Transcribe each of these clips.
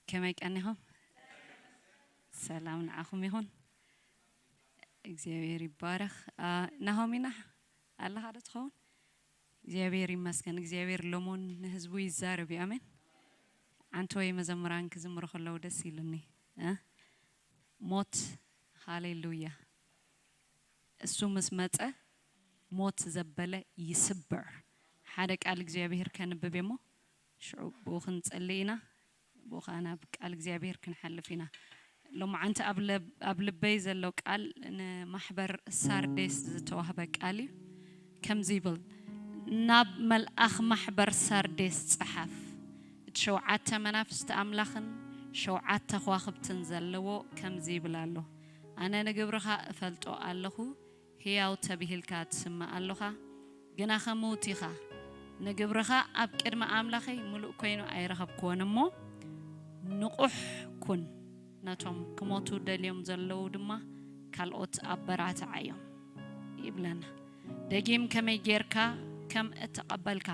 ከመይ ቀኒኹም? ሰላም ንዓኹም ይኹን። እግዚኣብሔር ይባረኽ። አ፣ ናሆም ኢና ኣለኻ ዶ ትኸውን? እግዚኣብሔር ይመስገን። እግዚኣብሔር ሎሞን ንህዝቡ ይዛረብ እዩ። ኣሜን። ዓንተወይ መዘምራን ክዝምሩ ከለዉ ደስ ኢሉኒ። እ? ሞት፣ ሃሌሉያ። እሱ ምስ መጸ ሞት ዘበለ ይስበር። ሓደ ቃል እግዚኣብሔር ከንብብ እሞ ሽዑ ብኡ ክንጸሊ ኢና። ብኡ ኸዓ ናብ ቃል እግዚኣብሔር ክንሓልፍ ኢና። ሎማዓንቲ ኣብ ለብ-፣ ኣብ ልበይ ዘሎ ቃል ንማሕበር ሳርዴስ ዝተዋህበ ቃል እዩ። ከምዚ ይብል፣ ናብ መልኣኽ ማሕበር ሳርዴስ ጸሓፍ፣ እቲ ሸውዓተ መናፍስቲ ኣምላኽን ሸውዓተ ኸዋኽብትን ዘለዎ ከምዚ ይብል ኣሎ፣ ኣነ ንግብርኻ እፈልጦ ኣለኹ፣ ህያው ተብሂልካ ትስማዕ ኣሎኻ፣ ግናኸ ምዉት ኢኻ። ንግብርኻ ኣብ ቅድሚ ኣምላኸይ ምሉእ ኮይኑ ኣይረኸብክዎን እሞ፣ ንቑሕ ኩን፣ ነቶም ክሞቱ ደልዮም ዘለዉ ድማ ካልኦት ኣበራትዓዮም ይብለና። ደጊም ከመይ ጌርካ ከም እተቐበልካ፣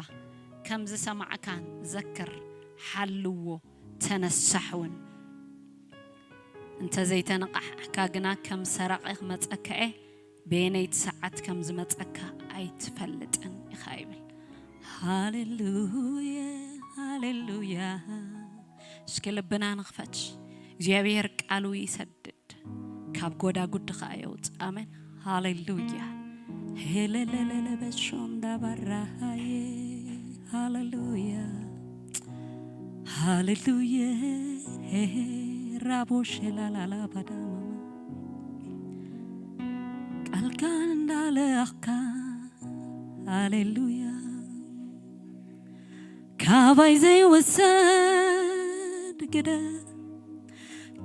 ከም ዝሰማዕካን ዘክር፣ ሓልዎ፣ ተነሳሕ እውን። እንተ ዘይተነቓሕካ ግና ከም ሰራቒ ክመጸካ እየ፣ በየነይቲ ሰዓት ከም ዝመጸካ ኣይትፈልጥን ኢኻ ይብል። ሃሌሉያ፣ ሃሌሉያ። እስኪ ልብና ንኽፈት። እግዚኣብሔር ቃሉ ይሰድድ፣ ካብ ጎዳጉዲ ኸኣ የውፅእ። ኣሜን። ሃሌሉያ። ሄለለለለ በሾንዳ ባራሃዬ። ሃሌሉያ፣ ሃሌሉያ። ሄሄ ራቦ ሸላላላ ባዳማማ ቃልካ እንዳለኣኽካ። ሃሌሉያ። ካባይ ዘይውሰድ ግደ፣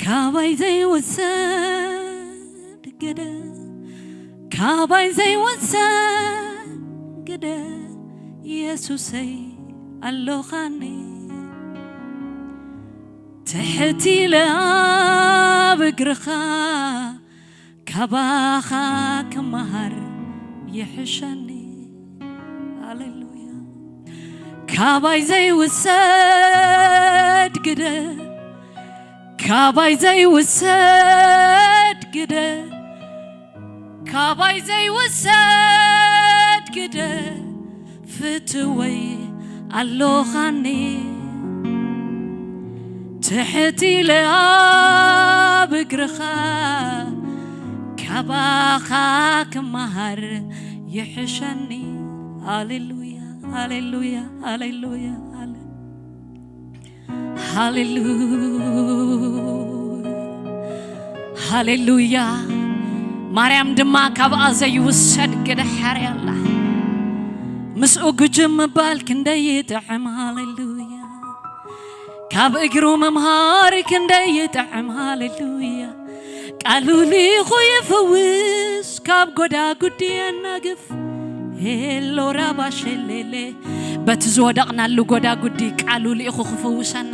ካባይ ዘይውሰድ ግደ፣ ካባይ ዘይውሰድ ግደ፣ ኢየሱሰይ ኣሎኻኒ። ትሕት ኢለ ኣብ እግርኻ ካባኻ ክመሃር ይሕሸኒ። ሃሌሉያ። ካባይ ዘይውሰድ ግደ፣ ካባይ ዘይውሰድ ግደ፣ ካባይ ዘይውሰድ ግደ፣ ፍትወይ ኣሎኻኒ። ትሕት ኢለ ኣብ እግርኻ ካባኻ ክመሃር ይሕሸኒ። ሃሌሉያ፣ ሃሌሉያ፣ ሃሌሉያ፣ ሃሌ-፣ ሃሌሉያ፣ ሃሌሉያ። ማርያም ድማ ካብኣ ዘይውሰድ ግደ ሓርያ ኣላ። ምስኡ ግጅም ምባል ክንደይ ይጥዕም። ሃሌሉያ። ካብ እግሩ ምምሃር ክንደይ ይጥዕም። ሃሌሉያ። ቃሉ ልኢኹ ይፍውስ፣ ካብ ጎዳጉዲ የናግፍ። ሄሎ ራባሸሌሌ። በቲ ዝወደቕናሉ ጎዳጉዲ ቃሉ ልኢኹ ክፍውሰና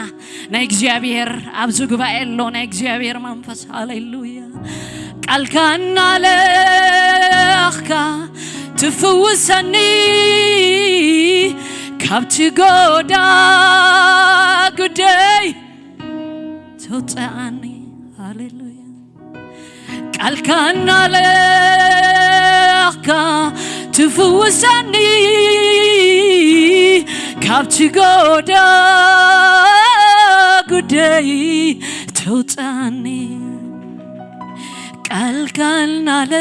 ናይ እግዚኣብሔር ኣብዚ ጉባኤ ኣሎ ናይ እግዚኣብሔር መንፈስ። ሃሌሉያ። ቃልካ እናለኣኽካ ትፍውሰኒ፣ ካብቲ ጎዳጉደይ ተውፅኣኒ። ሃሌሉያ። ቃልካ እናለኣኽካ ትፍውሰኒ፣ ካብቲ ጎዳጉደይ ተውፅኣኒ። ቃልካ እናለኣኽካ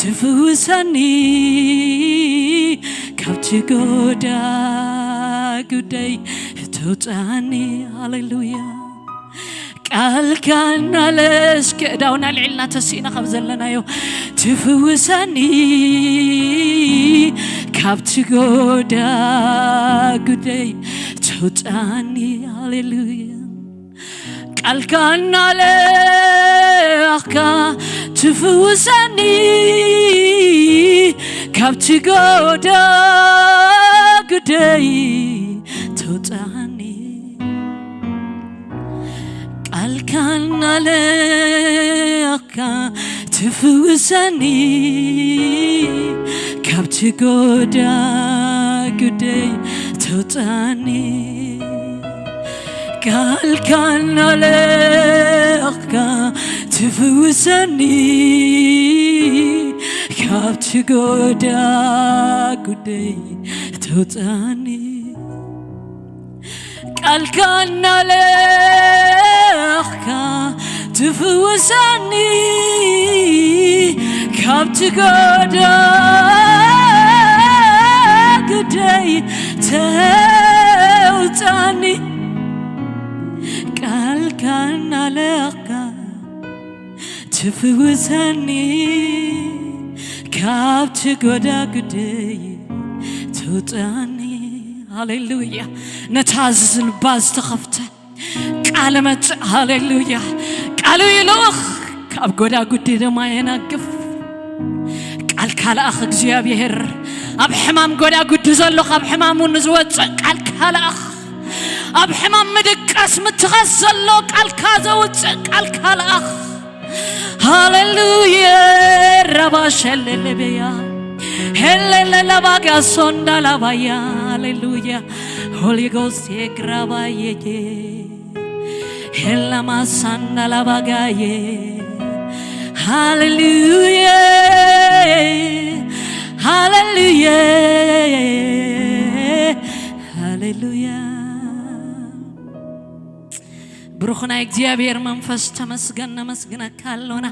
ትፍውሰኒ፣ ካብቲ ጎዳጉደይ ተውፅኣኒ። ሃሌሉያ። ቃልካ እናለ-፣ እስኪ ኣእዳውና ኣልዒልና ተሲእና ካብ ዘለናዮ ትፍውሰኒ፣ ካብቲ ጎዳጉደይ ተውፅኣኒ። ሃሌሉያ። ቃልካ እናለኣኽካ ትፍውሰኒ፣ ካብቲ ጎዳጉደይ ተውፅኣኒ። ቃልካ እናለኣኽካ ትፍውሰኒ፣ ካብቲ ጎዳጉደይ ተውፅኣኒ። ቃልካ እናለኣኽካ ትፍውሰኒ፣ ካብቲ ጎዳ ጉደይ ተውፅኣኒ። ቃልካ እናለኣኽካ ትፍውሰኒ፣ ካብቲ ጎዳ ጉደይ ተውፅኣኒ። ቃልካ እናለኣኽካ ትፍውሰኒ፣ ካብቲ ጎዳ ጉደይ ተውፅኣኒ። ሃሌሉያ። ነታ ዝልባ ዝተኸፍተ ቃል መጽእ። ሃሌሉያ። ቃሉ ይልኡኽ፣ ካብ ጎዳ ጉዲ ድማ የናግፍ። ቃልካ ለኣኽ እግዚኣብሔር። ኣብ ሕማም ጎዳ ጉዲ ዘሎ ካብ ሕማሙ ንዝወፅእ ቃልካ ለኣኽ። ኣብ ሕማም ምድቃስ ምትኻስ ዘሎ ቃልካ ዘውፅእ ቃልካ ለኣኽ። ሃሌሉያ። ረባሸለለበያ ሄለለለባጋ ሶንዳላባያ። ሃሌሉያ። ሆሊ ጎስት የግራባየጌ ሄላማሳንዳላባጋዬ። ሃሌሉያ፣ ሃሌሉያ፣ ሃሌሉያ። ብሩኽ ናይ እግዚኣብሔር መንፈስ ተመስገን፣ ነመስግነካ ኣሎና።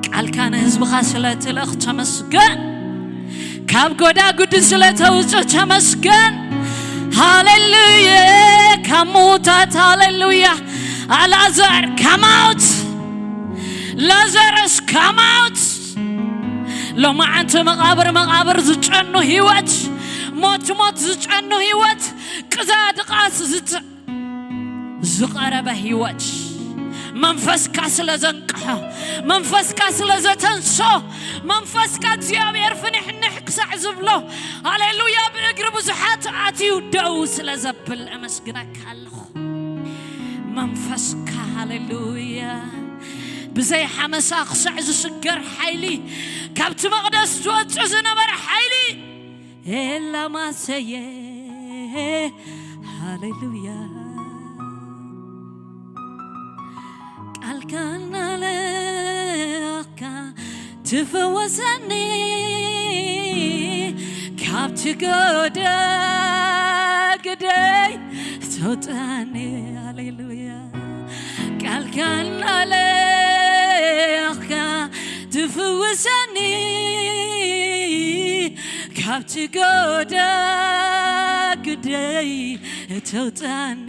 ቃልካ ንህዝብኻ ስለ ትልእኽ ተመስገን። ካብ ጎዳ ጉዲ ስለ ተውፅእ ተመስገን። ሃሌሉያ። ካብ ምዉታት ሃሌሉያ። ኣልኣዛር come out፣ ላዛረስ come out። ሎማዓንቲ መቓብር መቓብር ዝጨኑ ህይወት፣ ሞት ሞት ዝጨኑ ህይወት፣ ቅዛ ድቓስ ዝጨ ዝቐረበ ህይወት መንፈስካ ስለ ዘንቅሖ፣ መንፈስካ ስለ ዘተንሶ፣ መንፈስካ እግዚኣብሔር ፍንሕንሕ ክሳዕ ዝብሎ፣ ሃሌሉያ፣ ብእግሪ ብዙሓት ኣትዩ ደው ስለ ዘብል እመስግነካ ኣለኹ። መንፈስካ ሃሌሉያ ብዘይ ሓመሳ ክሳዕ ዝስገር ሓይሊ፣ ካብቲ መቕደስ ዝወፅእ ዝነበረ ሓይሊ ኤላማሰየ ሃሌሉያ። ቃልካ እናለኣኽካ ትፈወሰኒ፣ ካብቲ ጎዳ ግደይ ተውፅኣኒ። ሃሌሉያ። ቃልካ እናለኣኽካ ትፍውሰኒ፣ ካብቲ ጎዳ ግደይ ተውፅኣኒ።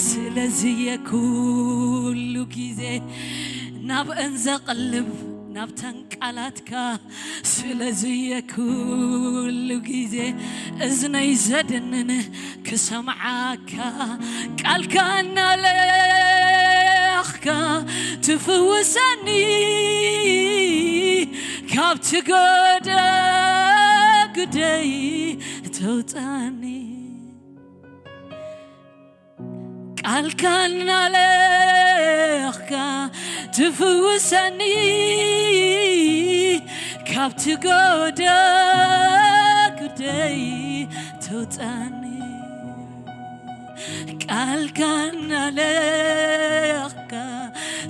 ስለዚ እየ ኩሉ ግዜ ናብአን ዘቕልብ ናብተን ቃላትካ። ስለዚ እየ ኩሉ ግዜ እዝነይ ዘድንን ክሰምዓካ፣ ቃልካ እናለኣኽካ ትፍውሰኒ፣ ካብቲ ጎዳ ግደይ ተውፅኣኒ። ቃልካ እናለኣኽካ ትፍውሰኒ፣ ካብቲ ጎዳ ግደይ ተውፅኣኒ። ቃልካ እናለኣኽካ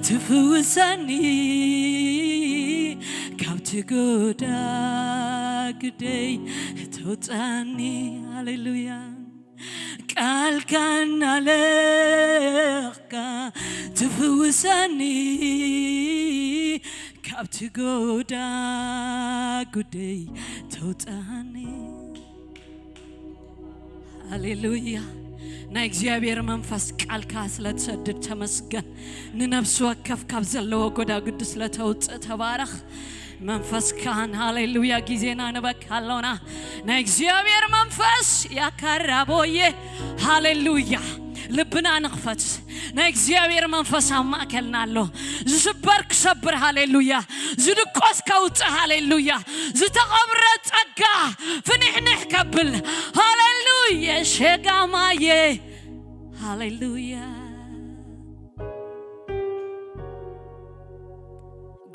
ትፍውሰኒ፣ ካብቲ ጎዳ ግደይ ተውፅኣኒ። ሃሌሉያ። ቃልካ እናለኣኽካ ትፍውሰኒ፣ ካብቲ ጎዳ ጉደይ ተውፅኣኒ። ሃሌሉያ። ናይ እግዚኣብሔር መንፈስ ቃልካ ስለ ትሰድድ ተመስገን። ንነፍሲ ወከፍ ካብ ዘለዎ ጎዳጉዲ ስለ ተውፅእ ተባረኽ። መንፈስካን ሃሌሉያ ግዜና ንበካ ኣሎና። ናይ እግዚኣብሔር መንፈስ ያካራቦዬ ሃሌሉያ። ልብና ንኽፈት። ናይ እግዚኣብሔር መንፈስ ኣብ ማእከልና ኣሎ። ዝስበር ክሰብር ሃሌሉያ። ዝድቆስ ከውፅእ ሃሌሉያ። ዝተቐብረ ጸጋ ፍንሕንሕ ከብል ሃሌሉያ። ሸጋማዬ ሃሌሉያ።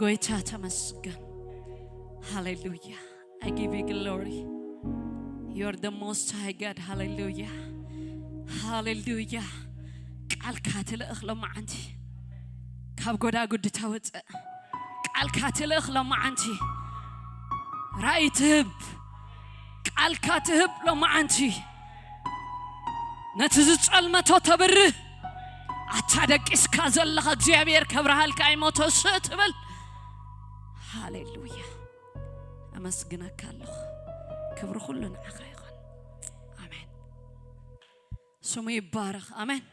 ጎይታ ተመስገን። ሃሌሉያ። I give you glory. You're the most high God. ሃሌሉያ። ሃሌሉያ። ቃልካ ትልእኽ ሎማዓንቲ ካብ ጎዳጉዲ ተውፅእ። ቃልካ ትልእኽ ሎማዓንቲ ራእይ ትህብ። ቃልካ ትህብ ሎማዓንቲ ነቲ ዝጸልመቶ ተብርህ። ኣታ ደቂስካ ዘለኻ እግዚኣብሔር ከብርሃልካ ኣይሞቶ ስእ ትብል። ሃሌሉያ። ኣመስግነካ ኣለኹ። ክብሪ ኩሉ ንዓኻ ይኹን። ኣሜን። ስሙ ይባረኽ። ኣሜን።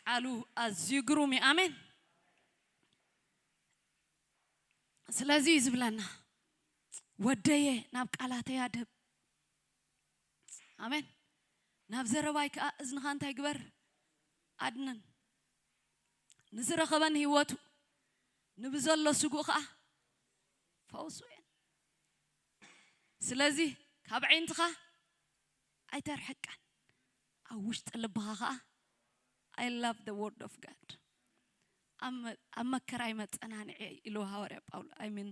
ቃሉ ኣዝዩ ግሩም እዩ። ኣሜን። ስለዚ እዩ ዝብለና፣ "ወደየ ናብ ቃላተይ ኣድህብ." ኣሜን። "ናብ ዘረባይ ከኣ እዝንኻ እንታይ ግበር? ኣድንን። ንዝረኸበን ህይወቱ፣ ንብዘሎ ስጉእ ከኣ ፈውሱ እየን። ስለዚ ካብ ዓይንትኻ ኣይተርሕቀን፣ ኣብ ውሽጢ ልብኻ ከኣ I love the word of God." ኣብ መ-፣ ኣብ መከራይ መጸናንዒ ኢሉ ሃዋርያ ጳውሎ፣ I mean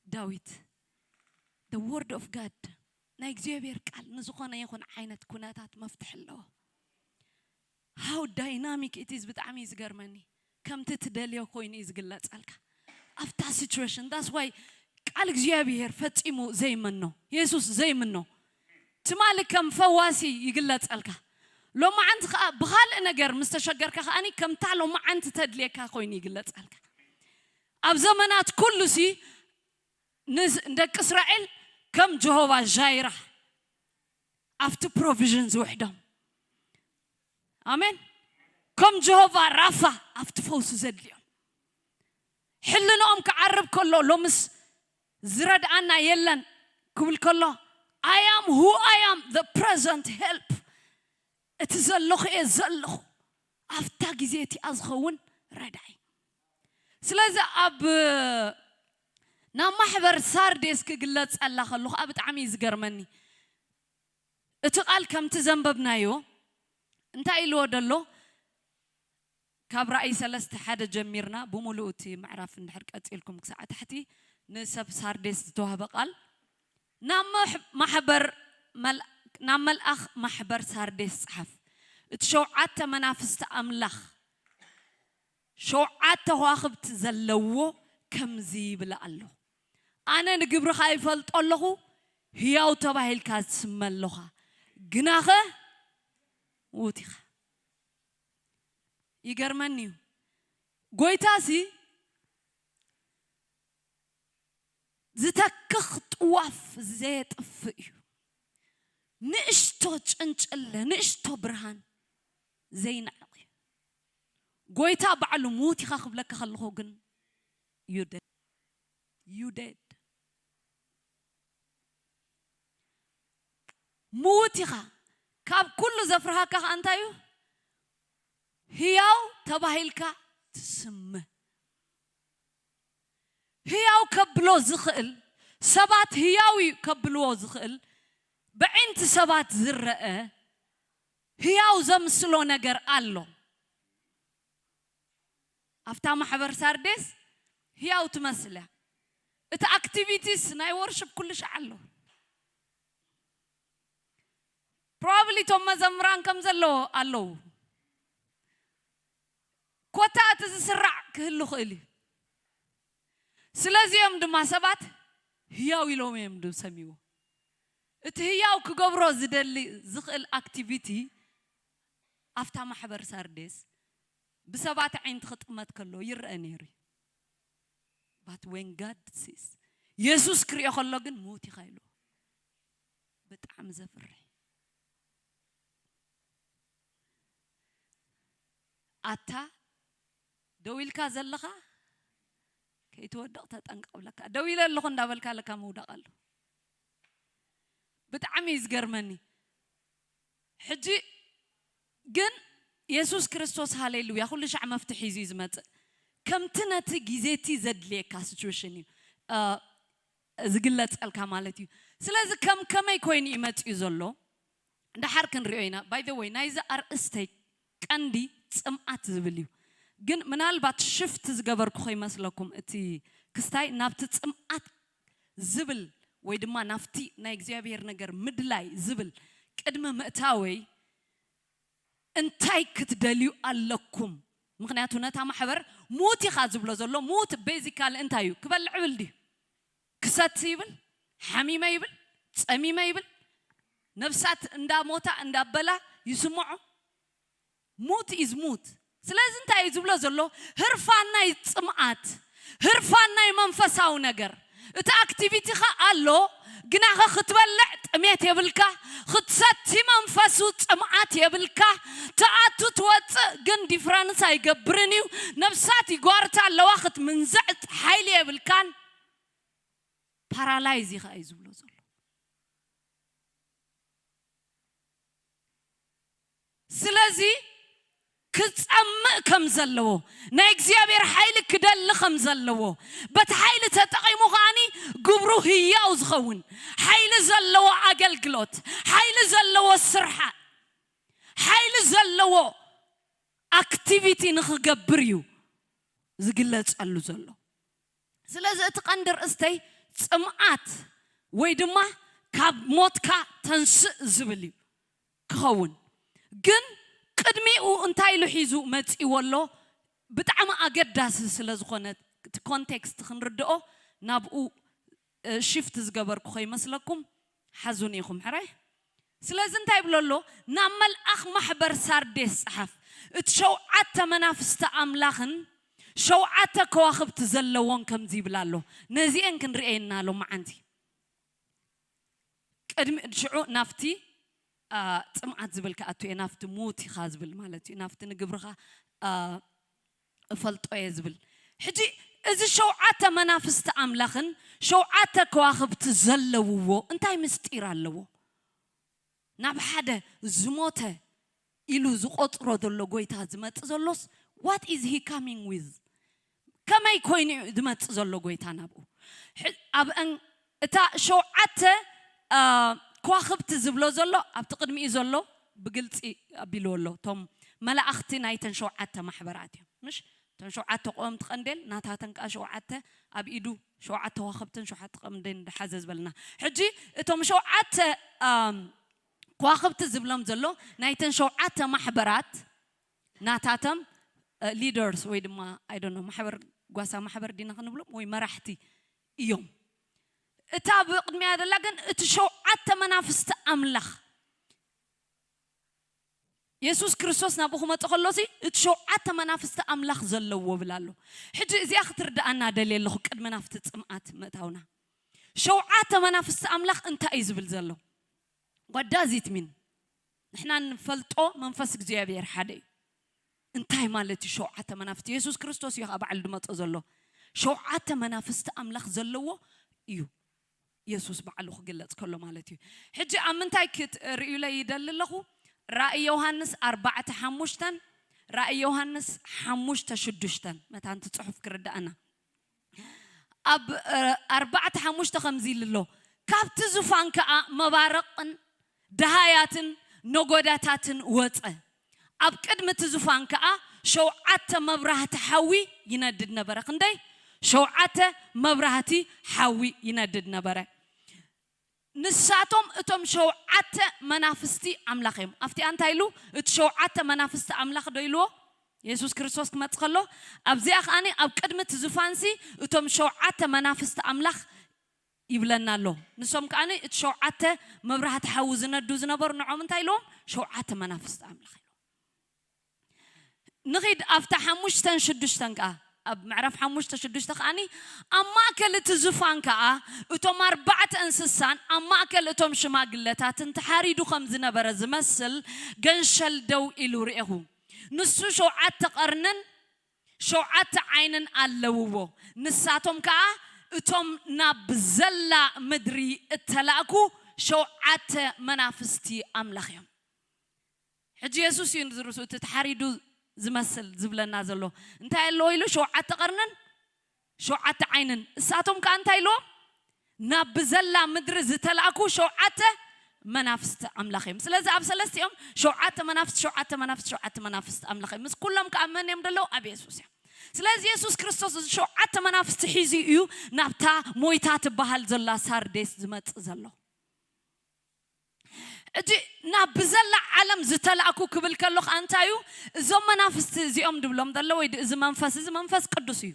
ዳዊት። The word of God፣ ናይ እግዚኣብሔር ቃል ንዝኾነ ይኹን ዓይነት ኩነታት መፍትሒ ኣለዎ። How dynamic it is፣ ብጣዕሚ እዩ ዝገርመኒ። ከምቲ ትደልዮ ኮይኑ እዩ ዝግለጸልካ ኣብታ situation። That's why ቃል እግዚኣብሔር ፈጺሙ ዘይመኖ፣ የሱስ ዘይምኖ ትማሊ ከም ፈዋሲ ይግለጸልካ። ሎማዓንቲ ከኣ ብኻልእ ነገር ምስ ተሸገርካ ከኣኒ ከምታ ሎማዓንቲ ተድልየካ ኮይኑ ይግለጸልካ። ኣብ ዘመናት ኩሉ ሲ ንስ-፣ ንደቂ እስራኤል ከም ጀሆቫ ጃይራ ኣብቲ ፕሮቪዥን ዝውሕዶም። ኣሜን። ከም ጀሆቫ ራፋ ኣብቲ ፈውሲ ዘድልዮም። ሕልንኦም ክዓርብ ከሎ፣ ሎምስ ዝረድኣና የለን ክብል ከሎ፣ I am who I am, the present help። እቲ ዘለኹ እየ ዘለኹ። ኣብታ ግዜ እቲኣ ዝኸውን ረዳኢ። ስለዚ ኣብ፣ ናብ ማሕበር ሳርዴስ ክግለጸላ ከሎ ኸኣ ብጣዕሚ እዩ ዝገርመኒ። እቲ ቃል ከምቲ ዘንበብናዮ እንታይ ኢልዎ ደሎ? ካብ ራእይ ሰለስተ ሓደ ጀሚርና ብምሉኡ እቲ ምዕራፍ እንድሕር ቀጺልኩም ክሳዕ ታሕቲ ንሰብ ሳርዴስ ዝተዋህበ ቃል ናብ መሕ-፣ ማሕበር መል-፣ ናብ መልኣኽ ማሕበር ሳርዴስ ጸሓፍ። እቲ ሸውዓተ መናፍስቲ ኣምላኽ ሸውዓተ ከዋኽብቲ ዘለዎ ከምዚ ይብል ኣሎ። ኣነ ንግብርኻ ይፈልጦ ኣለኹ፣ ህያው ተባሂልካ ትስመ ኣለኻ፣ ግናኸ ምዉት ኢኻ። ይገርመኒ እዩ። ጎይታሲ ዝተክኽ ጥዋፍ ዘየጥፍእ እዩ። ንእሽቶ ጭንጭለ፣ ንእሽቶ ብርሃን ዘይንዕቕ እዩ። ጎይታ ባዕሉ ምዉት ኢኻ ክብለካ ከለኹ ግን you dead። You dead። ምዉት ኢኻ። ካብ ኩሉ ዘፍርሃካ ከኣ እንታይ እዩ? ህያው ተባሂልካ ትስመ። ህያው ከብሎ ዝኽእል፣ ሰባት ህያው እዩ ከብልዎ ዝኽእል፣ ብዕንቲ ሰባት ዝረአ፣ ህያው ዘምስሎ ነገር ኣሎ። ኣብታ ማሕበር ሳርዴስ ህያው ትመስል እያ። እቲ ኣክቲቪቲስ ናይ ወርሽፕ ኩሉ ሻዕ ኣሎ። ፕሮባብሊ እቶም መዘምራን ከም ዘለዎ ኣለዉ። ኮታ እቲ ዝስራዕ ክህሉ ክእል እዩ። ስለዚ እዮም ድማ ሰባት ህያው ኢሎም እዮም ዝሰምይዎ። እቲ ህያው ክገብሮ ዝደሊ ዝኽእል ኣክቲቪቲ ኣብታ ማሕበር ሳርዴስ ብሰባት ዓይንቲ ክጥመት ከሎ ይረአ ነይሩ እዩ። But when God sees፣ የሱስ ክሪኦ ከሎ ግን ምዉት ኢኻ ኢሉ። ብጣዕሚ ዘፍርሕ። ኣታ ደው ኢልካ ዘለኻ ከይትወድቕ ተጠንቀቕ ብለካ። ደው ኢለ ኣለኹ እንዳበልካ ለካ ምውዳቕ ኣሎ። ብጣዕሚ እዩ ዝገርመኒ። ሕጂ ግን የሱስ ክርስቶስ፣ ሃሌሉያ፣ ኩሉ ሻዕ መፍትሒ ሒዙ እዩ ዝመጽእ። ከምቲ ነቲ ግዜቲ ዘድልየካ ሲቹዌሽን እዩ፣ እ፣ ዝግለጸልካ ማለት እዩ። ስለዚ ከም ከመይ ኮይኑ እዩ መጺኡ ዘሎ? ደሓር ክንሪኦ ኢና። By the way፣ ናይዚ ኣርእስተይ ቀንዲ ጽምኣት ዝብል እዩ። ግን ምናልባት ሽፍት ዝገበርኩ ከይመስለኩም እቲ ክስታይ ናብቲ ጽምኣት ዝብል ወይ ድማ ናብቲ ናይ እግዚኣብሔር ነገር ምድላይ ዝብል ቅድሚ ምእታወይ እንታይ ክትደልዩ ኣለኩም? ምኽንያቱ ነታ ማሕበር ሙት ኢኻ ዝብሎ ዘሎ። ሙት ቤዚካል እንታይ እዩ? ክበልዕ ብል ድዩ? ክሰቲ ይብል፣ ሓሚመ ይብል፣ ጸሚመ ይብል፣ ነብሳት እንዳሞታ እንዳበላ ይስምዖ። ሙት ኢዝ ሙት። ስለዚ እንታይ እዩ ዝብሎ ዘሎ? ህርፋናይ ጽምኣት፣ ህርፋናይ መንፈሳዊ ነገር። እቲ ኣክቲቪቲኻ ኣሎ፣ ግናኸ ክትበልዕ ጥሜት የብልካ፣ ክትሰቲ መንፈሱ ጽምኣት የብልካ። ትኣቱ ትወጽእ ግን ዲፍረንስ ኣይገብርን እዩ። ነብሳት ይጓርታ ኣለዋ፣ ክትምንዝዕ ሓይሊ የብልካን። ፓራላይዝ ኢኻ እዩ ዝብሎ ዘሎ። ስለዚ ክጸምእ ከም ዘለዎ፣ ናይ እግዚኣብሔር ሓይሊ ክደሊ ከም ዘለዎ፣ በቲ ሓይሊ ተጠቒሙ ከኣኒ ግብሩ ህያው ዝኸውን ሓይሊ ዘለዎ ኣገልግሎት፣ ሓይሊ ዘለዎ ስርሓ፣ ሓይሊ ዘለዎ ኣክቲቪቲ ንኽገብር እዩ ዝግለጸሉ ዘሎ። ስለዚ እቲ ቀንዲ ርእስተይ ጽምኣት ወይ ድማ ካብ ሞትካ ተንስእ ዝብል እዩ ክኸውን። ግን ቅድሚኡ እንታይ ኢሉ ሒዙ መጺእዎ ኣሎ? ብጣዕሚ ኣገዳሲ ስለ ዝኾነ እቲ ኮንቴክስት ክንርድኦ ናብኡ፣ እ፣ ሽፍት ዝገበርኩ ከይመስለኩም ሓዙን ኢኹም ሕራይ። ስለዚ እንታይ ይብሎ ኣሎ? ናብ መልኣኽ ማሕበር ሳርዴስ ጸሓፍ፣ እቲ ሸውዓተ መናፍስቲ ኣምላኽን ሸውዓተ ከዋኽብቲ ዘለዎን ከምዚ ይብል ኣሎ። ነዚኤን ክንርእየና ሎመዓንቲ። ቅድሚ ሽዑ ናብቲ፣ አ፣ ጽምዓት ዝብል ክኣቱ እየ፣ ናብቲ ሙት ኢኻ ዝብል ማለት እዩ፣ ናብቲ ንግብርኻ፣ አ፣ እፈልጦ እየ ዝብል። ሕጂ እዚ ሸውዓተ መናፍስቲ ኣምላኽን ሸውዓተ ከዋኽብቲ ዘለውዎ እንታይ ምስጢር ኣለዎ? ናብ ሓደ ዝሞተ ኢሉ ዝቆጽሮ ዘሎ ጎይታ ዝመጽእ ዘሎስ፣ what is he coming with? ከመይ ኮይኑ እዩ ዝመጽእ ዘሎ ጎይታ ናብኡ? ሕ-፣ ኣብአን እታ ሸውዓተ፣ አ፣ ከዋኽብቲ ዝብሎ ዘሎ ኣብቲ ቅድሚኡ ዘሎ ብግልጺ ኣቢልዎ ኣሎ። እቶም መላእኽቲ ናይተን ሸውዓተ ማሕበራት እዮም። ምሽ? እተን ሸውዓተ ቆወምቲ ቀንዴል ናታተን ከኣ ሸውዓተ ኣብ ኢዱ ሸውዓተ ከዋኽብትን ሸውዓተ ቀንዴልን ዝሓዘ ዝበልና። ሕጂ እቶም ሸውዓተ፣ ኣም፣ ከዋኽብቲ ዝብሎም ዘሎ ናይተን ሸውዓተ ማሕበራት ናታቶም፣ እ፣ ሊደርስ ወይ ድማ፣ I don't know፣ ማሕበር፣ ጓሳ ማሕበር ዲና ክንብሎም ወይ መራሕቲ እዮም። እታ ብቕድሚያ ዘላ ግን እቲ ሸውዓተ መናፍስቲ ኣምላኽ የሱስ ክርስቶስ ናብኡ ክመጽእ ከሎሲ እቲ ሸውዓተ መናፍስቲ ኣምላኽ ዘለዎ ብል ኣሎ። ሕጂ እዚኣ ክትርድኣና ደልየ ኣለኹ ቅድሚ ናብቲ ጽምኣት ምእታውና። ሸውዓተ መናፍስቲ ኣምላኽ እንታይ እዩ ዝብል ዘሎ? What does it mean? ንሕና እንፈልጦ መንፈስ እግዚኣብሔር ሓደ እዩ። እንታይ ማለት እዩ ሸውዓተ መናፍስቲ? የሱስ ክርስቶስ እዩ ከዓ ባዕሉ ዝመጽእ ዘሎ። ሸውዓተ መናፍስቲ ኣምላኽ ዘለዎ እዩ የሱስ ባዕሉ ክግለጽ ከሎ ማለት እዩ። ሕጂ ኣብ ምንታይ ክትርእዩለይ ይደሊ ኣለኹ? ራእይ ዮሃንስ ኣርባዕተ ሓሙሽተን ራእይ ዮሃንስ ሓሙሽተ ሽዱሽተን መታንቲ ጽሑፍ ክርድኣና። ኣብ፣ እ፣ ኣርባዕተ ሓሙሽተ ከምዚ ኢሉ ኣሎ፣ ካብቲ ዙፋን ከኣ መባረቕን ደሃያትን ነጎዳታትን ወጸ። ኣብ ቅድሚ እቲ ዙፋን ከኣ ሸውዓተ መብራህቲ ሓዊ ይነድድ ነበረ። ክንደይ? ሸውዓተ መብራህቲ ሓዊ ይነድድ ነበረ። ንሳቶም እቶም ሸውዓተ መናፍስቲ ኣምላኽ እዮም። ኣብቲኣ እንታይ ኢሉ? እቲ ሸውዓተ መናፍስቲ ኣምላኽ ዶ ኢልዎ? የሱስ ክርስቶስ ክመጽእ ከሎ፣ ኣብዚኣ ከኣኒ ኣብ ቅድሚ እቲ ዙፋንሲ እቶም ሸውዓተ መናፍስቲ ኣምላኽ ይብለና ኣሎ። ንሶም ከኣኒ እቲ ሸውዓተ መብራህቲ ሓዊ ዝነዱ ዝነበሩ ንዖም እንታይ ኢልዎም? ሸውዓተ መናፍስቲ ኣምላኽ ኢልዎም። ንኺድ ኣብታ ሓሙሽተን ሽዱሽተን ከኣ፣ ኣብ ምዕራፍ ሓሙሽተ ሽዱሽተ ከኣኒ፣ ኣብ ማእከል እቲ ዙፋን ከኣ እቶም ኣርባዕተ እንስሳን ኣብ ማእከል እቶም ሽማግለታትን ተሓሪዱ ከም ዝነበረ ዝመስል ገንሸል ደው ኢሉ ርኤኹ። ንሱ ሸውዓተ ቀርንን ሸውዓተ ዓይንን ኣለውዎ። ንሳቶም ከኣ እቶም ናብ ዘላ ምድሪ እተላእኩ ሸውዓተ መናፍስቲ ኣምላኽ እዮም። ሕጂ የሱስ እዩ ንዝርእሱ እቲ ተሓሪዱ ዝመስል ዝብለና ዘሎ። እንታይ ኣለዎ ኢሉ? ሸውዓተ ቀርንን ሸውዓተ ዓይንን። እሳቶም ከኣ እንታይ ኢልዎም? ናብ ብዘላ ምድሪ ዝተላእኩ ሸውዓተ መናፍስቲ ኣምላኽ እዮም። ስለዚ ኣብ ሰለስቲኦም ሸውዓተ መናፍስቲ፣ ሸውዓተ መናፍስቲ፣ ሸውዓተ መናፍስቲ ኣምላኽ እዮም። ምስ ኩሎም ከኣ መን እዮም ዘለዉ? ኣብ የሱስ እዮም። ስለዚ የሱስ ክርስቶስ እዚ ሸውዓተ መናፍስቲ ሒዙ እዩ ናብታ ሞይታ ትበሃል ዘላ ሳርዴስ ዝመጽእ ዘሎ። ሕጂ ናብ ብዘላ ዓለም ዝተላእኩ ክብል ከሎ ከዓ እንታይ እዩ? እዞም መናፍስቲ እዚኦም ድብሎም ዘሎ ወይ ድ- እዚ መንፈስ እዚ መንፈስ ቅዱስ እዩ።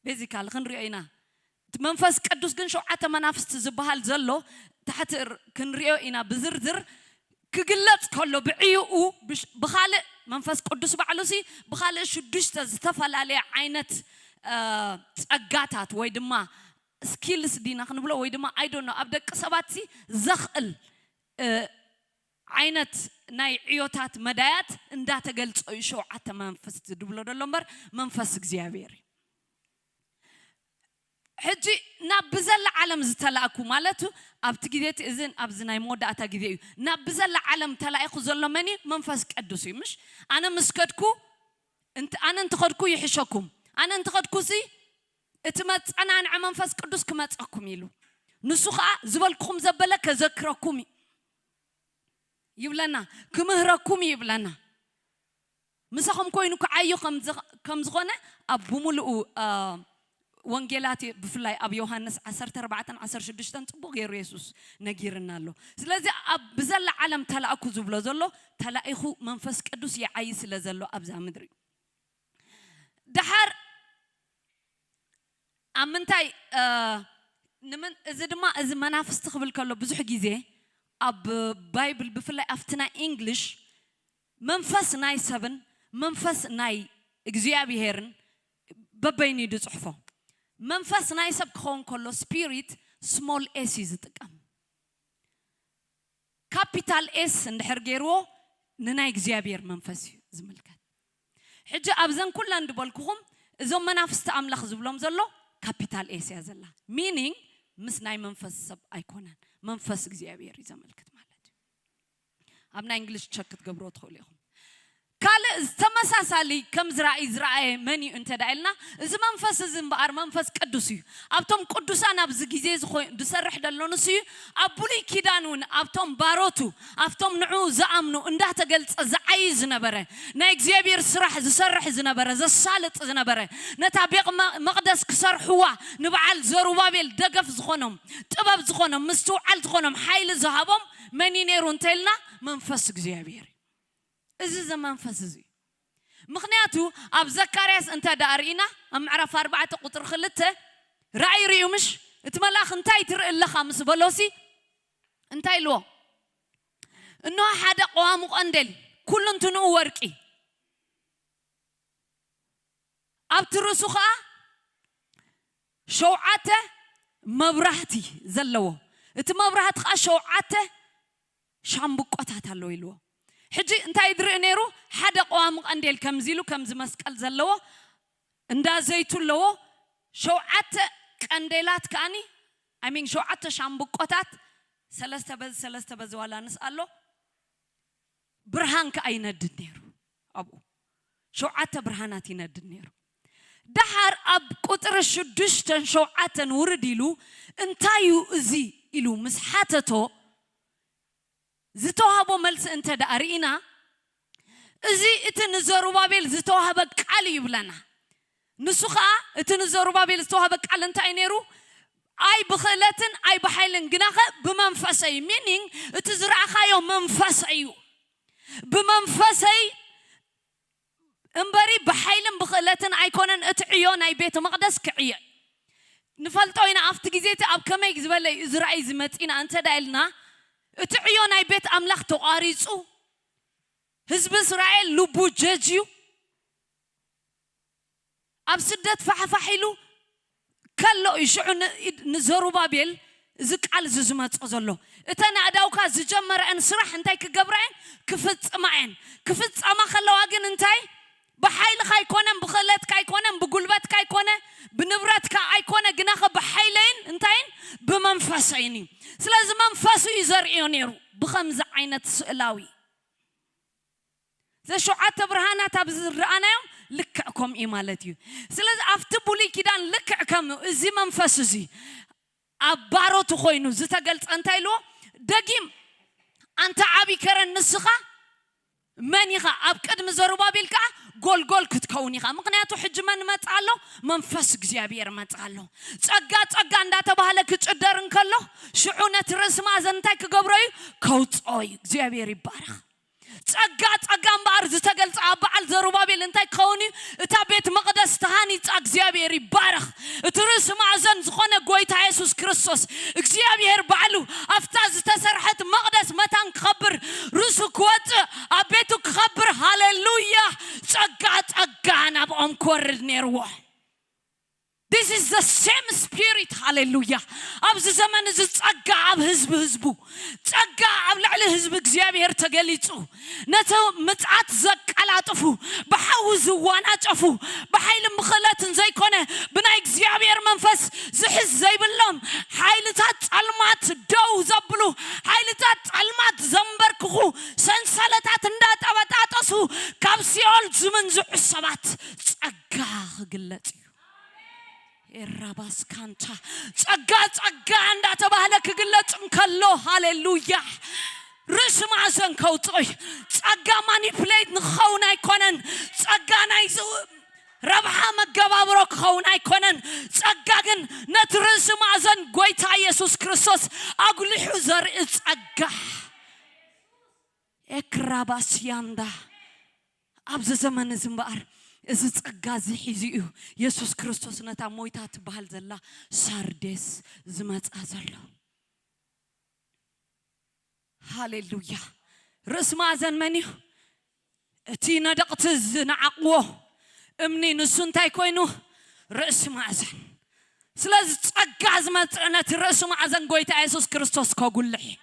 ቤዚካል ክንሪኦ ኢና። እቲ መንፈስ ቅዱስ ግን ሸውዓተ መናፍስቲ ዝበሃል ዘሎ ታሕቲ ር- ክንሪኦ ኢና ብዝርዝር። ክግለጽ ከሎ ብዕይኡ ብሽ- ብኻልእ መንፈስ ቅዱስ ባዕሉ ሲ ብኻልእ ሽዱሽተ ዝተፈላለየ ዓይነት እ፣ ጸጋታት ወይ ድማ ስኪልስ ዲና ክንብሎ ወይ ድማ ኣይዶኖ ኣብ ደቂ ሰባት ሲ ዘኽእል እ፣ ዓይነት ናይ ዕዮታት መዳያት እንዳተገልጸ እዩ። ሸውዓተ መንፈስ ዝድብሎ ዘሎ እምበር መንፈስ እግዚኣብሔር እዩ። ሕጂ ናብ ብዘላ ዓለም ዝተላእኩ ማለቱ ኣብቲ ግዜ እቲ እዝን ኣብዚ ናይ መወዳእታ ግዜ እዩ። ናብ ብዘላ ዓለም ተላኢኹ ዘሎ መን እዩ? መንፈስ ቅዱስ እዩ። ምሽ ኣነ ምስ ከድኩ እንት- ኣነ እንትኸድኩ ይሕሸኩም፣ ኣነ እንትኸድኩ ሲ እቲ መጸናንዐ መንፈስ ቅዱስ ክመጸኩም ኢሉ ንሱ ከዓ ዝበልኩኹም ዘበለ ከዘክረኩም እዩ ይብለና፣ ክምህረኩም እዩ ይብለና። ምሳኹም ኮይኑ ክዓዩ ከም ዝኾነ ኣብ ብምሉኡ ወንጌላት ብፍላይ ኣብ ዮሃንስ ዓሰርተ ኣርባዕተን ዓሰርተ ሽዱሽተን ጽቡቕ ገይሩ የሱስ ነጊርና ኣሎ። ስለዚ ኣብ ብዘላ ዓለም ተላእኩ ዝብሎ ዘሎ ተላኢኹ መንፈስ ቅዱስ ይዓይ ስለ ዘሎ ኣብዛ ምድሪ። ደሓር ኣብ ምንታይ እ፣ ንምን እዚ ድማ እዚ መናፍስቲ ክብል ከሎ ብዙሕ ግዜ ኣብ ባይብል ብፍላይ ኣብቲ ናይ ኢንግሊሽ መንፈስ ናይ ሰብን መንፈስ ናይ እግዚኣብሄርን በበይኑ እዩ ዝፅሕፎ። መንፈስ ናይ ሰብ ክኸውን ከሎ ስፒሪት ስሞል ኤስ እዩ ዝጥቀም። ካፒታል ኤስ እንድሕር ገይርዎ ንናይ እግዚኣብሔር መንፈስ እዩ ዝምልከት። ሕጂ ኣብዘን ኩለን ዝበልኩኹም እዞም መናፍስቲ ኣምላኽ ዝብሎም ዘሎ ካፒታል ኤስ እያ ዘላ። ሚኒንግ ምስ ናይ መንፈስ ሰብ ኣይኮነን፣ መንፈስ እግዚኣብሔር እዩ ዘመልክት ማለት እዩ። ኣብ ናይ እንግሊሽ ቸክ ክትገብርዎ ትኽእሉ ኢኹም። ካልእ ዝተመሳሳሊ ከም ዝራእይ ዝረኣየ መን እዩ እንተ ደኣ ኢልና፣ እዚ መንፈስ እዚ እምበኣር መንፈስ ቅዱስ እዩ። ኣብቶም ቅዱሳን ኣብዚ ግዜ ዝኾ- ዝሰርሕ ዘሎ ንሱ እዩ። ኣብ ብሉይ ኪዳን እውን ኣብቶም ባሮቱ፣ ኣብቶም ንዕኡ ዝኣምኑ እንዳተገልጸ ዝዓይ ዝነበረ፣ ናይ እግዚኣብሔር ስራሕ ዝሰርሕ ዝነበረ፣ ዘሳልጥ ዝነበረ፣ ነታ ቤት መ- መቕደስ ክሰርሕዋ ንበዓል ዘሩባቤል ደገፍ ዝኾኖም፣ ጥበብ ዝኾኖም፣ ምስትውዓል ዝኾኖም፣ ሓይሊ ዝሃቦም መን እዩ ነይሩ እንተ ኢልና፣ መንፈስ እግዚኣብሔር እዩ። እዚ ዘመንፈስ እዚ እዩ። ምኽንያቱ ኣብ ዘካርያስ እንተ ደኣ ርኢና ኣብ ምዕራፍ ኣርባዕተ ቁፅሪ ክልተ ራእይ ርእዩ ምሽ እቲ መልኣኽ እንታይ ትርኢ ኣለኻ ምስ በሎሲ እንታይ ኢልዎ? እንሆ ሓደ ቀዋሚ ቀንዴል ኩሉ እንትንኡ ወርቂ ኣብቲ ርእሱ ኸዓ ሸውዓተ መብራህቲ ዘለዎ፣ እቲ መብራህቲ ኸዓ ሸውዓተ ሻምብቆታት ኣለዎ ኢልዎ። ሕጂ እንታይ ዝርኢ ነይሩ? ሓደ ቀዋሚ ቀንዴል ከምዚ ኢሉ ከምዚ መስቀል ዘለዎ እንዳ ዘይቱ ኣለዎ። ሸውዓተ ቀንዴላት ከኣኒ ኣይ ሚን ሸውዓተ ሻምብቆታት ሰለስተ በዚ ሰለስተ በዚ ዋላ ንስ ኣሎ። ብርሃን ከኣ ይነድድ ነይሩ ኣብኡ። ሸውዓተ ብርሃናት ይነድድ ነይሩ። ደሓር ኣብ ቁፅሪ ሽዱሽተን ሸውዓተን ውርድ ኢሉ እንታይ እዩ እዚ ኢሉ ምስ ሓተቶ ዝተዋህቦ መልሲ እንተ ደኣ ርኢና እዚ እቲ ንዘሩባቤል ዝተዋህበ ቃል እዩ ይብለና። ንሱ ኸዓ እቲ ንዘሩባቤል ዝተዋህበ ቃል እንታይ ነይሩ? ኣይ ብኽእለትን ኣይ ብሓይልን ግናኸ ብመንፈሰይ ሚኒንግ እቲ ዝረኣኻዮ መንፈሰይ እዩ። ብመንፈሰይ እምበሪ ብሓይልን ብኽእለትን ኣይኮነን እቲ ዕዮ ናይ ቤተ መቕደስ ክዕየ ንፈልጦ ኢና። ኣብቲ ግዜ እቲ ኣብ ከመይ ዝበለ እዩ እዚ ራእይ ዝመፂና እንተ ዳ ኢልና እቲ ዕዮ ናይ ቤት ኣምላኽ ተቋሪፁ ህዝቢ እስራኤል ልቡ ጀጅ እዩ ኣብ ስደት ፋሕፋሕ ኢሉ ከሎ እዩ ሽዑ ንዘሩባቤል እዚ ቃል እዚ ዝመጾ ዘሎ እተን ኣእዳውካ ዝጀመረአን ስራሕ እንታይ ክገብራ እየን ክፍጽማ እየን ክፍጸማ ከለዋ ግን እንታይ ብሓይልካ ኣይኮነን ብኽእለትካ ኣይኮነን ብጉልበትካ ኣይኮነ ብንብረትካ ኣይኮነ ግናኸ ብሓይለይን እንታይን ብመንፈሰይን እዩ ስለዚ መንፈሱ እዩ ዘርእዮ ነይሩ ብኸምዚ ዓይነት ስእላዊ ዘሸውዓተ ብርሃናት ኣብ ዝረኣናዮም ልክዕ ከምኡ እዩ ማለት እዩ ስለዚ ኣብቲ ብሉይ ኪዳን ልክዕ ከም እዚ መንፈስ እዚ ኣብ ባሮቱ ኮይኑ ዝተገልጸ እንታይ ኢልዎ ደጊም ኣንተ ዓብይ ከረን ንስኻ መን ኢኻ? ኣብ ቅድሚ ዘሩባቤል ከኣ ጎልጎል ክትከውን ኢኻ። ምኽንያቱ ሕጂ መን መጽእ ኣሎ? መንፈስ እግዚኣብሔር መጽእ ኣሎ። ጸጋ ጸጋ እንዳተባህለ ክጭደር እንከሎ፣ ሽዑ ነቲ ርእሲ ማእዘን እንታይ ክገብሮ እዩ? ከውጽኦ እዩ። እግዚኣብሔር ይባረኽ። ጸጋ ጸጋ እምበኣር ዝተገልጸ ኣብ በዓል ዘሩባቤል እንታይ ክኸውን እዩ? እታ ቤት መቕደስ ተሃኒጻ። እግዚኣብሔር ይባረኽ። እቲ ርእሲ ማእዘን ዝኾነ ጎይታ የሱስ ክርስቶስ እግዚኣብሔር ባዕሉ ኣብታ ዝተሰርሐት መቕደስ መታን ክኸብር፣ ርእሱ ክወጽእ፣ ኣብ ቤቱ ክኸብር። ሃሌሉያ! ጸጋ ጸጋ ናብኦም ክወርድ ነይርዎ። This is the same spirit. ሃሌሉያ! ኣብዚ ዘመን እዚ ጸጋ ኣብ ህዝቢ ህዝቡ፣ ጸጋ ኣብ ልዕሊ ህዝቢ እግዚኣብሔር ተገሊጹ፣ ነቲ ምጽኣት ዘቀላጥፉ፣ ብሓዊ ዝዋናጨፉ፣ ብሓይልን ብኽእለትን ዘይኮነ፣ ብናይ እግዚኣብሔር መንፈስ ዝሕዝ ዘይብሎም፣ ሓይልታት ጸልማት ደው ዘብሉ፣ ሓይልታት ጸልማት ዘንበርክኹ፣ ሰንሰለታት እንዳጠበጣጠሱ ካብ ሲኦል ዝምንዝዑ ሰባት ጸጋ ክግለጽ እዩ። ኤራባስ ካንታ ጸጋ ጸጋ እንዳተባህለ ክግለጽ እንከሎ፣ ሃሌሉያ፣ ርእሲ ማእዘን ከውጽኦ እዩ። ጸጋ ማኒፕሌት ንክኸውን ኣይኮነን። ጸጋ ናይ ዝ- ረብሓ መገባብሮ ክኸውን ኣይኮነን። ጸጋ ግን ነቲ ርእሲ ማእዘን ጎይታ ኢየሱስ ክርስቶስ ኣጉሊሑ ዘርኢ ጸጋ። ኤክራባስያንዳ ኣብዚ ዘመን እዚ እምበኣር፣ እዚ ጸጋ እዚ ሒዙ እዩ የሱስ ክርስቶስ ነታ ሞይታ ትበሃል ዘላ ሳርዴስ ዝመጻ ዘሎ። ሃሌሉያ! ርእሲ ማእዘን መን እዩ? እቲ ነደቕቲ ዝነዓቕዎ እምኒ፣ ንሱ እንታይ ኮይኑ? ርእሲ ማእዘን። ስለዚ ጸጋ ዝመጽእ ነቲ ርእሲ ማእዘን ጎይታ የሱስ ክርስቶስ ከጉልሕ እዩ።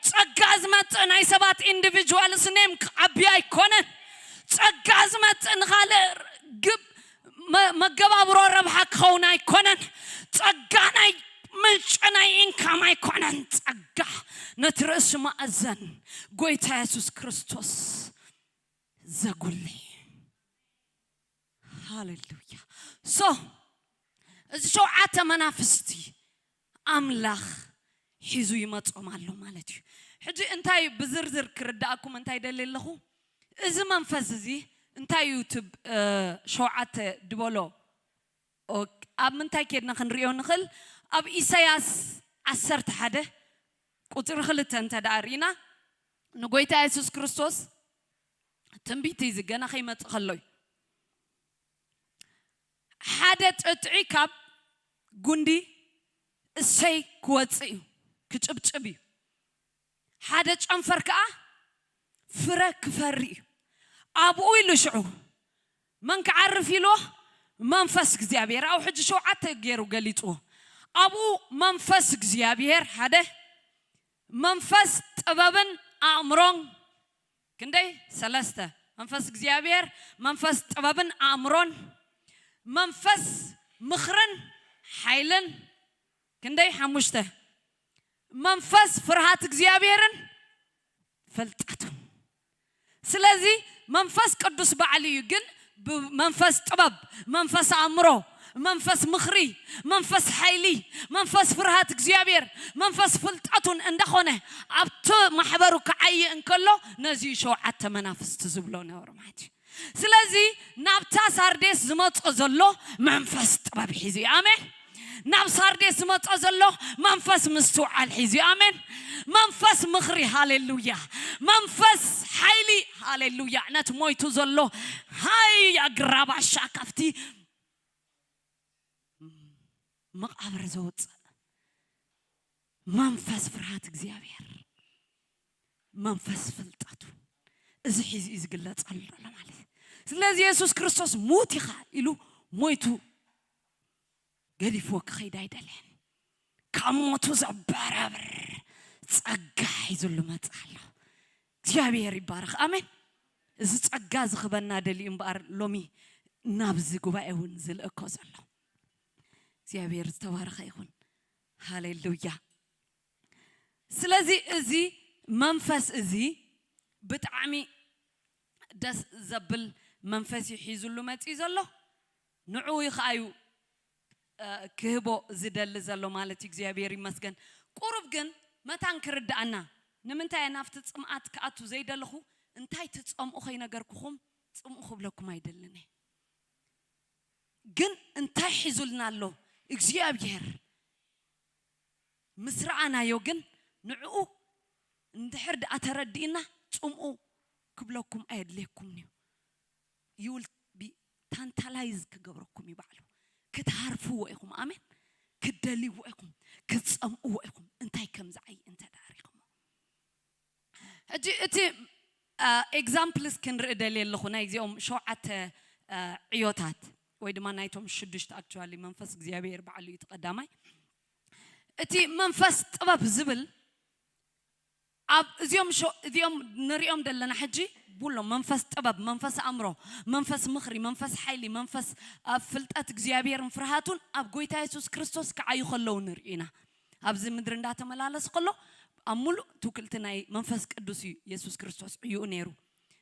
ጸጋ ዝመጽእ ናይ ሰባት ኢንዲቪጁዋልስ ኔም ክዓቢ ኣይኮነን። ጸጋ ዝመጽእ ንኻልእ ግብ መ- መገባብሮ ረብሓ ክኸውን ኣይኮነን። ጸጋ ናይ ምንጪ ናይ ኢንካም ኣይኮነን። ጸጋ ነቲ ርእሲ ማእዘን ጎይታ የሱስ ክርስቶስ ዘጉልሕ። ሃሌሉያ። ሶ እዚ ሸውዓተ መናፍስቲ ኣምላኽ ሒዙ ይመጾም ኣሎ ማለት እዩ። ሕጂ እንታይ ብዝርዝር ክርዳእኩም እንታይ ደሊ ኣለኹ? እዚ መንፈስ እዚ እንታይ እዩ? እቲ ሸውዓተ ድበሎ ኦክ፣ ኣብ ምንታይ ኬድና ክንሪኦ ንኽእል? ኣብ ኢሳያስ ዓሰርተ ሓደ ቁጽሪ ክልተ እንተ ደኣ ርኢና፣ ንጎይታ የሱስ ክርስቶስ ትንቢት እዩ፣ እዚ ገና ከይመጽእ ከሎ እዩ። ሓደ ጥጥዒ ካብ ጉንዲ እሰይ ክወጽእ እዩ፣ ክጭብጭብ እዩ። ሓደ ጨንፈር ከኣ ፍረ ክፈሪ እዩ። ኣብኡ ኢሉ ሽዑ መን ክዓርፍ ኢልዎ? መንፈስ እግዚኣብሔር። ኣብኡ ሕጂ ሸውዓተ ገይሩ ገሊጽዎ። ኣብኡ መንፈስ እግዚኣብሔር ሓደ፣ መንፈስ ጥበብን ኣእምሮን ክንደይ? ሰለስተ። መንፈስ እግዚኣብሔር፣ መንፈስ ጥበብን ኣእምሮን፣ መንፈስ ምኽርን ሓይልን ክንደይ? ሓሙሽተ። መንፈስ ፍርሃት እግዚኣብሔርን ፍልጠቱን። ስለዚ መንፈስ ቅዱስ ባዕሉ እዩ፣ ግን ብመንፈስ ጥበብ፣ መንፈስ ኣእምሮ፣ መንፈስ ምኽሪ፣ መንፈስ ሓይሊ፣ መንፈስ ፍርሃት እግዚኣብሔር፣ መንፈስ ፍልጠቱን እንዳኾነ ኣብቲ ማሕበሩ ክዓይ እንከሎ ነዚ ሸውዓተ መናፍስቲ ዝብሎ ነበሩ ማለት እዩ። ስለዚ ናብታ ሳርዴስ ዝመጾ ዘሎ መንፈስ ጥበብ ሒዙ እዩ። ኣሜን። ናብ ሳርዴስ ዝመጾ ዘሎ መንፈስ ምስትውዓል ሒዙ እዩ። ኣሜን። መንፈስ ምኽሪ፣ ሃሌሉያ። መንፈስ ሓይሊ፣ ሃሌሉያ። ነቲ ሞይቱ ዘሎ ሃይ ኣግራባሻ ካብቲ መቓብር ዘውፅእ መንፈስ ፍርሃት እግዚኣብሔር፣ መንፈስ ፍልጠቱ፣ እዚ ሒዙ እዩ ዝግለጸሉ ዘሎ ማለት እዩ። ስለዚ የሱስ ክርስቶስ ሙት ኢኻ ኢሉ ሞይቱ ገዲፍዎ ክኸይድ ኣይደልየን። ካብ ሞቱ ዘበራብር ጸጋ ሒዙሉ መጽእ ኣሎ። እግዚኣብሔር ይባረኽ። ኣሜን። እዚ ጸጋ ዝኽበና ደልዩ እምበኣር ሎሚ ናብዚ ጉባኤ እውን ዝልእኮ ዘሎ። እግዚኣብሔር ዝተባረኸ ይኹን። ሃሌሉያ። ስለዚ እዚ መንፈስ እዚ ብጣዕሚ ደስ ዘብል መንፈስ እዩ ሒዙሉ መፅዩ ዘሎ። ንዕኡ እዩ ከኣዩ እ፣ ክህቦ ዝደሊ ዘሎ ማለት እዩ። እግዚኣብሔር ይመስገን። ቁሩብ ግን መታን ክርድኣና፣ ንምንታይ እየ ናብቲ ጽምኣት ክኣቱ ዘይደለኹ? እንታይ ትጸምኡ ከይነገርኩኹም ጽምኡ ክብለኩም ኣይደልን እየ። ግን እንታይ ሒዙልና ኣሎ እግዚኣብሔር ምስ ረኣናዮ ግን ንዕኡ እንድሕር ደኣ ተረዲእና ጽምኡ ክብለኩም ኣየድልየኩምን እዩ። You will be tantalize ክገብረኩም እዩ ባዕሉ። ክትሃርፍዎ ኢኹም፣ ኣሜን። ክትደልይዎ ኢኹም፣ ክትጸምእዎ ኢኹም። እንታይ ከም ዝዓይ እንተ ደኣ ሪኹሞ። ሕጂ እቲ ኤግዛምፕልስ ክንርኢ ደልየ ኣለኹ፣ ናይ እዚኦም ሸውዓተ ዕዮታት ወይ ድማ ናይቶም ሽዱሽተ። ኣክቹዋሊ መንፈስ እግዚኣብሔር ባዕሉ እዩ እቲ ቀዳማይ። እቲ መንፈስ ጥበብ ዝብል ኣብ እዚኦም እዚኦም ንሪኦም ዘለና ሕጂ ብሎም መንፈስ ጥበብ፣ መንፈስ ኣእምሮ፣ መንፈስ ምኽሪ፣ መንፈስ ሓይሊ፣ መንፈስ ኣብ ፍልጠት እግዚኣብሔርን ፍርሃቱን ኣብ ጎይታ የሱስ ክርስቶስ ክዓዩ ከለዉ ንርኢ ኢና። ኣብዚ ምድሪ እንዳተመላለስ ከሎ ኣብ ሙሉእ ትውክልቲ ናይ መንፈስ ቅዱስ እዩ የሱስ ክርስቶስ ዕዩኡ ነይሩ።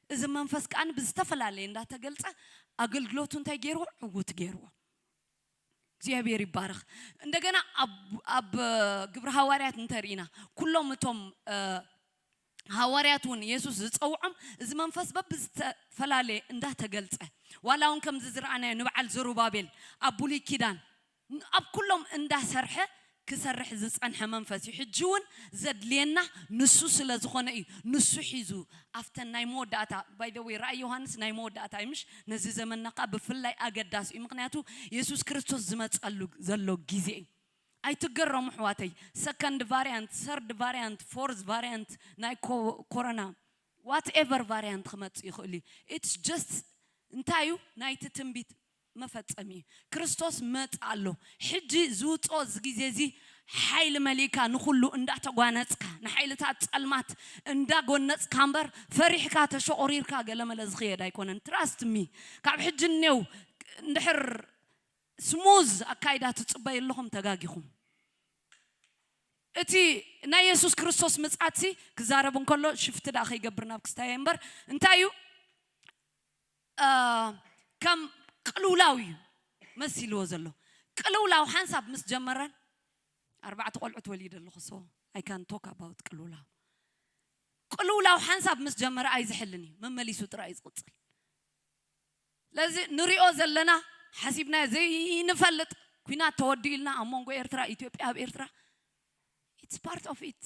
እዚ መንፈስ ከኣ ብዝተፈላለየ እንዳተገልጸ ኣገልግሎቱ እንታይ ገይርዎ? ዕዉት ገይርዎ። እግዚኣብሔር ይባረኽ። እንደገና ኣብ ግብሪ ሃዋርያት እንተርኢና ኩሎም እቶም ሃዋርያት እውን የሱስ ዝፀውዖም እዚ መንፈስ በብዝተፈላለየ እንዳተገልፀ ዋላ እውን ከምዚ ዝረኣናዮ ንበዓል ዘሩባቤል ኣብ ብሉይ ኪዳን ኣብ ኩሎም እንዳሰርሐ ክሰርሕ ዝፀንሐ መንፈስ እዩ። ሕጂ እውን ዘድልየና ንሱ ስለ ዝኾነ እዩ። ንሱ ሒዙ ኣብተን ናይ መወዳእታ፣ ባይ ዘ ወይ ራእይ ዮሃንስ ናይ መወዳእታ እዩ ምሽ? ነዚ ዘመንና ከዓ ብፍላይ ኣገዳሲ እዩ። ምክንያቱ የሱስ ክርስቶስ ዝመፀሉ ዘሎ ግዜ እዩ። ኣይትገረሙ ኣሕዋተይ። ሰከንድ ቫርያንት፣ ሰርድ ቫርያንት፣ ፎርዝ ቫርያንት ናይ ኮሮና ዋትኤቨር ቫርያንት ክመፅእ ይኽእል እዩ። ኢትስ ጀስት እንታይ እዩ ናይቲ ትንቢት መፈጸሚ እዩ። ክርስቶስ መጽ ኣሎ። ሕጂ ዝውፅኦ እዚ ግዜ እዚ ሓይሊ መሊእካ ንኹሉ እንዳተጓነጽካ ንሓይልታት ጸልማት እንዳጎነጽካ እምበር ፈሪሕካ ተሸቑሪርካ ገለመለ ዝኽየድ ኣይኮነን። ትራስት ሚ ካብ ሕጂ እኔው እንድሕር ስሙዝ ኣካይዳ ትጽበዩ ኣለኹም ተጋጊኹም። እቲ ናይ የሱስ ክርስቶስ ምጽኣትሲ ክዛረብ እንከሎ ሽፍቲ ደኣ ከይገብር ናብ ክስታየ እምበር እንታይ እዩ ከም ቅልውላው እዩ መሲልዎ ዘሎ። ቅልውላው ሓንሳብ ምስ ጀመረን ኣርባዕተ ቆልዑት ወሊደ ኣለኹ። So I can talk about ቅልውላው። ቅልውላው ሓንሳብ ምስ ጀመረ ኣይዝሕልን እዩ፣ መመሊሱ ጥራይ እዩ ዝቕፅል። ስለዚ ንሪኦ ዘለና ሓሲብናዮ ዘይንፈልጥ ኲናት ተወዲኡ ኢልና ኣብ መንጎ ኤርትራ ኢትዮጵያ ኣብ ኤርትራ it's part of it።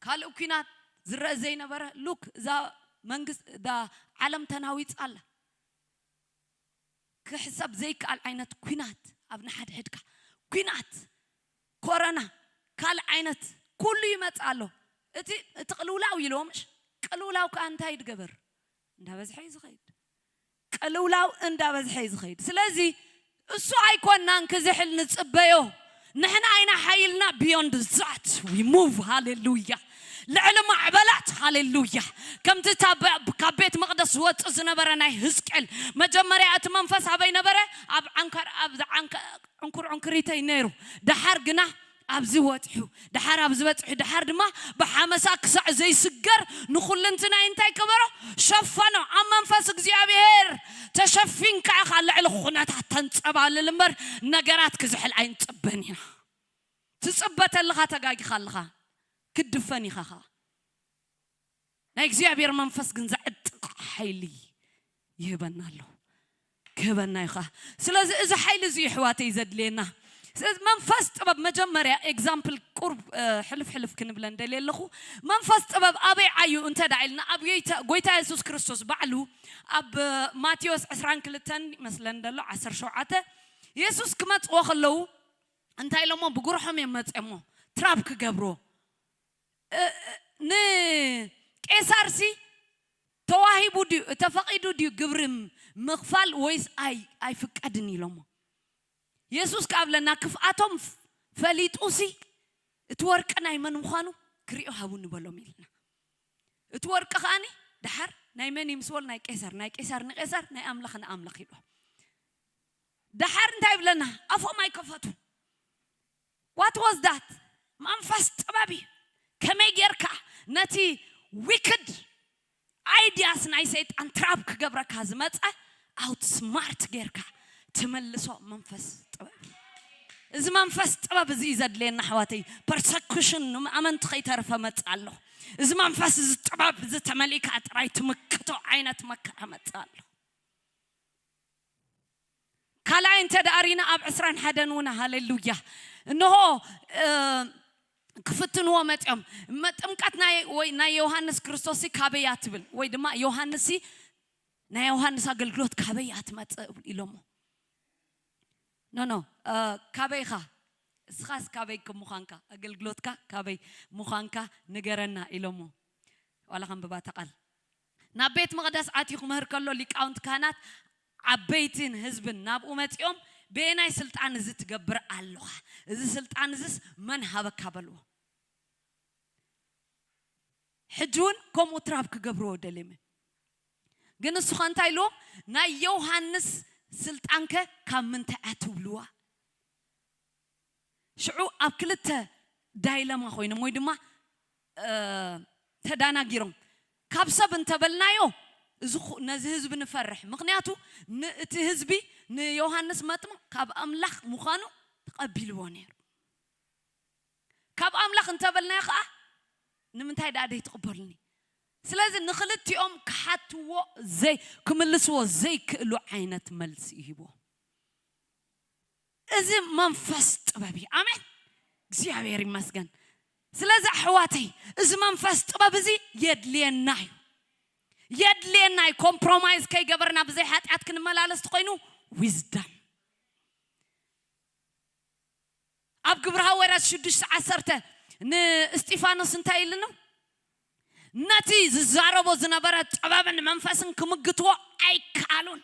ካልእ ኲናት ዝረአ ዘይነበረ ሉክ እዛ መንግስት እዛ ዓለም ተናዊጻ ኣላ። ክሕሰብ ዘይከኣል ዓይነት ኲናት ኣብ ንሓድሕድካ ኲናት ኮረና ካልእ ዓይነት ኩሉ ይመጽእ ኣሎ። እቲ እቲ ቅልውላው ኢልዎም እሽ ቅልውላው ከኣ እንታይ ይድገበር እንዳበዝሐ እዩ ዝኸይድ። ቅልውላው እንዳበዝሐ እዩ ዝኸይድ። ስለዚ እሱ ኣይኮናን ክዝሕል ንጽበዮ። ንሕና ኣይና ሓይልና beyond that we move ሃሌሉያ ልዕሊ ማዕበላት ሃሌሉያ ከምቲ ካብ ቤት መቅደስ ዝወፅእ ዝነበረ ናይ ህዝቅኤል መጀመርያ እቲ መንፈስ ኣበይ ነበረ ኣብ ዓንካር ኣብ ዕንኩር ዕንክሪተይ ነይሩ ደሓር ግና ኣብዚ ወፅሑ ደሓር ኣብዚ በፅሑ ደሓር ድማ ብሓመሳ ክሳዕ ዘይስገር ንኩልንትናይ እንታይ ከበሮ ሸፈኖ ኣብ መንፈስ እግዚኣብሔር ተሸፊንካ ኢኻ ልዕሊ ኩነታት ተንፀባልል እምበር ነገራት ክዝሕል ኣይንፅበን ኢና ትፅበ ተለኻ ተጋጊኻ ኣለኻ ክትድፈን ኢኻ ኸዓ ናይ እግዚኣብሔር መንፈስ ግን ዘዕጥቕ ሓይሊ ይህበና ኣሎ ክህበና እዩ ኸዓ ስለዚ እዚ ሓይሊ እዚ ይሕዋተይ ዘድልየና ስለዚ መንፈስ ጥበብ መጀመርያ ኤግዛምፕል ቁርብ ሕልፍ ሕልፍ ክንብለ እንደልየ ኣለኹ መንፈስ ጥበብ ኣበይ ዓዩ እንተ ዳ ኢልና ኣብ ጎይታ የሱስ ክርስቶስ ባዕሉ ኣብ ማቴዎስ ዕስራን ክልተን ይመስለን ደሎ ዓሰርተ ሸውዓተ የሱስ ክመፅዎ ከለዉ እንታይ ኢሎሞ ብጉርሖም እዮም መፅኦሞ ትራፕ ክገብርዎ ንቄሳርሲ ተዋሂቡ ድዩ ተፈቒዱ ድዩ ግብሪ ምኽፋል ወይስ ኣይፍቀድን ኢሎሞ የሱስ ከኣብለና ክፍኣቶም ፈሊጡሲ እቲ ወርቂ ናይ መን ምዃኑ ክሪኦ ሃቡኒ በሎም ኢልና እቲ ወርቂ ከኣኒ ድሓር ናይ መን ይምስወል ናይ ቄሳር ናይ ቄሳር ንቄሳር ናይ ኣምላኽ ንኣምላኽ ኢልዎም ድሓር እንታይ ይብለና ኣፎም ኣይከፈቱ what was that መንፈስ ጥበብ እዩ ከመይ ጌርካ ነቲ ዊክድ ኣይድያስ ናይ ሰይጣን ትራፕ ክገብረካ ዝመፀ ኣውት ስማርት ጌርካ ትመልሶ መንፈስ ጥበብ እዚ መንፈስ ጥበብ እዚ እዩ ዘድልየና ኣሕዋተይ ፐርሰኩሽን ንኣመንቲ ከይተርፈ መፅ ኣለኹ እዚ መንፈስ እዚ ጥበብ እዚ ተመሊእካ ጥራይ ትምክቶ ዓይነት መከራ መጽእ ኣሎ። ካልኣይ እንተ ደኣ ሪና ኣብ ዕስራን ሓደን እውን ሃሌሉያ እንሆ ክፍትንዎ መፅኦም። ጥምቀት ናይ ዮሃንስ ክርስቶስ ካበያ ትብል ወይ ድማ ዮሃንስ ናይ ዮሃንስ ኣገልግሎት ካበይ እያ ትመፅእ ኢሎሞ። ኖ ኖ ካበይኻ እስኻስ ካበይ ምዃንካ ኣገልግሎትካ ካበይ ምዃንካ ንገረና ኢሎሞ። ዋላ ከንብባ ተቓል ናብ ቤት መቕደስ ኣትዩ ክምህር ከሎ ሊቃውንቲ ካህናት ዓበይትን ህዝብን ናብኡ መፂኦም በየናይ ስልጣን እዚ ትገብር ኣለኻ? እዚ ስልጣን እዚስ መን ሃበካ በልዎ። ሕጂ እውን ከምኡ ትራብ ክገብርዎ ደልዮም ግን ንሱ ኸ እንታይ ኢልዎም? ናይ ዮሃንስ ስልጣንከ ካብ ምንታይ እያ ትብልዋ? ሽዑ ኣብ ክልተ ዳይለማ ኮይኖም ወይ ድማ ተዳናጊሮም ካብ ሰብ እንተበልናዮ እዚ ነዚ ህዝቢ ንፈርሕ። ምክንያቱ እቲ ህዝቢ ንዮሃንስ መጥምቕ ካብ ኣምላኽ ምዃኑ ተቐቢልዎ ነይሩ። ካብ ኣምላኽ እንተበልናዮ ከዓ ንምንታይ ደኣ ደይትቕበሉኒ? ስለዚ ንክልቲኦም ክሓትዎ ዘይ ክምልስዎ ዘይክእሉ ዓይነት መልሲ ይህብዎ። እዚ መንፈስ ጥበብ እዩ። ኣሜን፣ እግዚኣብሔር ይመስገን። ስለዚ ኣሕዋተይ እዚ መንፈስ ጥበብ እዚ የድልየና እዩ፣ የድልየና እዩ። ኮምፕሮማይዝ ከይገበርና ብዘይ ሓጢኣት ክንመላለስ ትኮይኑ ዊዝደም ኣብ ግብሪ ሃዋርያት ሽዱሽተ ዓሰርተ ንእስጢፋኖስ እንታይ ኢሉ ነው? ነቲ ዝዛረቦ ዝነበረ ጥበብን መንፈስን ክምግትዎ ኣይከኣሉን፣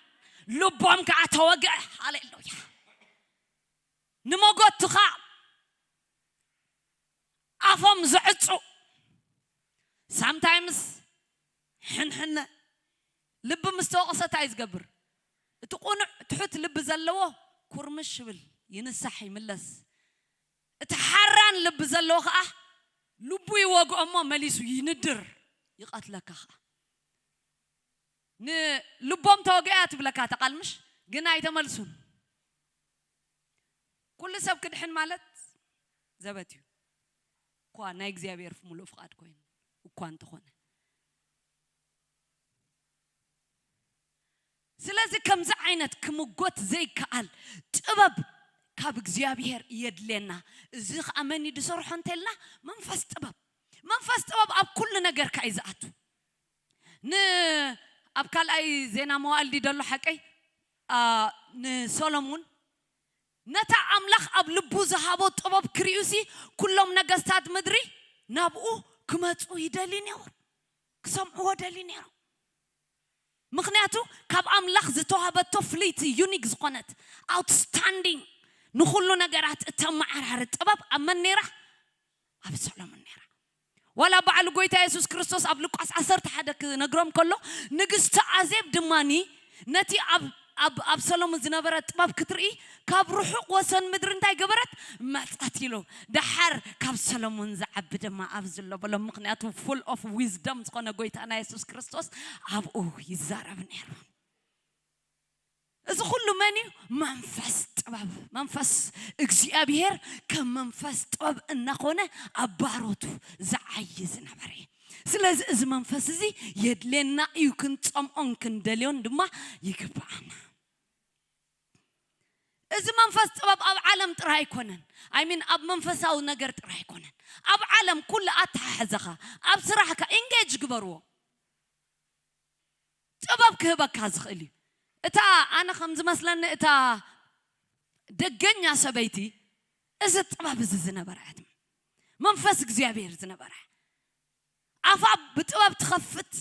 ልቦም ከዓ ተወግአ። ሃሌሉያ። ንመጎትኻ ኣፎም ዝዕጹ ሳምታይምስ ሕንሕነ ልቢ ምስ ተወቐሰ እንታይ ዝገብር? እቲ ቁኑዕ ትሑት ልቢ ዘለዎ ኩርምሽ ይብል፣ ይንሳሕ፣ ይምለስ። እቲ ሓራን ልቢ ዘለዎ ከዓ ልቡ ይወግኦ እሞ መሊሱ ይንድር፣ ይቐትለካ ከዓ። ንልቦም ተወግያ ትብለካ ተቓልምሽ ግን ኣይተመልሱን። ኩሉ ሰብ ክድሕን ማለት ዘበት እዩ። እኳ ናይ እግዚኣብሔር ሙሉእ ፍቓድ ኮይኑ እኳ እንተኾነ ስለዚ ከምዚ ዓይነት ክምጎት ዘይከኣል ጥበብ ካብ እግዚኣብሔር የድልየና። እዚ ከዓ መን እዩ ዝሰርሖ እንተልና መንፈስ ጥበብ። መንፈስ ጥበብ ኣብ ኩሉ ነገርካ እዩ ዝኣቱ። ን ኣብ ካልኣይ ዜና መዋዕል ድዩ ዘሎ ሓቀይ ንሶሎሙን ነታ ኣምላኽ ኣብ ልቡ ዝሃቦ ጥበብ ክርእዩሲ ኩሎም ነገስታት ምድሪ ናብኡ ክመፁ ይደልዩ ነይሩ፣ ክሰምዕዎ ደልዩ ነይሩ። ምክንያቱ ካብ ኣምላኽ ዝተዋህበቶ ፍልይቲ ዩኒክ ዝኾነት ኣውትስታንዲንግ ንኩሉ ነገራት እተመዓራሪ ጥበብ ኣብ መን ነይራ? ኣብ ሰሎሞን ነይራ። ዋላ በዓል ጎይታ የሱስ ክርስቶስ ኣብ ሉቃስ ዓሰርተ ሓደ ክነግሮም ከሎ ንግስቲ ኣዜብ ድማኒ ነቲ ኣብ ኣብ ኣብ ሰሎሞን ዝነበረ ጥበብ ክትርኢ ካብ ርሑቕ ወሰን ምድሪ እንታይ ገበረት? መጸት ኢሉ። ደሓር ካብ ሰሎሞን ዝዓቢ ድማ ኣብዚ ኣሎ በሎም። ምክንያቱ ፉል ኦፍ ዊዝደም ዝኾነ ጎይታና የሱስ ክርስቶስ ኣብኡ ይዛረብ ነይሩ። እዚ ኩሉ መን እዩ? መንፈስ ጥበብ። መንፈስ እግዚኣብሔር ከም መንፈስ ጥበብ እናኾነ ኣብ ባሮቱ ዝዓይ ዝነበረ እዩ። ስለዚ እዚ መንፈስ እዚ የድልየና እዩ፣ ክንጸምኦን ክንደልዮን ድማ ይግብኣና። እዚ መንፈስ ጥበብ ኣብ ዓለም ጥራይ ኣይኮነን። ኣይሚን ኣብ መንፈሳዊ ነገር ጥራይ ኣይኮነን። ኣብ ዓለም ኩሉ ኣተሓሕዘኻ ኣብ ስራሕካ ኢንጌጅ ግበርዎ። ጥበብ ክህበካ ዝኽእል እዩ። እታ ኣነ ከም ዝመስለኒ እታ ደገኛ ሰበይቲ እዚ ጥበብ እዚ ዝነበራ እያ ትም- መንፈስ እግዚኣብሔር ዝነበራ ኣፋ ብጥበብ ትኸፍት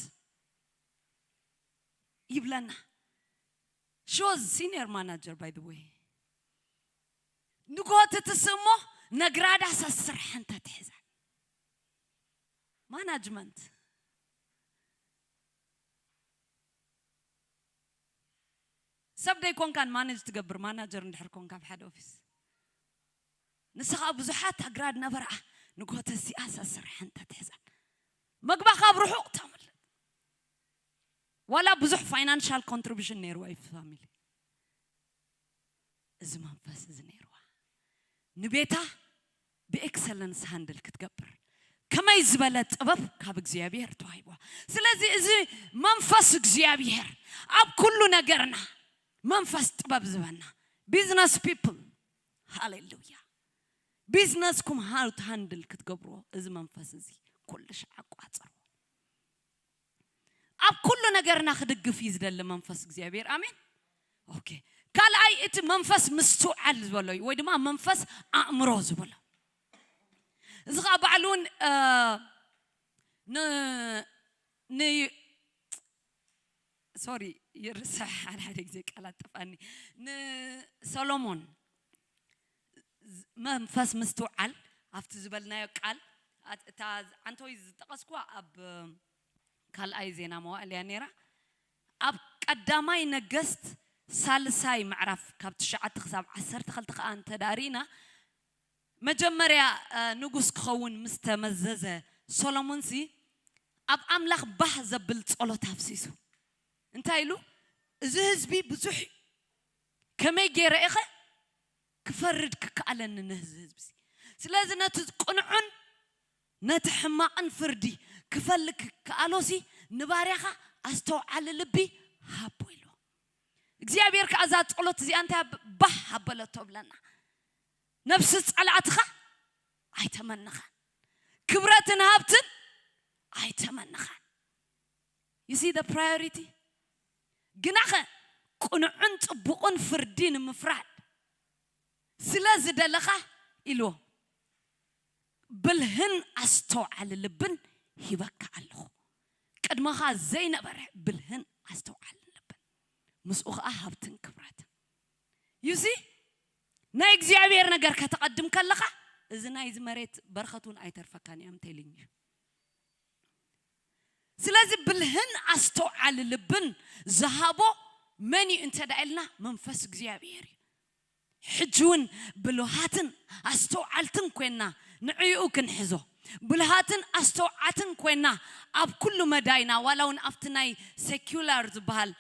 ይብለና። She was senior manager by the way። ንጎትትስ እሞ ነግራዳ ሰስርሐ እንተ ትሕዛ ማናጅመንት ሰብ ደይኮንካን ማኔጅ ትገብር ማናጀር እንድሕር ኮንካ ኣብ ሓደ ኦፊስ ንስኻ ብዙሓት ኣግራድ ነበርኣ ንጎተ ሲኣ ሰስርሐ እንተ ትሕዘን መግባኻ ኣብ ርሑቕ ተምልጥ ዋላ ብዙሕ ፋይናንሻል ኮንትሪቢሽን ነይርዋ እዩ ፋሚሊ እዚ መንፈስ እዚ ነይርዋ ንቤታ ብኤክሰለንስ ሃንድል ክትገብር ከመይ ዝበለ ጥበብ ካብ እግዚኣብሔር ተዋሂብዋ። ስለዚ እዚ መንፈስ እግዚኣብሔር ኣብ ኩሉ ነገርና መንፈስ ጥበብ ዝበና። Business people, ሃሌሉያ። ቢዝነስኩም how to handle ክትገብርዎ እዚ መንፈስ እዚ ኩሉ ሻዕ ኣቋጽርዎ። ኣብ ኩሉ ነገርና ክድግፍ እዩ ዝደሊ መንፈስ እግዚኣብሔር። ኣሜን። ኦኬ። ካልኣይ እቲ መንፈስ ምስትውዓል ዝበሎ እዩ፣ ወይ ድማ መንፈስ ኣእምሮ ዝበሎ። እዚ ኸዓ ባዕሉ እውን እ፣ ን ን ሶሪ፣ ይርስሕ ሓደ ሓደ ግዜ ቃላት ጠፋኒ። ንሰሎሞን ዝ- መንፈስ ምስትውዓል ኣብቲ ዝበልናዮ ቃል፣ ኣት- እታ ዓንተወይ ዝጠቐስኩዋ ኣብ ካልኣይ ዜና መዋእል እያ ነይራ። ኣብ ቀዳማይ ነገስት ሳልሳይ ምዕራፍ ካብ ትሽዓተ ክሳብ ዓሰርተ ክልተ ከዓ እንተዳሪና፣ መጀመርያ ንጉስ ክኸውን ምስ ተመዘዘ፣ ሶሎሞንሲ ኣብ ኣምላኽ ባህ ዘብል ጸሎት ኣፍሲሱ። እንታይ ኢሉ? እዚ ህዝቢ ብዙሕ እዩ፣ ከመይ ገይረ ኢኸ ክፈርድ ክከኣለኒ ነዚ ህዝቢ? ስለዚ ነቲ ቅኑዕን ነቲ ሕማቕን ፍርዲ ክፈልግ ክከኣሎሲ ንባርያኻ ኣስተውዓሊ ልቢ ሃቦ ኢልዎ። እግዚኣብሔር ከኣ እዛ ጸሎት እዚኣ እንታይ ባህ ኣበለቶ ብለና? ነብሲ ጸላእትኻ ኣይተመንኻን፣ ክብረትን ሃብትን ኣይተመንኻን። You see the priority? ግናኸ ቅኑዕን ጽቡቕን ፍርዲ ንምፍራድ ስለ ዝደለኻ ኢልዎ፣ ብልህን ኣስተውዓሊ ልብን ሂበካ ኣለኹ። ቅድመኻ ዘይነበረ ብልህን ኣስተውዓሊ ልብን፣ ምስኡ ኸዓ ሃብትን ክብረትን። You see? ናይ እግዚኣብሔር ነገር ከተቐድም ከለኻ እዚ ናይዚ መሬት በረኸት እውን ኣይተርፈካን እዮም ተይልኝ እዩ። ስለዚ ብልህን ኣስተውዓሊ ልብን ዝሃቦ መን እዩ እንተ ደኣ ኢልና መንፈስ እግዚኣብሔር እዩ። ሕጂ እውን ብልሃትን ኣስተውዓልትን ኮይና ንዕኡ ክንሕዞ፣ ብልሃትን ኣስተውዓትን ኮይና ኣብ ኩሉ መዳይና፣ ዋላ እውን ኣብቲ ናይ ሴኩላር ዝበሃል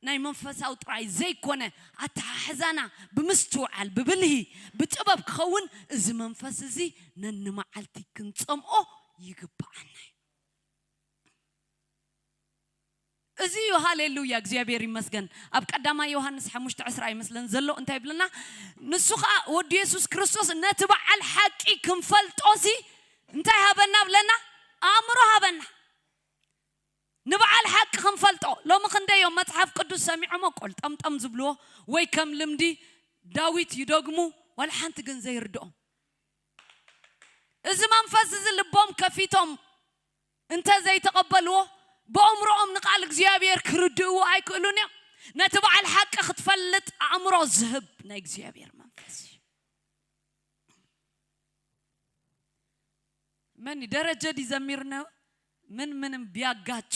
ናይ መንፈሳዊ ጥራይ ዘይኮነ ኣተሓሕዛና ብምስትውዓል፣ ብብልሂ፣ ብጥበብ ክኸውን እዚ መንፈስ እዚ ነንመዓልቲ ክንጸምኦ ይግብኣና እዩ። እዚ እዩ። ሃሌሉያ፣ እግዚኣብሔር ይመስገን። ኣብ ቀዳማይ ዮሃንስ ሓሙሽተ ዕስራ ይመስለን ዘሎ እንታይ ይብለና? ንሱ ኸዓ ወዲ የሱስ ክርስቶስ ነቲ በዓል ሓቂ ክንፈልጦሲ እንታይ ሃበና ብለና? ኣእምሮ ሃበና። ንበዓል ሓቂ ክንፈልጦ። ሎሚ ክንደይ እዮም መጽሓፍ ቅዱስ ሰሚዖሞ ቆልጠምጠም ዝብልዎ፣ ወይ ከም ልምዲ ዳዊት ይደግሙ፣ ዋላ ሓንቲ ግን ዘይርድኦም። እዚ መንፈስ እዚ ልቦም ከፊቶም እንተ ዘይተቐበልዎ፣ ብኣእምሮኦም ንቃል እግዚኣብሔር ክርድእዎ ኣይክእሉን እዮም። ነቲ በዓል ሓቂ ክትፈልጥ ኣእምሮ ዝህብ ናይ እግዚኣብሔር መንፈስ እዩ። መን ደረጀ ድዩ ዘሚርና? ምን ምንም ቢያጋጩ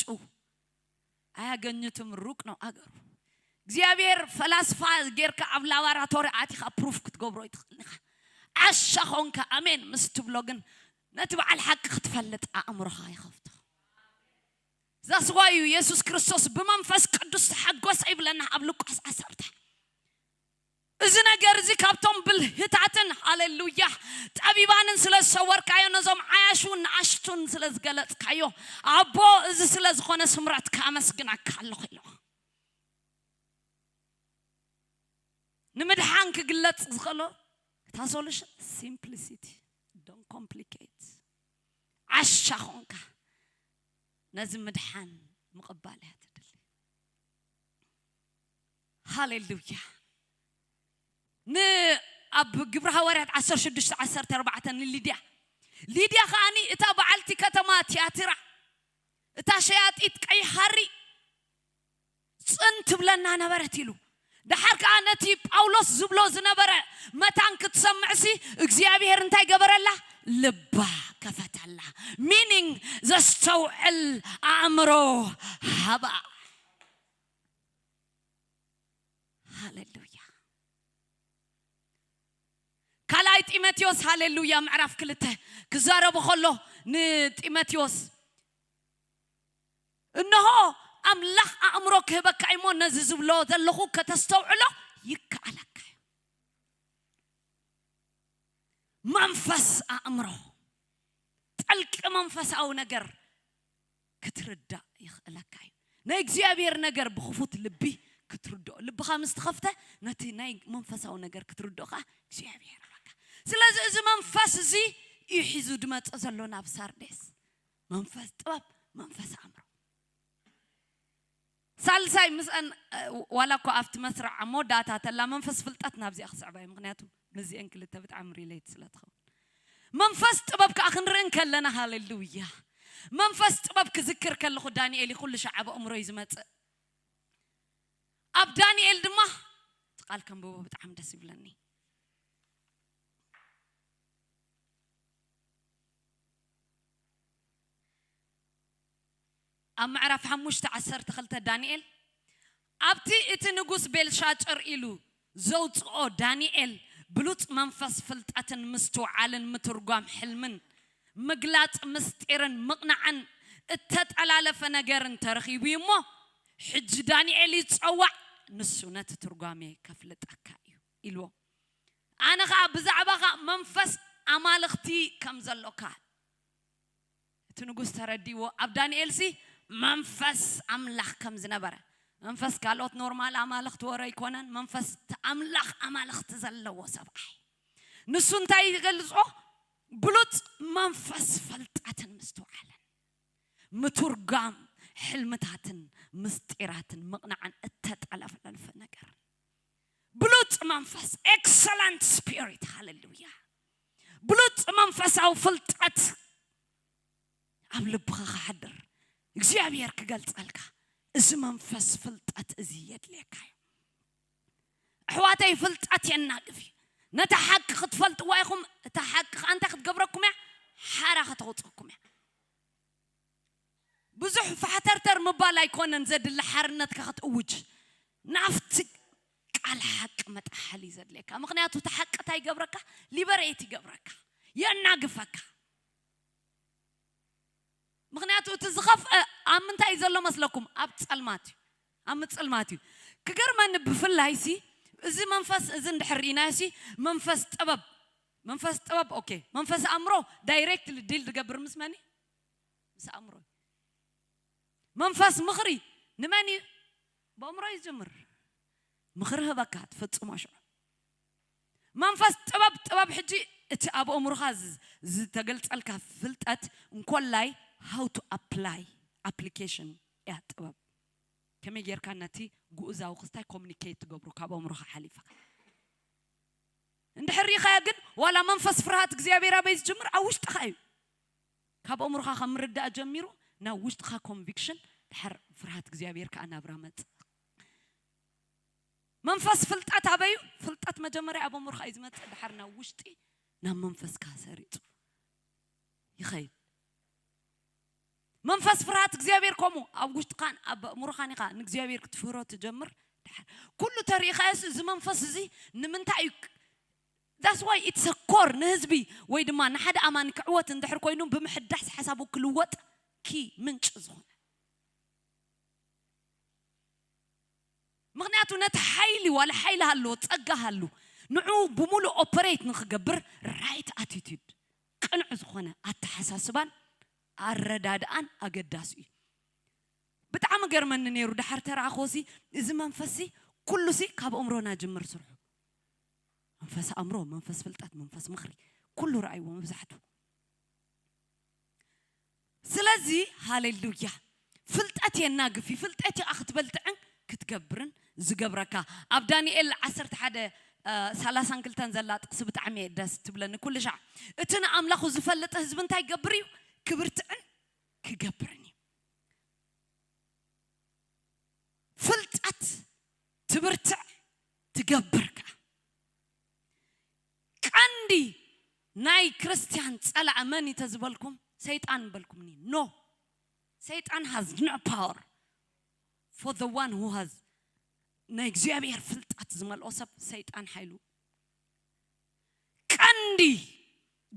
ኣያገኙትም፣ ሩቅ ነው አገሩ። እግዚኣብሔር ፈላስፋ ጌርካ ኣብ ላባራቶሪ ኣቲኻ ፕሩፍ ክትገብሮ ይትኽእል ኢኻ። ዓሻ ኾንካ ኣሜን ምስ ትብሎ ግን ነቲ በዓል ሓቂ ክትፈልጥ ኣእምሮኻ ይኸፍቶ። ዛስዋዩ የሱስ ክርስቶስ ብመንፈስ ቅዱስ ተሓጎሰ ይብለና ኣብ ሉቃስ ዓሰርተ። እዚ ነገር እዚ ካብቶም ብልህታትን፣ ሃሌሉያ፣ ጠቢባንን ስለ ዝሰወርካዮ፣ ነዞም ዓያሹን ንኣሽቱን ስለ ዝገለጽካዮ፣ ኣቦ፣ እዚ ስለ ዝኾነ ስምረትካ ኣመስግናካ ኣለኹ ኢሉ። ንምድሓን ክግለጽ ዝኽእሎ እታ ሶሉሽን ሲምፕሊሲቲ፣ don't complicate። ዓሻ ኾንካ ነዚ ምድሓን ምቕባል እያ ትድሊ። ሃሌሉያ። ን ኣብ ግብሪ ሃዋርያት ዓሰርተ ሽዱሽተ ዓሰርተ ኣርባዕተ ንሊድያ፣ ሊድያ ከኣኒ እታ በዓልቲ ከተማ ትያትራ፣ እታ ሸያጢት ቀይ ሃሪ ጽን ትብለና ነበረት ኢሉ። ደሓር ከኣ ነቲ ጳውሎስ ዝብሎ ዝነበረ መታን ክትሰምዕሲ እግዚኣብሔር እንታይ ገበረላ? ልባ ከፈተላ። ሚኒንግ ዘስተውዕል ኣእምሮ ሃባ። ሃሌሉያ። ካልኣይ ጢሞቴዎስ፣ ሃሌሉያ፣ ምዕራፍ ክልተ ክዛረቡ ከሎ ንጢሞቴዎስ፣ እንሆ ኣምላኽ ኣእምሮ ክህበካ እሞ ነዚ ዝብሎ ዘለኹ ከተስተውዕሎ ይከኣለካ እዩ። መንፈስ ኣእምሮ ጥልቂ መንፈሳዊ ነገር ክትርዳእ ይኽእለካ እዩ። ናይ እግዚኣብሔር ነገር ብኽፉት ልቢ ክትርድኦ፣ ልብኻ ምስ ተኸፍተ ነቲ ናይ መንፈሳዊ ነገር ክትርድኦ ከዓ እግዚኣብሔር ኣለካ። ስለዚ እዚ መንፈስ እዚ እዩ ሒዙ ድመጽእ ዘሎ ናብ ሳርዴስ። መንፈስ ጥበብ፣ መንፈስ ኣእምሮ። ሳልሳይ ምስአን፣ ዋላ እኮ ኣብቲ መስርዕ ኣብ መወዳእታ ተላ መንፈስ ፍልጠት ናብዚኣ ክስዕባ እዩ። ምክንያቱ ምስዚአን ክልተ ብጣዕሚ ሪሌት ስለ ትኸውን። መንፈስ ጥበብ ከዓ ክንርኢ እንከለና፣ ሃሌሉያ፣ መንፈስ ጥበብ ክዝክር ከለኹ ዳንኤል እዩ ኩሉ ሻዕ ኣብ ኣእምሮ እዩ ዝመፅእ። ኣብ ዳንኤል ድማ እቲ ቃል ከንብቦ ብጣዕሚ ደስ ይብለኒ። ኣብ ምዕራፍ ሓሙሽተ ዓሰርተ ክልተ ዳንኤል፣ ኣብቲ እቲ ንጉስ ቤልሻጭር ኢሉ ዘውፅኦ ዳንኤል ብሉፅ መንፈስ ፍልጠትን ምስትውዓልን ምትርጓም ሕልምን ምግላፅ ምስጢርን ምቕናዕን እተጠላለፈ ነገርን ተረኺቡ እዩ እሞ፣ ሕጂ ዳንኤል ይፀዋዕ፣ ንሱ ነቲ ትርጓሜ ከፍልጠካ እዩ ኢልዎ። ኣነ ኸዓ ብዛዕባኻ መንፈስ ኣማልኽቲ ከም ዘሎካ እቲ ንጉስ ተረዲዎ። ኣብ ዳንኤልሲ መንፈስ ኣምላኽ ከም ዝነበረ፣ መንፈስ ካልኦት ኖርማል ኣማልኽቲ ወረ ኣይኮነን፣ መንፈስ እቲ ኣምላኽ ኣማልኽቲ ዘለዎ ሰብኣይ። ንሱ እንታይ ይገልጾ? ብሉጽ መንፈስ ፍልጠትን ምስትውዓልን፣ ምትርጓም ሕልምታትን ምስጢራትን ምቕናዕን እተጠለፍለልፈ ነገር። ብሉጽ መንፈስ፣ ኤክሰለንት ስፒሪት፣ ሃሌሉያ። ብሉጽ መንፈሳዊ ፍልጠት ኣብ ልብኻ ክሓድር እግዚኣብሔር ክገልጸልካ፣ እዚ መንፈስ ፍልጠት እዚ የድልየካ እዩ። ኣሕዋተይ፣ ፍልጠት የናግፍ እዩ። ነታ ሓቂ ክትፈልጥዋ ኢኹም፣ እታ ሓቂ ኸኣ እንታይ ክትገብረኩም እያ? ሓራ ከተውፅእኩም እያ። ብዙሕ ፋሕተርተር ምባል ኣይኮነን ዘድሊ ሓርነትካ ክትእውጅ፣ ናብቲ ቃል ሓቂ መጥሓል እዩ ዘድልየካ። ምኽንያቱ እቲ ሓቂ እንታይ ይገብረካ? ሊበሬት ይገብረካ፣ የናግፈካ። ምኽንያቱ እቲ ዝኸፍአ ኣብ ምንታይ እዩ ዘሎ መስለኩም? ኣብ ጸልማት እዩ፣ ኣብ ምጽልማት እዩ። ክገርመኒ ብፍላይ ሲ፣ እዚ መንፈስ እዚ እንድሕር ርኢናዮ ሲ፣ መንፈስ ጥበብ፣ መንፈስ ጥበብ፣ ኦኬ፣ መንፈስ ኣእምሮ ዳይሬክትሊ ዲል ዝገብር ምስ መን እዩ? ምስ ኣእምሮ እዩ። መንፈስ ምኽሪ ንመን እዩ? ብኣእምሮ እዩ ዝጅምር። ምኽሪ ህበካ ትፍጽሞ ሽዑ። መንፈስ ጥበብ፣ ጥበብ ሕጂ እቲ ኣብ ኣእምሮኻ ዝ-፣ ዝተገልጸልካ ፍልጠት እንኮላይ how to apply፣ ኣፕሊኬሽን እያ ጥበብ። ከመይ ጌርካ ነቲ ግኡዛዊ ክስታይ ኮሚኒኬት ትገብሮ ካብ ኣእምሮኻ ሓሊፍካ። እንድሕር ርኢኻዮ ግን ዋላ መንፈስ ፍርሃት እግዚኣብሔር ኣበይ ዝጅምር? ኣብ ውሽጥኻ እዩ። ካብ ኣእምሮኻ ከም ምርዳእ ጀሚሩ ናብ ውሽጥኻ ኮንቪክሽን፣ ድሓር ፍርሃት እግዚኣብሔር ከኣ ናብራ መጽእ። መንፈስ ፍልጠት ኣበዩ? ፍልጠት መጀመርያ ኣብ ኣእምሮኻ እዩ ዝመጽእ፣ ድሓር ናብ ውሽጢ ናብ መንፈስካ ሰሪጹ ይኸይድ። መንፈስ ፍርሃት እግዚኣብሔር ከምኡ ኣብ ውሽጥኻን ኣብ ኣእምሮኻን ኢኻ ንእግዚኣብሔር ክትፍህሮ ትጀምር። ድሓር ኩሉ ተሪኢኻዮስ እዚ መንፈስ እዚ ንምንታይ እዩ? That's why it's a core ንህዝቢ ወይ ድማ ንሓደ ኣማኒ ክዕወት እንድሕር ኮይኑ ብምሕዳስ ሓሳቡ ክልወጥ ኪ ምንጭ ዝኾነ። ምኽንያቱ ነቲ ሓይሊ ዋላ ሓይሊ ሃለዎ ጸጋ ሃሉ ንዑ ብምሉእ ኦፐሬት ንኽገብር ራይት ኣቲቲዩድ ቅኑዕ ዝኾነ ኣተሓሳስባን ኣረዳድኣን ኣገዳሲ እዩ። ብጣዕሚ ገርመኒ ነይሩ ድሓር ተረኣኽዎ ሲ፣ እዚ መንፈስ ሲ ኩሉ ሲ ካብ ኣእምሮና ጅምር ስርሑ። መንፈስ ኣእምሮ፣ መንፈስ ፍልጠት፣ መንፈስ ምኽሪ፣ ኩሉ ረኣይዎ መብዛሕቱ። ስለዚ ሃሌሉያ፣ ፍልጠት የናግፍ እዩ። ፍልጠት እዩ ክትበልጥዕን ክትገብርን ዝገብረካ። ኣብ ዳንኤል ዓሰርተ ሓደ፣ እ፣ ሰላሳን ክልተን ዘላ ጥቕሲ ብጣዕሚ እየ ደስ ትብለኒ። ኩሉ ሻዕ እቲ ንኣምላኹ ዝፈልጥ ህዝቢ እንታይ ይገብር እዩ? ክብርትዕን ክገብርን እዩ። ፍልጠት ትብርትዕ ትገብር ከኣ። ቀንዲ ናይ ክርስትያን ጸላኢ መን እዩ ተዝበልኩም? ሰይጣን በልኩምኒ። ኖ፣ ሰይጣን has no power for the one who has፣ ናይ እግዚኣብሔር ፍልጠት ዝመልኦ ሰብ ሰይጣን ሓይሉ ቀንዲ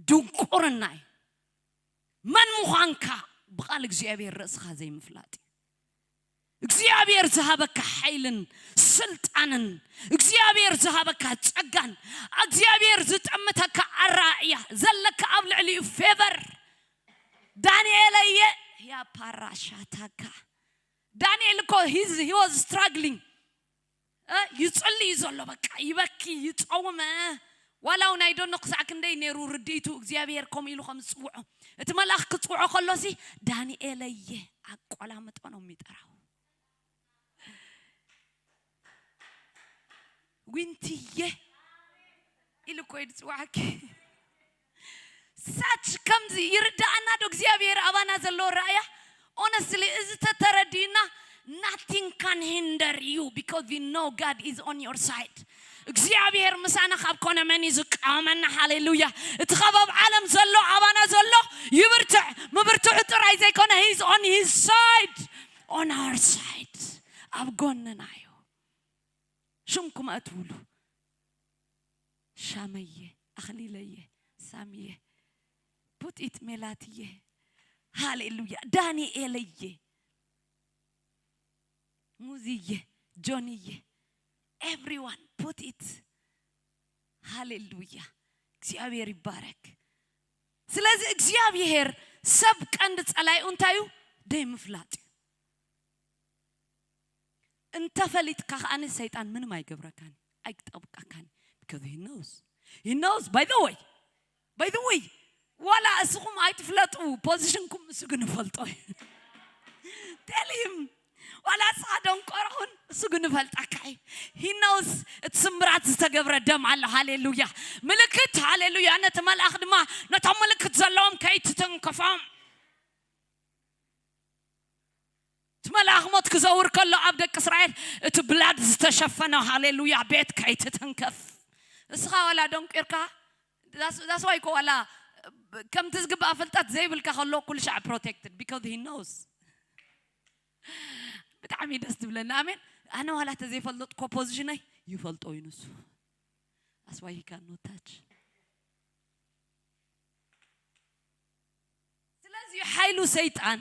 ድንቁርና እዩ። መን ምዃንካ ብቓል እግዚኣብሔር ርእስኻ ዘይምፍላጥ እዩ። እግዚኣብሔር ዝሃበካ ሓይልን ስልጣንን፣ እግዚኣብሔር ዝሃበካ ጸጋን፣ እግዚኣብሔር ዝጠምተካ ኣረኣእያ ዘለካ ኣብ ልዕሊኡ ፌቨር ዳንኤለየ፣ ያ ፓራሻታካ። ዳንኤል እኮ he's- he was struggling። እ፣ ይጽልይ ዘሎ፣ በቃ ይበኪ፣ ይጸውም። እ፣ ዋላ እውን ኣይደኖ ክሳዕ ክንደይ ነይሩ ርድኢቱ እግዚኣብሔር ከምኡ ኢሉ ከም ዝጽውዖ። እቲ መልኣኽ ክጽውዖ ከሎሲ፣ ዳንኤለየ፣ ኣቆላምጦ ነው የሚጠራው። ዊንትየ ኢሉ እኮ እዩ ዝጽዋዓኪ። ሳች ከምዚ ይርዳኣና ዶ እግዚኣብሔር ኣባና ዘለዎ ራእያ? Honestly፣ እዚ ተተረዲእና, nothing can hinder you because you know God is on your side. እግዚኣብሔር ምሳና ካብ ኮነ መን እዩ ዝቃወመና? ሃሌሉያ። እቲ ከባብ ዓለም ዘሎ ኣባና ዘሎ ይብርትዕ። ምብርትዑ ጥራይ ዘይኮነ, he's on his side, on our side. ኣብ ጎንና እዩ። ሽምኩም ኣትውሉ። ሻመየ፣ ኣኽሊለየ፣ ሳምየ፣ ቡጢት ሜላትየ፣ ሃሌሉያ፣ ዳንኤለየ፣ ሙዝየ፣ ጆንየ፣ everyone put it። ሃሌሉያ፣ እግዚኣብሔር ይባረክ። ስለዚ እግዚኣብሔር ሰብ ቀንዲ ጸላይኡ እንታይ እዩ? ደይ ምፍላጥ እዩ። እንተፈሊጥካ ከኣኒ ሰይጣን ምንም ኣይገብረካን፣ ኣይጠብቀካን። Because he knows, he knows, by the way, by the way፣ ዋላ እስኹም ኣይትፍለጡ፣ ፖዚሽንኩም እሱ ግን ይፈልጦ እዩ። Tell him። ዋላ እስኻ ደንቆሮ ኩን፣ እሱ ግን ይፈልጠካ እዩ። He knows። እቲ ስምራት ዝተገብረ ደም ኣሎ። ሃሌሉያ። ምልክት፣ ሃሌሉያ። ነቲ መልኣኽ ድማ ነቶም ምልክት ዘለዎም ከይትትንከፎም። እቲ መልኣኽ ሞት ክዘውር ከሎ ኣብ ደቂ እስራኤል እቲ ብላድ ዝተሸፈነ፣ ሃሌሉያ፣ ቤት ከይትትንከፍ። እስኻ ዋላ ደንቂርካ፣ that's why እኮ ዋላ ከምቲ ዝግባእ ፍልጠት ዘይብልካ ከሎ ኩሉ ሻዕ protected because he knows። ብጣዕሚ ደስ ዝብለና። ኣሜን። ኣነ ዋላ ተዘይፈልጥኮ ፖዚሽነይ ይፈልጦ እዩ ንሱ። That's why he cannot touch። ስለዚ ሓይሉ ሰይጣን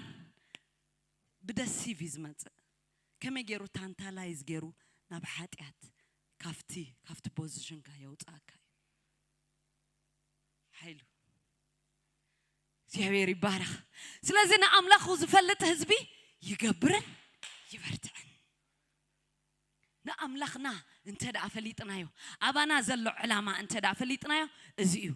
ብደሲቭ እዩ ዝመጽእ። ከመይ ገይሩ ታንታላይዝ ገይሩ ናብ ሓጢኣት ካብቲ ካብቲ ፖዚሽንካ የውጽኣካ እዩ ሓይሉ። እግዚኣብሔር ይባረኽ። ስለዚ ንኣምላኹ ዝፈልጥ ህዝቢ ይገብርን ይበርትዕን። ንኣምላኽና እንተ ደኣ ፈሊጥናዮ፣ ኣባና ዘሎ ዕላማ እንተ ደኣ ፈሊጥናዮ፣ እዚ እዩ።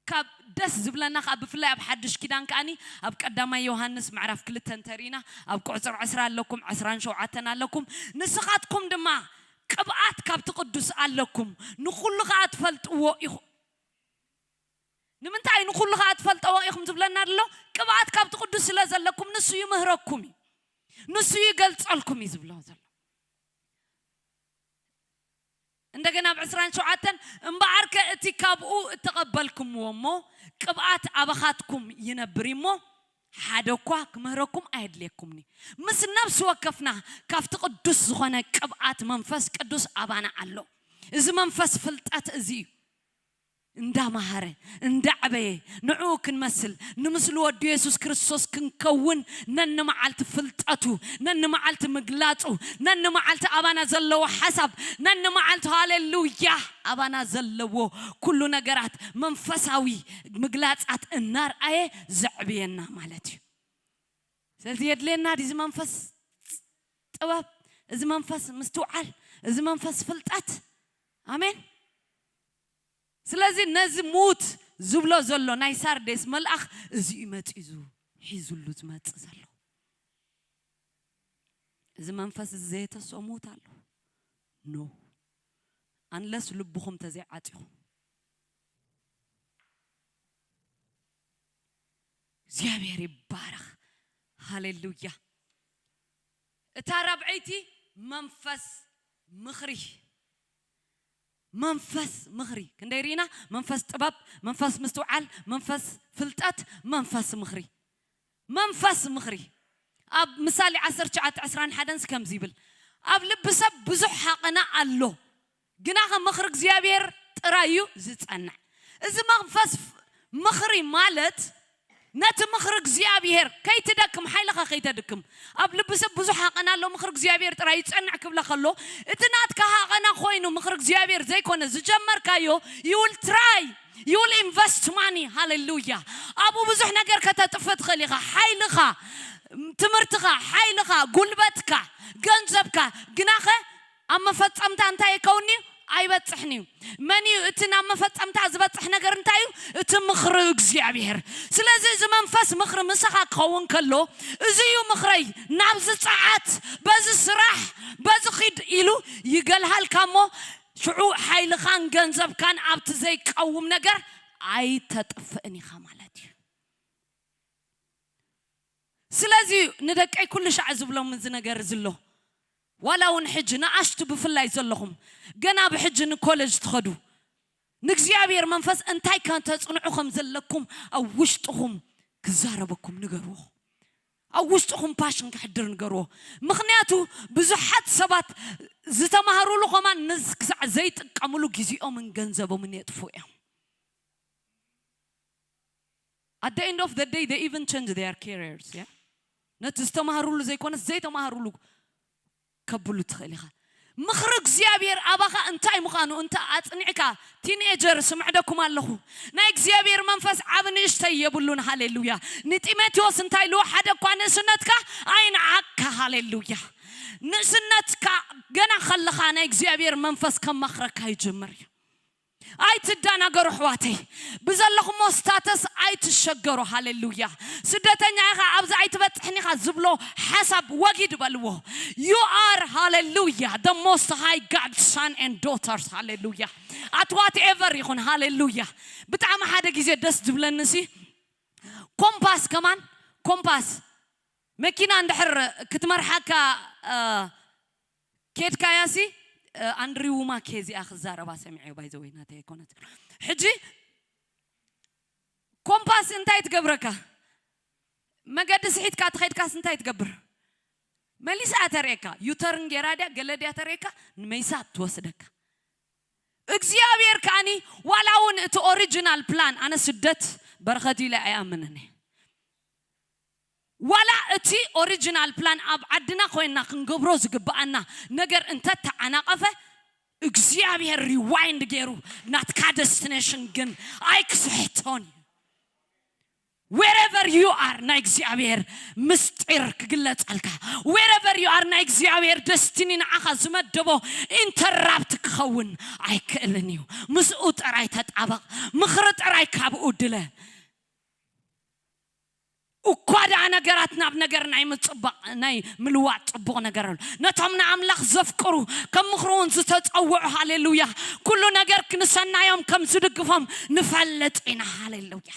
ካብ ደስ ዝብለና ከኣ ብፍላይ ኣብ ሓድሽ ኪዳን ከኣኒ ኣብ ቀዳማይ ዮሃንስ ምዕራፍ ክልተ እንተሪእና ኣብ ቁጽሪ ዕስራ ኣለኩም፣ ዕስራን ሸውዓተን ኣለኩም። ንስኻትኩም ድማ ቅብኣት ካብቲ ቅዱስ ኣለኩም፣ ንኹሉ ከኣ ትፈልጥዎ ኢኹም። ንምንታይ ንኹሉ ከኣ ትፈልጠዎ ኢኹም ዝብለና ዘሎ? ቅብኣት ካብቲ ቅዱስ ስለ ዘለኩም ንሱ ይምህረኩም እዩ፣ ንሱ ይገልጸልኩም እዩ ዝብሎ ዘሎ። እንደገና ኣብ ዕስራን ሸውዓተን፣ እምበኣርከ እቲ ካብኡ እተቐበልኩምዎ እሞ ቅብኣት ኣባኻትኩም ይነብር እሞ ሓደ እኳ ክምህረኩም ኣየድልየኩምኒ። ምስ ነፍሲ ወከፍና ካብቲ ቅዱስ ዝኾነ ቅብኣት መንፈስ ቅዱስ ኣባና ኣሎ። እዚ መንፈስ ፍልጠት እዚ እዩ። እንዳመሃረ እንዳዕበየ ንዕኡ ክንመስል ንምስሊ ወዱ የሱስ ክርስቶስ ክንከውን ነንመዓልቲ ፍልጠቱ፣ ነንመዓልቲ ምግላጹ፣ ነንመዓልቲ ኣባና ዘለዎ ሓሳብ፣ ነንመዓልቲ ሃሌሉያ ኣባና ዘለዎ ኩሉ ነገራት መንፈሳዊ ምግላጻት እናርኣየ ዘዕብየና ማለት እዩ። ስለዚ የድልየና ድዩ እዚ መንፈስ ጥበብ፣ እዚ መንፈስ ምስትውዓል፣ እዚ መንፈስ ፍልጠት? ኣሜን። ስለዚ ነዚ ሙት ዝብሎ ዘሎ ናይ ሳርዴስ መልኣኽ እዚ እዩ መጺኡ ሒዙሉ ዝመጽእ ዘሎ። እዚ መንፈስ እዚ ዘየተስኦ ሙት ኣሎ? ኖ። ኣንለስ ልብኹም ተዘይዓጺኹም። እግዚኣብሔር ይባረኽ። ሃሌሉያ። እታ ራብዐይቲ መንፈስ ምኽሪ። መንፈስ ምኽሪ። ክንደይ ርኢና? መንፈስ ጥበብ፣ መንፈስ ምስትውዓል፣ መንፈስ ፍልጠት፣ መንፈስ ምኽሪ። መንፈስ ምኽሪ። ኣብ ምሳሌ ዓሰርተ ትሽዓተ ዕስራን ሓደን ከምዚ ይብል፣ ኣብ ልቢ ሰብ ብዙሕ ሃቐና ኣሎ፣ ግናኸ ምኽሪ እግዚኣብሔር ጥራይ እዩ ዝጸንዕ። እዚ መንፈስ ምኽሪ ማለት ነቲ ምኽሪ እግዚኣብሔር ከይትደክም፣ ሓይልኻ ከይተድክም። ኣብ ልቢ ሰብ ብዙሕ ሃቐና ኣሎ፣ ምኽሪ እግዚኣብሔር ጥራይ ይጸንዕ ክብለ ከሎ፣ እቲ ናትካ ሃቐና ኮይኑ ምኽሪ እግዚኣብሔር ዘይኮነ ዝጀመርካዮ፣ you will try፣ You will invest money. ሃሌሉያ። ኣብኡ ብዙሕ ነገር ከተጥፍእ ትኽእል ኢኻ። ሓይልኻ፣ ትምህርትኻ፣ ሓይልኻ፣ ጉልበትካ፣ ገንዘብካ። ግናኸ ኣብ መፈጸምታ እንታይ ይከውን'ዩ? ኣይበጽሕን'ዩ። መን'ዩ እቲ ናብ መፈጸምታ ዝበጽሕ ነገር? እንታይ'ዩ? እቲ ምኽሪ እግዚኣብሔር። ስለዚ እዚ መንፈስ ምኽሪ ምሳኻ ክኸውን ከሎ፣ እዚ'ዩ ምኽረይ፣ ናብዚ ጸዓት፣ በዚ ስራሕ፣ በዚ ኺድ ኢሉ ይገልሃልካ እሞ፣ ሽዑ ሓይልኻን ገንዘብካን ኣብቲ ዘይቀውም ነገር ኣይተጥፍእን ኢኻ ማለት እዩ። ስለዚ ንደቀይ ኩሉ ሻዕ ዝብሎም እዚ ነገር እዚ ኣሎ። ዋላ እውን ሕጂ ንኣሽቱ ብፍላይ ዘለኹም፣ ገና ብሕጂ ንኮሌጅ ትኸዱ፣ ንእግዚኣብሔር መንፈስ እንታይ ከተጽንዑ ከም ዘለኩም ኣብ ውሽጥኹም ክዛረበኩም ንገርዎ። ኣብ ውሽጥኹም ፓሽን ክሕድር ንገርዎ። ምኽንያቱ ብዙሓት ሰባት ዝተማህሩሉ ከማን ንዝ-፣ ክሳዕ ዘይጥቀምሉ ግዜኦምን ገንዘቦምን የጥፉ እዮም። At the end of the day, they even change their careers. Yeah? ነቲ ዝተማህሩሉ ዘይኮነስ ዘይተማህሩሉ ከብሉ ትኽእል ኢኻ። ምኽሪ እግዚኣብሔር ኣባኻ እንታይ ምዃኑ እንተ ኣጽኒዕካ፣ ቲኔጀር ስምዕደኩም ኣለኹ። ናይ እግዚኣብሔር መንፈስ ዓብ ንእሽተይ የብሉን። ሃሌሉያ። ንጢሞቴዎስ እንታይ ኢልዎ? ሓደ እኳ ንእስነትካ ኣይንዓቅካ። ሃሌሉያ። ንእስነትካ ገና ከለኻ ናይ እግዚኣብሔር መንፈስ ከማኽረካ ይጅምር እዩ። ኣይትዳናገሩ ኣሕዋተይ፣ ብዘለኹሞ ስታተስ ኣይትሸገሩ። ሃሌሉያ። ስደተኛ ኢኻ፣ ኣብዚ ኣይትበጽሕን ኢኻ ዝብሎ ሓሳብ ወጊድ በልዎ። You are, ሃሌሉያ, the most high God son and daughters. ሃሌሉያ። At whatever ይኹን፣ ሃሌሉያ። ብጣዕሚ ሓደ ግዜ ደስ ዝብለኒ ሲ ኮምፓስ፣ ከማን ኮምፓስ መኪና እንድሕር ክትመርሓካ፣ እ፣ ኬድካያ ሲ፣ እ፣ ኣንድሪው ማኬ እዚኣ ክዛረባ ሰሚዐዮ፣ ባይ ዘ ወይ ናተይ ኣይኮነት። ሕጂ ኮምፓስ እንታይ ትገብረካ? መገዲ ስሒትካ ትኸድካስ እንታይ ትገብር? መሊሳ እያ ተርእየካ። ዩተርን ጌራ ድያ፣ ገለ ድያ ተርእየካ? ንመይሳ ትወስደካ። እግዚኣብሔር ከኣኒ ዋላ እውን እቲ ኦሪጂናል ፕላን፣ ኣነ ስደት በረኸት ኢለ ኣይኣምንን እየ። ዋላ እቲ ኦሪጂናል ፕላን ኣብ ዓድና ኮይንና ክንገብሮ ዝግብኣና ነገር እንተተዓናቐፈ፣ እግዚኣብሔር ሪዋይንድ ገይሩ ናትካ ደስቲኔሽን ግን ኣይክስሕቶን እዩ። Wherever you are፣ ናይ እግዚኣብሔር ምስጢር ክግለጸልካ። Wherever you are፣ ናይ እግዚኣብሔር ደስቲኒ ንዓኻ ዝመደቦ ኢንተራፕት ክኸውን ኣይክእልን እዩ። ምስኡ ጥራይ ተጣበቕ። ምኽሪ ጥራይ ካብኡ ድለ። እኳ ደኣ ነገራት ናብ ነገር ናይ ምጽባቕ፣ ናይ ምልዋጥ ጽቡቕ ነገር ኣሎ። ነቶም ንኣምላኽ ዘፍቅሩ፣ ከም ምኽሩ እውን ዝተጸውዑ፣ ሃሌሉያ፣ ኩሉ ነገር ክንሰናዮም ከም ዝድግፎም ንፈልጥ ኢና። ሃሌሉያ።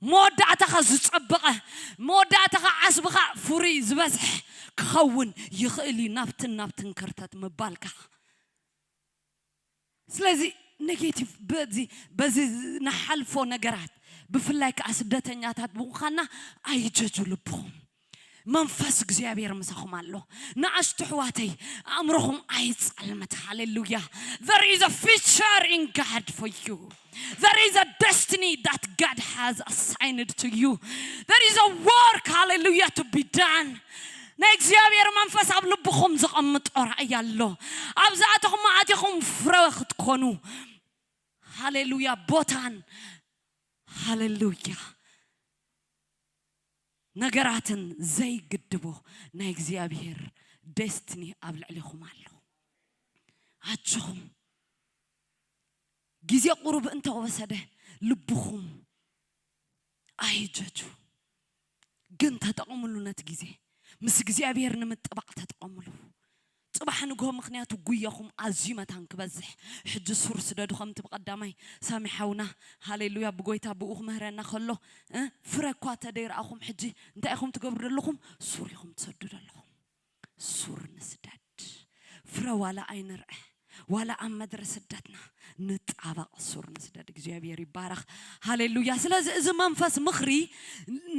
መወዳእታኻ ዝጸበቐ፣ መወዳእታኻ ዓስብኻ ፍሩይ ዝበዝሕ ክኸውን ይኽእል እዩ፣ ናብትን ናብትን ክርተት ምባልካ። ስለዚ ኔጌቲቭ በዚ፣ በዚ ንሓልፎ ነገራት፣ ብፍላይ ከኣ ስደተኛታት ብምዃንና ኣይጀጁ ልብኹም። መንፈስ እግዚኣብሔር ምሳኹም ኣሎ። ንኣሽቱ ኣሕዋተይ፣ ኣእምሮኹም ኣይጸልምት። ሃሌሉያ። There is a future in God for you. There is a destiny that God has assigned to you. There is a work, ሃሌሉያ, to be done. ናይ እግዚኣብሔር መንፈስ ኣብ ልብኹም ዘቐምጦ ራእይ ኣሎ። ኣብዛ ኣተኹም ኣቲኹም ፍረ ክትኮኑ፣ ሃሌሉያ፣ ቦታን፣ ሃሌሉያ፣ ነገራትን ዘይግድቦ ናይ እግዚኣብሔር ደስቲኒ ኣብ ልዕሊኹም ኣሎ። ኣጆኹም። ግዜ ቁሩብ እንተወሰደ ልብኹም ኣይጀጁ፣ ግን ተጠቕምሉ ነቲ ግዜ። ምስ እግዚኣብሔር ንምጥባቕ ተጠቐምሉ። ጽባሕ ንግሆ፣ ምኽንያቱ ጉያኹም ኣዝዩ መታን ክበዝሕ። ሕጂ ሱር ስደዱ፣ ከምቲ ብቐዳማይ ሳሚ ሓውና፣ ሃሌሉያ፣ ብጎይታ ብኡ ክምህረና ከሎ፣ እ፣ ፍረ እኳ ተደይረኣኹም፣ ሕጂ እንታይ ኢኹም ትገብሩ ዘለኹም? ሱር ኢኹም ትሰዱ ዘለኹም። ሱር ንስደድ። ፍረ ዋላ ኣይንርአ፣ ዋላ ኣብ መድረ ስደትና ንጣበቕ፣ ሱር ንስደድ። እግዚኣብሔር ይባረኽ። ሃሌሉያ። ስለዚ እዚ መንፈስ ምኽሪ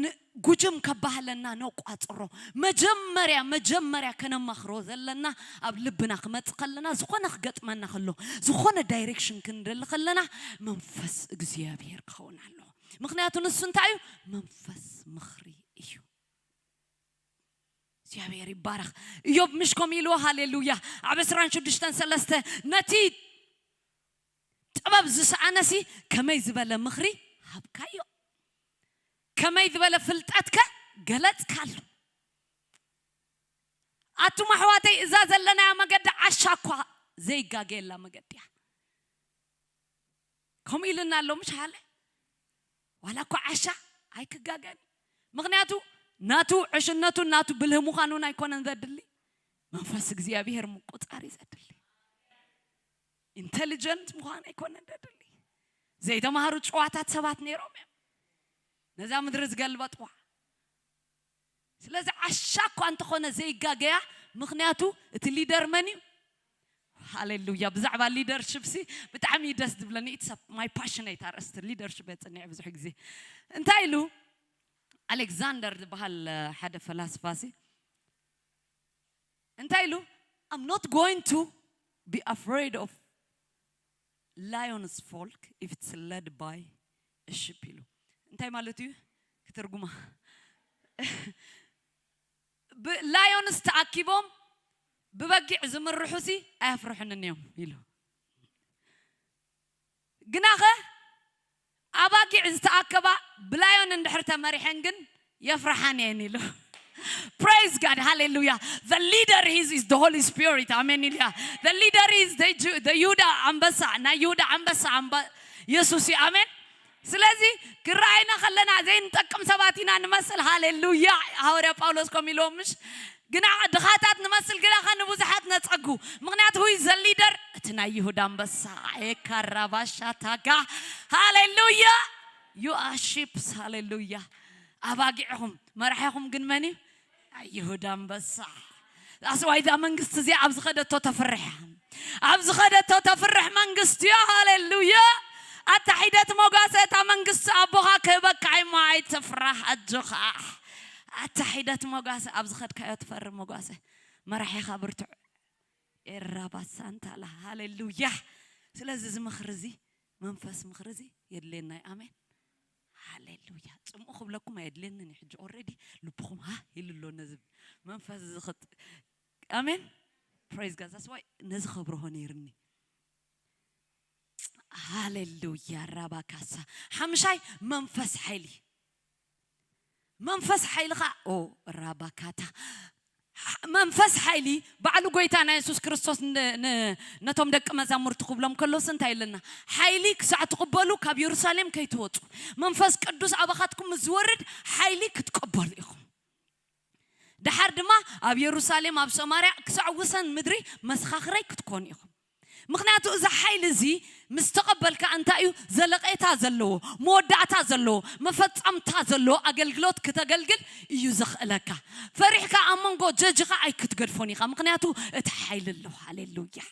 ን-፣ ጉጅም ከባህለና ነቋጽሮ። መጀመርያ፣ መጀመርያ ከነማኽሮ ዘለና፣ ኣብ ልብና ክመጽእ ከለና፣ ዝኾነ ክገጥመና ከሎ፣ ዝኾነ ዳይሬክሽን ክንደሊ ከለና፣ መንፈስ እግዚኣብሔር ክኸውን ኣለዎ። ምኽንያቱ ንሱ እንታይ እዩ? መንፈስ ምኽሪ እዩ። እግዚኣብሔር ይባረኽ። ኢዮብ ምሽ ከምኡ ኢልዎ፣ ሃሌሉያ፣ ኣብ ዕስራን ሽዱሽተን ሰለስተ፣ ነቲ ጥበብ ዝሰኣነሲ ከመይ ዝበለ ምኽሪ ሃብካዮ? ከመይ ዝበለ ፍልጠትከ ገለጽካሉ? ኣቱም ኣሕዋተይ፣ እዛ ዘለናያ መገዲ ዓሻ እኳ ዘይጋገየላ መገዲ እያ። ከምኡ ኢልና ኣሎ፣ ምሽ ሃለ? ዋላ እኳ ዓሻ ኣይክጋገን። ምኽንያቱ ናቱ ዕሽነቱን ናቱ ብልህ ምዃኑን ኣይኮነን ዘድሊ፣ መንፈስ እግዚኣብሔር ምቁጻር እዩ ዘድሊ። ኢንተሊጀንት ምዃን ኣይኮነን ዘድሊ። ዘይተማሃሩ ጭዋታት ሰባት ነይሮም እዮም ነዛ ምድሪ ዝገልበጥዋ። ስለዚ ዓሻ እኳ እንተኾነ ዘይጋገያ፣ ምኽንያቱ እቲ ሊደር መን እዩ? ሃሌሉያ። ብዛዕባ ሊደርሽፕ ሲ ብጣዕሚ እዩ ደስ ዝብለኒ። ኢትስ ማይ ፓሽኔት ኣርእስቲ ሊደርሽፕ የጽንዕ ብዙሕ ግዜ። እንታይ ኢሉ ኣሌክዛንደር ዝበሃል ሓደ ፈላስፋ ሲ እንታይ ኢሉ? I'm not going to be afraid of lion's folk if it's led by a sheep ኢሉ። እንታይ ማለት እዩ? ክትርጉማ። ብ- ላዮንስ ተኣኪቦም ብበጊዕ ዝምርሑሲ ኣየፍርሑንን እዮም ኢሉ። ግናኸ ኣባጊዕ ዝተኣከባ ብላዮን እንድሕር ተመሪሐን ግን የፍርሓን እየን ኢሉ። Praise God, ሃሌሉያ። The leader is, is the Holy Spirit. ኣሜን ኢልያ። The leader is the, Ju- the ይሁዳ ኣንበሳ፣ ናይ ይሁዳ ኣንበሳ ኣንበ- የሱስ እዩ። ኣሜን። ስለዚ ክረኣይና ከለና ዘይንጠቅም ሰባት ኢና ንመስል። ሃሌሉያ። ሃዋርያ ጳውሎስ ከም ኢልዎም ምሽ ግና ድኻታት ንመስል ግና ኸ ንብዙሓት ነጸጉ። ምኽንያቱ ሁይ ዘሊደር እቲ ናይ ይሁዳ ኣንበሳ ኤካራባሻታጋ። ሃሌሉያ። You are sheeps። ሃሌሉያ። ኣባጊዕኹም መራሒኹም ግን መን እዩ? ናይ ይሁዳ ኣንበሳ። ኣስዋይዛ መንግስቲ እዚኣ ኣብ ዝኸደቶ ተፍርሕ፣ ኣብ ዝኸደቶ ተፍርሕ መንግስቲ እያ። ሃሌሉያ። ኣታ ሒደት መጓሰ እታ መንግስቲ ኣቦኻ ክህበካ እሞ ኣይትፍራህ ኣጆኻ። ኣታ ሒደት መጓሰ ኣብ ዝኸድካዮ ትፈሪ መጓሰ መራሒኻ ብርቱዕ ኤራባሳንታላ። ሃሌሉያ። ስለዚ እዚ ምኽሪ እዚ መንፈስ ምኽሪ እዚ የድልየና እዩ። ኣሜን። ሃሌሉያ። ጽምኡ ክብለኩም ኣየድልየንን እዩ። ሕጂ ኦልሬዲ ልብኹም ሃ ኢሉ ኣሎ ነዚ መንፈስ እዚ ክጥ ኣሜን። ፕሬዝ ጋድ ዛስ ዋይ ነዚ ከብርሆ ነይርኒ። ሃሌሉያ። ራባካሳ ሓምሻይ መንፈስ ሓይሊ መንፈስ ሓይሊ ኸዓ ኦ ራባካታ መንፈስ ሓይሊ ባዕሉ ጎይታና የሱስ ክርስቶስ ን- ን- ነቶም ደቂ መዛሙርቲ ክብሎም ከሎስ እንታይ ኣለና? ሓይሊ ክሳዕ ትቕበሉ ካብ የሩሳሌም ከይትወፁ መንፈስ ቅዱስ ኣባኻትኩም ምስ ዝወርድ ሓይሊ ክትቀበሉ ኢኹም። ደሓር ድማ ኣብ የሩሳሌም ኣብ ሰማርያ ክሳዕ ወሰን ምድሪ መሰኻኽረይ ክትኮኑ ኢኹም። ምኽንያቱ እዚ ሓይሊ እዚ ምስ ተቐበልካ እንታይ እዩ ዘለቐታ ዘለዎ መወዳእታ ዘለዎ መፈጸምታ ዘለዎ ኣገልግሎት ክተገልግል እዩ ዘኽእለካ። ፈሪሕካ ኣብ መንጎ ጀጅኻ ኣይክትገድፎን ኢኻ። ምኽንያቱ እቲ ሓይሊ ኣሎ። ሃሌሉያ።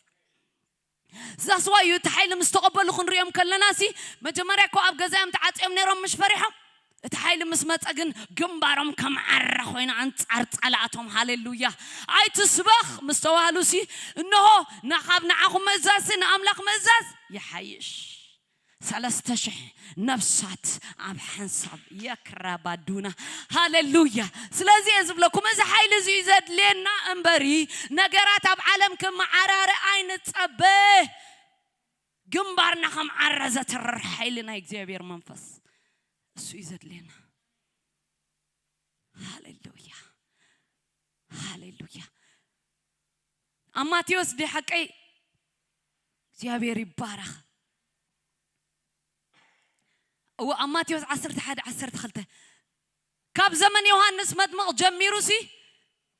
ዛስዋ እዩ እቲ ሓይሊ ምስ ተቐበሉ ክንሪኦም ከለና ሲ መጀመርያ እኮ ኣብ ገዛ እዮም ተዓፅዮም ነይሮም ምሽ ፈሪሖም። እቲ ሓይሊ ምስ መጸ ግን ግንባሮም ከም ዓረ ኮይኑ ኣንጻር ጸላእቶም። ሃሌሉያ። ኣይትስበኽ ምስ ተባህሉ ሲ እንሆ ናኻብ ንዓኹም ምእዛዝ ሲ ንኣምላኽ ምእዛዝ ይሓይሽ። ሰለስተ ሽሕ ነፍሳት ኣብ ሓንሳብ የክራባዱና። ሃሌሉያ። ስለዚ እየ ዝብለኩም እዚ ሓይሊ እዚ እዩ ዘድልየና እምበሪ ነገራት ኣብ ዓለም ክመዓራረ ኣይንጸበ። ግንባርና ከም ዓረ ዘትርር ሓይሊ ናይ እግዚኣብሔር መንፈስ እሱ እዩ ዘድልየና። ሃሌሉያ። ሃሌሉያ። ኣብ ማቴዎስ ዲ ሓቀይ እግዚኣብሔር ይባረኽ። እወ ኣብ ማቴዎስ ዓሰርተ ሓደ ዓሰርተ ክልተ ካብ ዘመን ዮሃንስ መጥምቕ ጀሚሩ ሲ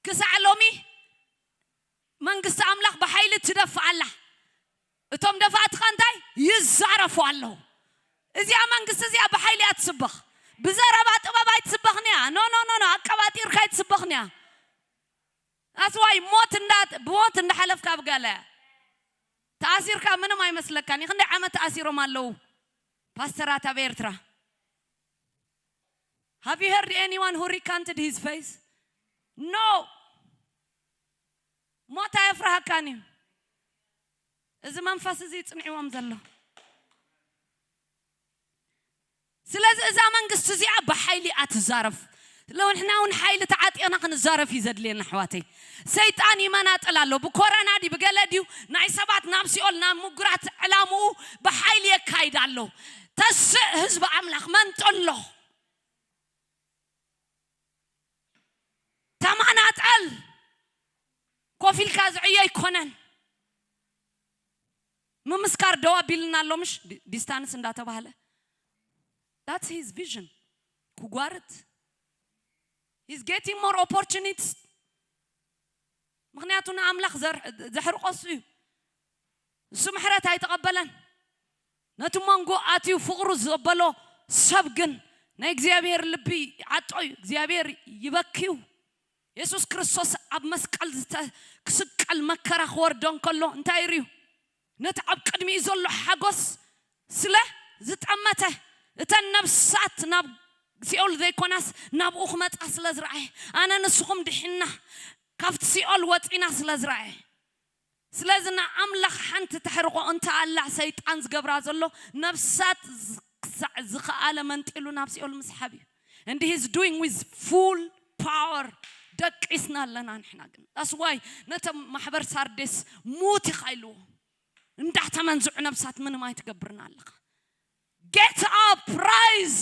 ክሳዕ ሎሚ መንግስቲ ኣምላኽ ብሓይሊ ትደፍእ ኣላ። እቶም ደፋእትኻ እንታይ ይዛረፉ ኣለዉ። እዚኣ መንግስቲ እዚኣ ብሓይሊ እያ ትስበኽ። ብዘረባ ጥበብ ኣይትስበኽን እያ። ኖ ኖ ኖ ኖ ኣቀባጢርካ ኣይትስበኽን እያ። ኣስዋይ ሞት እንዳ ብሞት እንዳሓለፍካ ኣብ ገለ ተኣሲርካ ምንም ኣይመስለካን እዩ። ክንደይ ዓመት ተኣሲሮም ኣለዉ ፓስተራት ኣብ ኤርትራ? Have you heard anyone who recanted his faith? No. ሞት ኣየፍርሃካን እዩ። እዚ መንፈስ እዚ ይጽንዕዎም ዘሎ። ስለዚ እዛ መንግስቲ እዚኣ ብሓይሊ እያ ትዛረፍ። ሎ ንሕና እውን ሓይሊ ተዓጢቕና ክንዛረፍ እዩ ዘድልየና ኣሕዋተይ። ሰይጣን ይመናጠል ኣሎ። ብኮረና ድዩ ብገለ ድዩ ናይ ሰባት ናብ ሲኦል ናብ ምጉራት ዕላምኡ ብሓይሊ የካይድ ኣሎ። ተስእ ህዝቢ ኣምላኽ መንጠሎ። ተመናጠል። ኮፍ ኢልካ ዝዕዮ ኣይኮነን። ምምስካር ደው ኣቢልና ኣሎ ምሽ ዲ- ዲስታንስ እንዳተባህለ that's his vision። ክጓርት he's getting more opportunities። ምክንያቱ ንኣምላኽ ዘር- ዘሕርቆ እሱ እዩ። እሱ ምሕረት ኣይተቐበለን። ነቲ መንጎ ኣትዩ ፍቕሩ ዘበሎ ሰብ ግን ናይ እግዚኣብሔር ልቢ ዓጦ እዩ። እግዚኣብሔር ይበክዩ። የሱስ ክርስቶስ ኣብ መስቀል ዝተ- ክስቀል መከራ ክወርዶ እንከሎ እንታይ ይርዩ? ነቲ ኣብ ቅድሚኡ ዘሎ ሓጎስ ስለ ዝጠመተ እተን ነብሳት ናብ ሲኦል ዘይኮናስ ናብኡ ክመጻ ስለ ዝረኣየ ኣነ ንስኹም ድሒና ካብቲ ሲኦል ወጺና ስለ ዝረኣየ ስለዚ ንኣምላኽ ሓንቲ ተሕርቆ እንተ ኣላ ሰይጣን ዝገብራ ዘሎ ነብሳት ዝ- ክሳዕ ዝኸኣለ መንጢሉ ናብ ሲኦል ምስሓብ እዩ and he's doing with full power። ደቂስና ኣለና ንሕና ግን that's why ነቶም ማሕበር ሳርዴስ ሙት ኢኻ ኢልዎ እንዳተመንዝዑ ነብሳት ምንም ኣይትገብርና ኣለኻ። Get up, rise።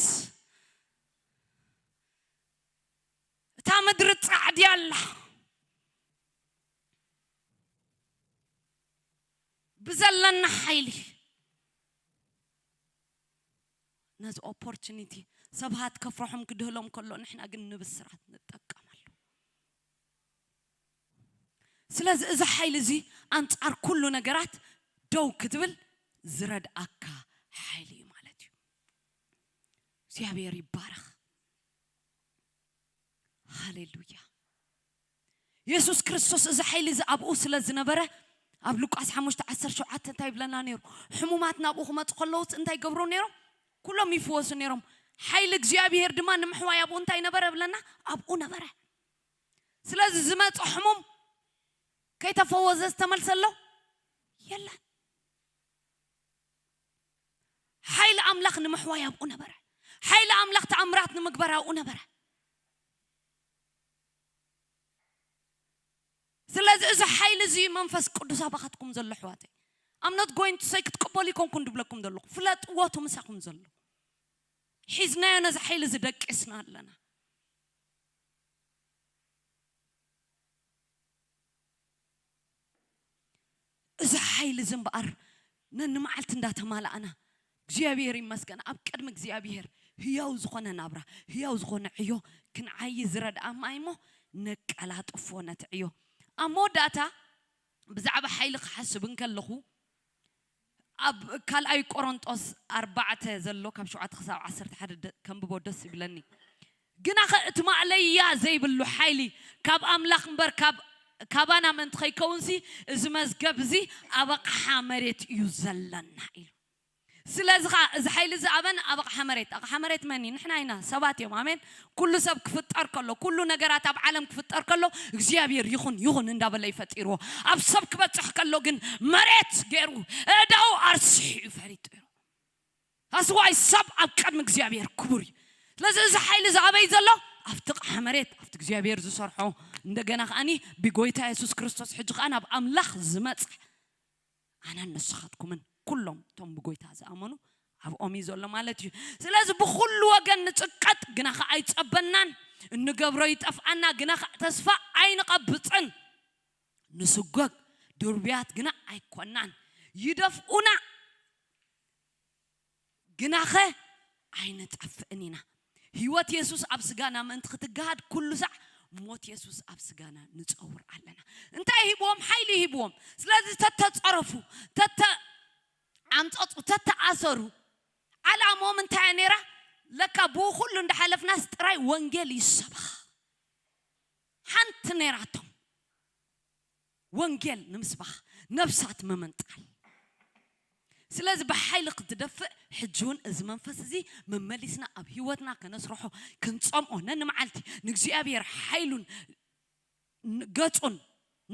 እታ ምድሪ ጻዕዲ ኣላ። ብዘለና ሓይሊ ነዚ ኦፖርቹኒቲ ሰባት ከፍርሖም ክድህሎም ከሎ ንሕና ግን ንብስራት ንጠቀመሉ። ስለዚ እዚ ሓይሊ እዚ ኣንጻር ኩሉ ነገራት ደው ክትብል ዝረድኣካ ሓይሊ እዩ ማለት እዩ። እግዚኣብሔር ይባረኽ። ሃሌሉያ። የሱስ ክርስቶስ እዚ ሓይሊ እዚ ኣብኡ ስለ ዝነበረ ኣብ ሉቃስ ሓሙሽተ ዓሰርተ ሸውዓተ እንታይ ይብለና ነይሩ? ሕሙማት ናብኡ ክመፁ ከለውስ እንታይ ገብሩ ነይሮም? ኩሎም ይፍወሱ ነይሮም። ሓይሊ እግዚኣብሔር ድማ ንምሕዋይ ኣብኡ እንታይ ነበረ ብለና? ኣብኡ ነበረ። ስለዚ ዝመፀ ሕሙም ከይተፈወዘ ዝተመልሰ ኣሎ የለን። ሓይሊ ኣምላኽ ንምሕዋይ ኣብኡ ነበረ። ሓይሊ ኣምላኽ ተኣምራት ንምግባር ኣብኡ ነበረ። ስለዚ እዚ ሓይሊ እዚ መንፈስ ቅዱስ ኣባኻትኩም ዘሎ ኣሕዋተይ I'm not going to say ክትቅበሉ ይኮንኩን ድብለኩም ዘለኹ ፍለጥዎ እቲ ምሳኹም ዘሎ ሒዝናዮ ነዚ ሓይሊ እዚ ደቂስና ኣለና። እዚ ሓይሊ እዚ እምበኣር ነንመዓልቲ እንዳተማላእና እግዚኣብሔር ይመስገን ኣብ ቅድሚ እግዚኣብሔር ህያው ዝኾነ ናብራ ህያው ዝኾነ ዕዮ ክንዓይ ዝረድኣ ማይ እሞ ነቀላጥፎ ነቲ ዕዮ ኣብ መወዳእታ ብዛዕባ ሓይሊ ክሓስብ እንከለኹ ኣብ ካልኣይ ቆሮንጦስ ኣርባዕተ ዘሎ ካብ ሸውዓተ ክሳብ ዓሰርተ ሓደ ደ- ከንብቦ ደስ ይብለኒ። ግናኸ እቲ ማእለያ ዘይብሉ ሓይሊ ካብ ኣምላኽ እምበር ካብ ካባና ምእንቲ ከይከውንሲ እዚ መዝገብ እዚ ኣብ ኣቕሓ መሬት እዩ ዘለና ኢሉ። ስለዚ ኸዓ እዚ ሓይሊ እዚ ኣበን ኣብ ኣቕሓ መሬት ኣቕሓ መሬት መን እዩ? ንሕና ኢና ሰባት እዮም። ኣሜን። ኩሉ ሰብ ክፍጠር ከሎ ኩሉ ነገራት ኣብ ዓለም ክፍጠር ከሎ እግዚኣብሔር ይኹን ይኹን እንዳበለ ይፈጢርዎ። ኣብ ሰብ ክበፅሕ ከሎ ግን መሬት ገይሩ እዳው ኣርሲሑ እዩ ፈሪጡ። ኣስዋይ ሰብ ኣብ ቅድሚ እግዚኣብሔር ክቡር እዩ። ስለዚ እዚ ሓይሊ እዚ ኣበይ ዘሎ ኣብቲ ቕሓ መሬት ኣብቲ እግዚኣብሔር ዝሰርሖ እንደገና ከዓኒ ብጎይታ የሱስ ክርስቶስ ሕጂ ከኣ ናብ ኣምላኽ ዝመጽእ ኣነን ንስኻትኩምን ኩሎም እቶም ብጎይታ ዝኣመኑ ኣብኦም እዩ ዘሎ ማለት እዩ። ስለዚ ብኩሉ ወገን ንጽቀጥ ግና ከኣ ኣይጸበናን እንገብሮ ይጠፍኣና ግና ከኣ ተስፋ ኣይንቐብጽን ንስጎግ ድርብያት ግና ኣይኮናን ይደፍኡና ግናኸ ኣይንጠፍእን ኢና። ህይወት የሱስ ኣብ ስጋና ምእንቲ ክትገሃድ ኩሉ ሳዕ ሞት የሱስ ኣብ ስጋና ንጸውር ኣለና። እንታይ ሂብዎም? ሓይሊ ሂብዎም። ስለዚ ተተጸረፉ፣ ተተ ኣምጸጹ፣ ተተኣሰሩ። ዓላምኦም እንታይ እያ ነይራ? ለካ ብኡ ኩሉ እንዳሓለፍናስ ጥራይ ወንጌል ይሰበኽ ሓንቲ ነይራቶም። ወንጌል ንምስባኽ ነብሳት ምምንጣል ስለዚ ብሓይሊ ክትደፍእ ሕጂ እውን እዚ መንፈስ እዚ መመሊስና ኣብ ህይወትና ከነስርሖ ክንፀምኦ ነንመዓልቲ ንእግዚኣብሔር ሓይሉን ገፁን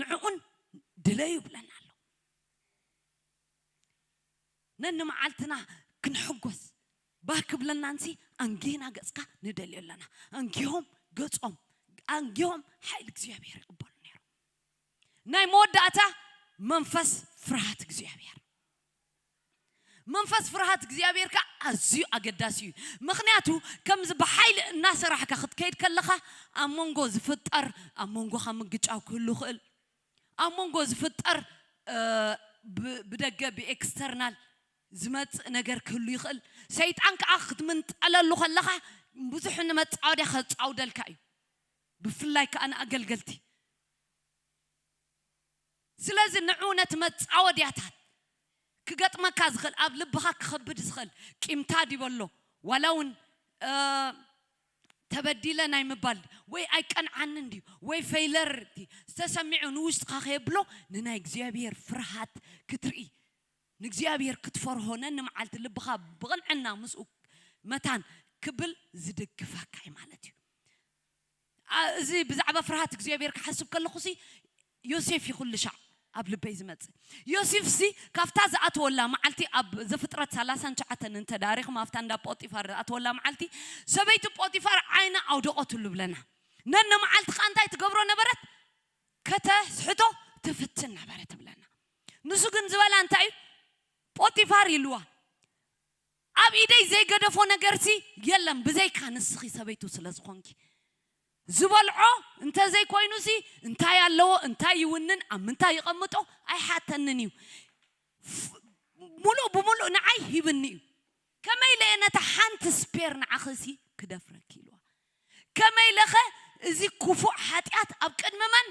ንዕኡን ድለዩ ይብለና ኣሎ ነንመዓልትና ክንሕጎስ ባህ ክብለናንሲ ኣንጊህና ገፅካ ንደልዮ ኣለና ኣንጊሆም ገጾም ኣንጊሆም ሓይሊ እግዚኣብሔር ይቕበሉ ነይሮም። ናይ መወዳእታ መንፈስ ፍርሃት እግዚኣብሔር። መንፈስ ፍርሃት እግዚኣብሔር ከዓ ኣዝዩ ኣገዳሲ እዩ። ምኽንያቱ ከምዚ ብሓይሊ እናሰራሕካ ክትከይድ ከለኻ ኣብ መንጎ ዝፍጠር ኣብ መንጎኻ ምግጫው ክህሉ ይኽእል። ኣብ መንጎ ዝፍጠር እ፣ ብ- ብደገ ብኤክስተርናል ዝመፅእ ነገር ክህሉ ይኽእል። ሰይጣን ከዓ ክትምንጠለሉ ከለኻ ብዙሕ ንመፃወድያ ከፃውደልካ እዩ። ብፍላይ ከዓ ንኣገልገልቲ። ስለዚ ንዑ ነቲ መፃወድያታት ክገጥመካ ዝኽእል ኣብ ልብኻ ክኸብድ ዝኽእል ቂምታ ድዩ ኣሎ ዋላ እውን እ፣ ተበዲለ ናይ ምባል ወይ ኣይቀንዓንን ድዩ ወይ ፈይለር ዝተሰሚዑ ንውሽጥኻ ከየብሎ ንናይ እግዚኣብሔር ፍርሃት ክትርኢ ንእግዚኣብሔር ክትፈርሆ ነንመዓልቲ ልብኻ ብቕንዕና ምስኡ መታን ክብል ዝድግፈካ እዩ ማለት እዩ። ኣ- እዚ ብዛዕባ ፍርሃት እግዚኣብሔር ክሓስብ ከለኹ ሲ ዮሴፍ እዩ ኩሉ ሻዕ ኣብ ልበይ ዝመጽእ። ዮሴፍ ሲ ካብታ ዝኣተወላ መዓልቲ ኣብ ዘፍጥረት ሰላሳን ትሽዓተን እንተ ዳሪኹም ኣብታ እንዳ ጶጢፋር ዝኣተወላ መዓልቲ ሰበይቲ ጶጢፋር ዓይና ኣውደቐትሉ ብለና። ነነ መዓልቲ ከኣ እንታይ ትገብሮ ነበረት? ከተስሕቶ ትፍትን ነበረት ብለና። ንሱ ግን ዝበላ እንታይ እዩ? ጶጢፋር ኢልዋ ኣብ ኢደይ ዘይገደፎ ነገርሲ የለን ብዘይካ ንስኺ ሰበይቱ ስለ ዝኾንኪ። ዝበልዖ እንተዘይኮይኑሲ እንታይ ኣለዎ እንታይ ይውንን ኣብ ምንታይ ይቐምጦ ኣይሓተንን እዩ። ፍ- ሙሉእ ብሙሉእ ንዓይ ሂብኒ እዩ። ከመይ ኢለ እየ ነታ ሓንቲ ስፔር ንዓኺሲ ክደፍረኪ ኢልዋ። ከመይ ኢለኸ እዚ ክፉእ ሓጢኣት ኣብ ቅድሚ መን?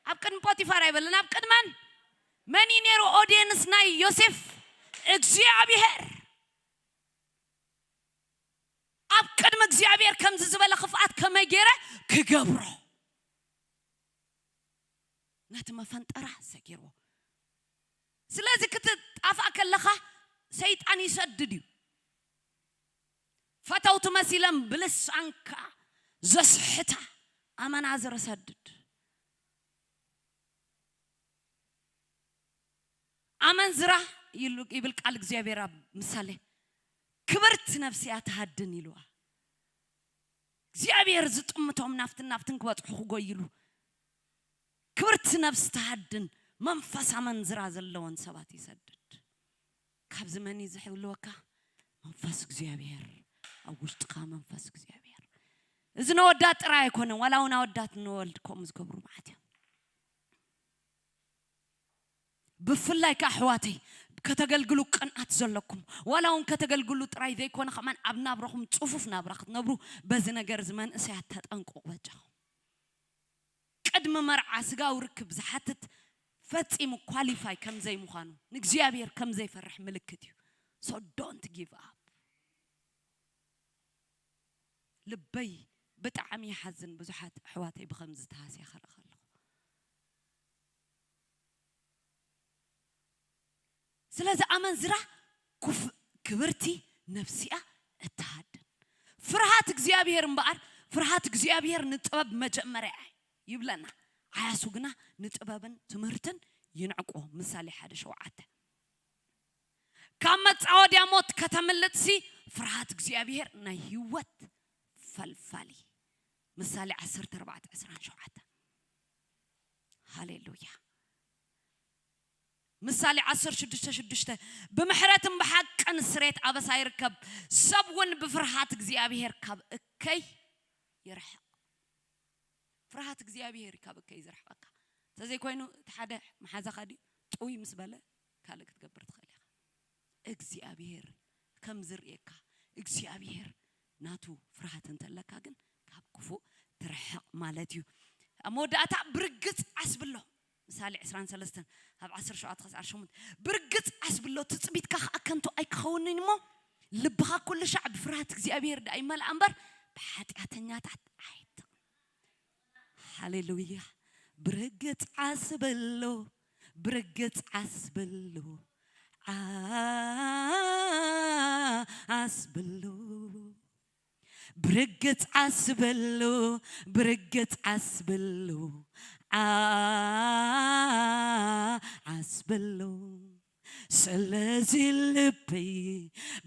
ኣብ ቅድሚ ፖቲፋር ኣይበለን፣ ኣብ ቅድሚ መን? መን እዩ ነይሩ ኦዲየንስ ናይ ዮሴፍ? እግዚኣብሔር። ኣብ ቅድሚ እግዚኣብሔር ከምዚ ዝበለ ክፍኣት ከመይ ገይረ ክገብሮ? ነቲ መፈንጠራ ሰጊርዎ። ስለዚ ክትጣፍኣ ከለኻ ሰይጣን ይሰድድ እዩ። ፈተውቲ መሲለን ብልሳንካ ዘስሕታ ኣመናዝር ሰድድ። ኣመንዝራ ይሉ- ይብል ቃል እግዚኣብሔር ኣብ ምሳሌ። ክብርት ነፍሲ እያ ትሃድን ኢልዋ። እግዚኣብሔር ዝጥምቶም ናፍትን ናፍትን ክበጽሑ ክጎይሉ ክብርት ነፍሲ ትሃድን መንፈስ ኣመንዝራ ዘለዎን ሰባት ይሰድድ። ካብዚ መን እዩ ዝሕልወካ? መንፈስ እግዚኣብሔር ኣብ ውሽጥኻ መንፈስ እግዚኣብሔር። እዚ ነወዳት ጥራይ ኣይኮነን፣ ዋላ እውን ኣወዳት ንወልድ ከምኡ ዝገብሩ መዓት እዮም። ብፍላይ ከዓ ኣሕዋተይ ከተገልግሉ ቅንኣት ዘለኩም ዋላ እውን ከተገልግሉ ጥራይ ዘይኮነ ከማን ኣብ ናብረኹም ፅፉፍ ናብራ ክትነብሩ በዚ ነገር እዚ መንእሰያት ተጠንቅቑ በጃኹም። ቅድሚ መርዓ ስጋዊ ርክብ ዝሓትት ፈጺሙ ኳሊፋይ ከም ዘይምዃኑ ንእግዚኣብሔር ከም ዘይፈርሕ ምልክት እዩ። So don't give up። ልበይ ብጣዕሚ ይሓዝን ብዙሓት ኣሕዋተይ ብኸምዚ ተሃስያ ክርኢ ከለኹ። ስለዚ ኣመንዝራ ክፍ- ክብርቲ ነፍሲኣ እትሃድን። ፍርሃት እግዚኣብሔር እምበኣር ፍርሃት እግዚኣብሔር ንጥበብ መጀመርያ ይብለና። ዓያሱ ግና ንጥበብን ትምህርትን ይንዕቆ። ምሳሌ ሓደ ሸውዓተ ካብ መጻወድያ ሞት ከተምልጥሲ ፍርሃት እግዚኣብሔር ናይ ህይወት ፈልፋሊ። ምሳሌ ዓሰርተ ኣርባዕተ ዕስራን ሸውዓተ። ሃሌሉያ። ምሳሌ ዓሰርተ ሽዱሽተ ሽዱሽተ ብምሕረትን ብሓቅን ስሬት ኣበሳ ይርከብ፣ ሰብ እውን ብፍርሃት እግዚኣብሔር ካብ እከይ ይርሕቕ። ፍርሃት እግዚኣብሔር ካብ እከይ ዝርሕቐካ። እንተዘይኮይኑ እቲ ሓደ መሓዛኻ ድዩ ጥውይ ምስ በለ ካልእ ክትገብር ትኽእል ኢኻ። እግዚኣብሔር ከም ዝርእየካ እግዚኣብሔር ናቱ ፍርሃት እንተለካ ግን ካብ ክፉእ ትርሕቕ ማለት እዩ። ኣብ መወዳእታ ብርግጽ ዓስብሎ ምሳሌ ዕስራን ሰለስተን ካብ ዓሰርተ ሸውዓተ ክሳብ ዓሰርተ ሸሞንተ ብርግጽ ዓስብሎ ትጽቢትካ ከዓ ከንቱ ኣይክኸውንን እሞ ልብኻ ኩሉ ሻዕ ብፍርሃት እግዚኣብሔር ደኣ ይመልኣ እምበር ብሓጢኣተኛታት ኣይትቕ ሃሌሉያ። ብርግጽ ዓስበሎ ብርግጽ ዓስበሎ ዓ- ዓስበሎ ብርግጽ ዓስበሎ ብርግጽ ዓስበሎ ዓ- ዓስበሎ ስለዚ ልበይ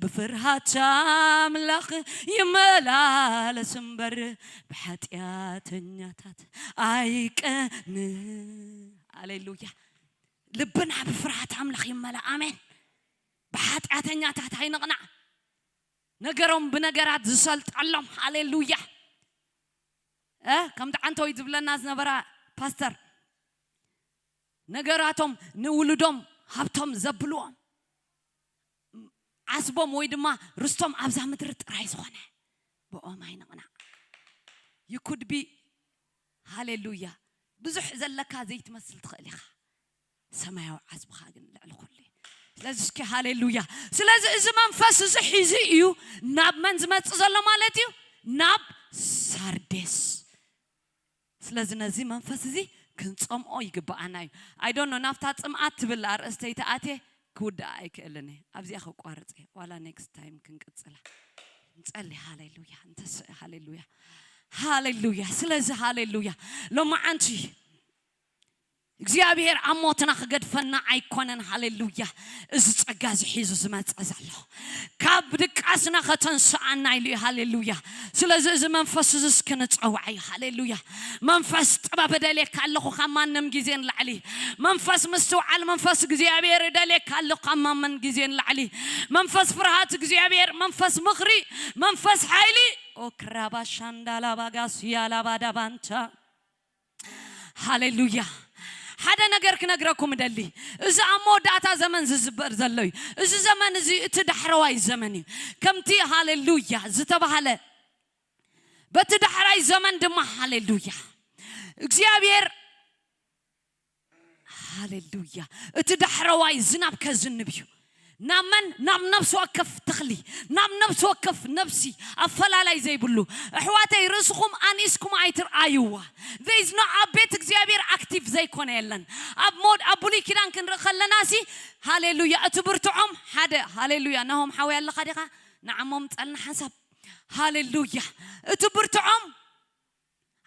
ብፍርሃት ኣምላኽ ይመላለስ እምበር ብሓጢኣተኛታት ኣይቀን። ሃሌሉያ። ልብና ብፍርሃት ኣምላኽ ይመላ። ኣሜን። ብሓጢኣተኛታት ኣይንቕናዕ። ነገሮም ብነገራት ዝሰልጠሎም። ሃሌሉያ። እ ከምቲ ዓንተወይ ዝብለና ዝነበራ ፓስተር፣ ነገራቶም ንውሉዶም ሃብቶም ዘብልዎም፣ ዓስቦም ወይ ድማ ርስቶም ኣብዛ ምድሪ ጥራይ ዝኾነ፣ ብኦም ኣይንቕናዕ። You could be፣ ሃሌሉያ፣ ብዙሕ ዘለካ ዘይትመስል ትኽእል ኢኻ፣ ሰማያዊ ዓስብኻ ግን ልዕሊ ኩሉ እዩ። ስለዚ እስኪ ሃሌሉያ። ስለዚ እዚ መንፈስ እዚ ሒዙ እዩ ናብ መን ዝመጽእ ዘሎ ማለት እዩ? ናብ ሳርዴስ። ስለዚ ነዚ መንፈስ እዚ ክንጸምኦ ይግብኣና እዩ። I don't know፣ ናብታ ጽምኣት ትብል ኣርእስተይ ተኣትየ ክውድኣ ኣይክእልን እየ። ኣብዚኣ ከቋርጽ እየ። ዋላ ኔክስት ታይም ክንቅጽላ። ንጸሊ። ሃሌሉያ። እንተስእ። ሃሌሉያ። ሃሌሉያ። ስለዚ ሃሌሉያ። ሎማዓንቲ እግዚኣብሔር ኣብ ሞትና ክገድፈና ኣይኮነን። ሃሌሉያ። እዚ ጸጋ እዚ ሒዙ ዝመጸ ዘሎ ካብ ድቃስና ከተንስኣና ኢሉ እዩ። ሃሌሉያ። ስለዚ እዚ መንፈስ እዚ እስኪ ንጸውዓዮ። ሃሌሉያ። መንፈስ ጥበብ እደልየካ ኣለኹ ካብ ማንም ግዜ ንላዕሊ። መንፈስ ምስትውዓል፣ መንፈስ እግዚኣብሔር እደልየካ ኣለኹ ካብ ማንም ግዜ ንላዕሊ። መንፈስ ፍርሃት እግዚኣብሔር፣ መንፈስ ምኽሪ፣ መንፈስ ሓይሊ። ኦክራባ ሻንዳላ ባጋስ ያላባ ዳባንታ። ሃሌሉያ። ሓደ ነገር ክነግረኩም እደሊ። እዚ ኣብ መወዳእታ ዘመን ዝዝበር ዘሎ እዩ። እዚ ዘመን እዚ እቲ ዳሕረዋይ ዘመን እዩ። ከምቲ ሃሌሉያ ዝተባህለ፣ በቲ ዳሕራይ ዘመን ድማ ሃሌሉያ እግዚኣብሔር፣ ሃሌሉያ፣ እቲ ዳሕረዋይ ዝናብ ከዝንብ እዩ። ናብ መን? ናብ ነፍሲ ወከፍ ተኽሊ፣ ናብ ነፍሲ ወከፍ ነፍሲ ኣፈላላይ ዘይብሉ። ኣሕዋተይ፣ ርእስኹም ኣንኢስኩም ኣይትርኣይዋ። There is no፣ ኣብ ቤት እግዚኣብሔር ኣክቲቭ ዘይኮነ የለን። ኣብ ሞድ ኣብ ብሉይ ኪዳን ክንርኢ ከለና ሲ፣ ሃሌሉያ፣ እቲ ብርትዖም ሓደ። ሃሌሉያ። ናሆም ሓወይ ኣለኻ ዲኻ? ንዓሞም ጸልና ሓንሳብ። ሃሌሉያ። እቲ ብርትዖም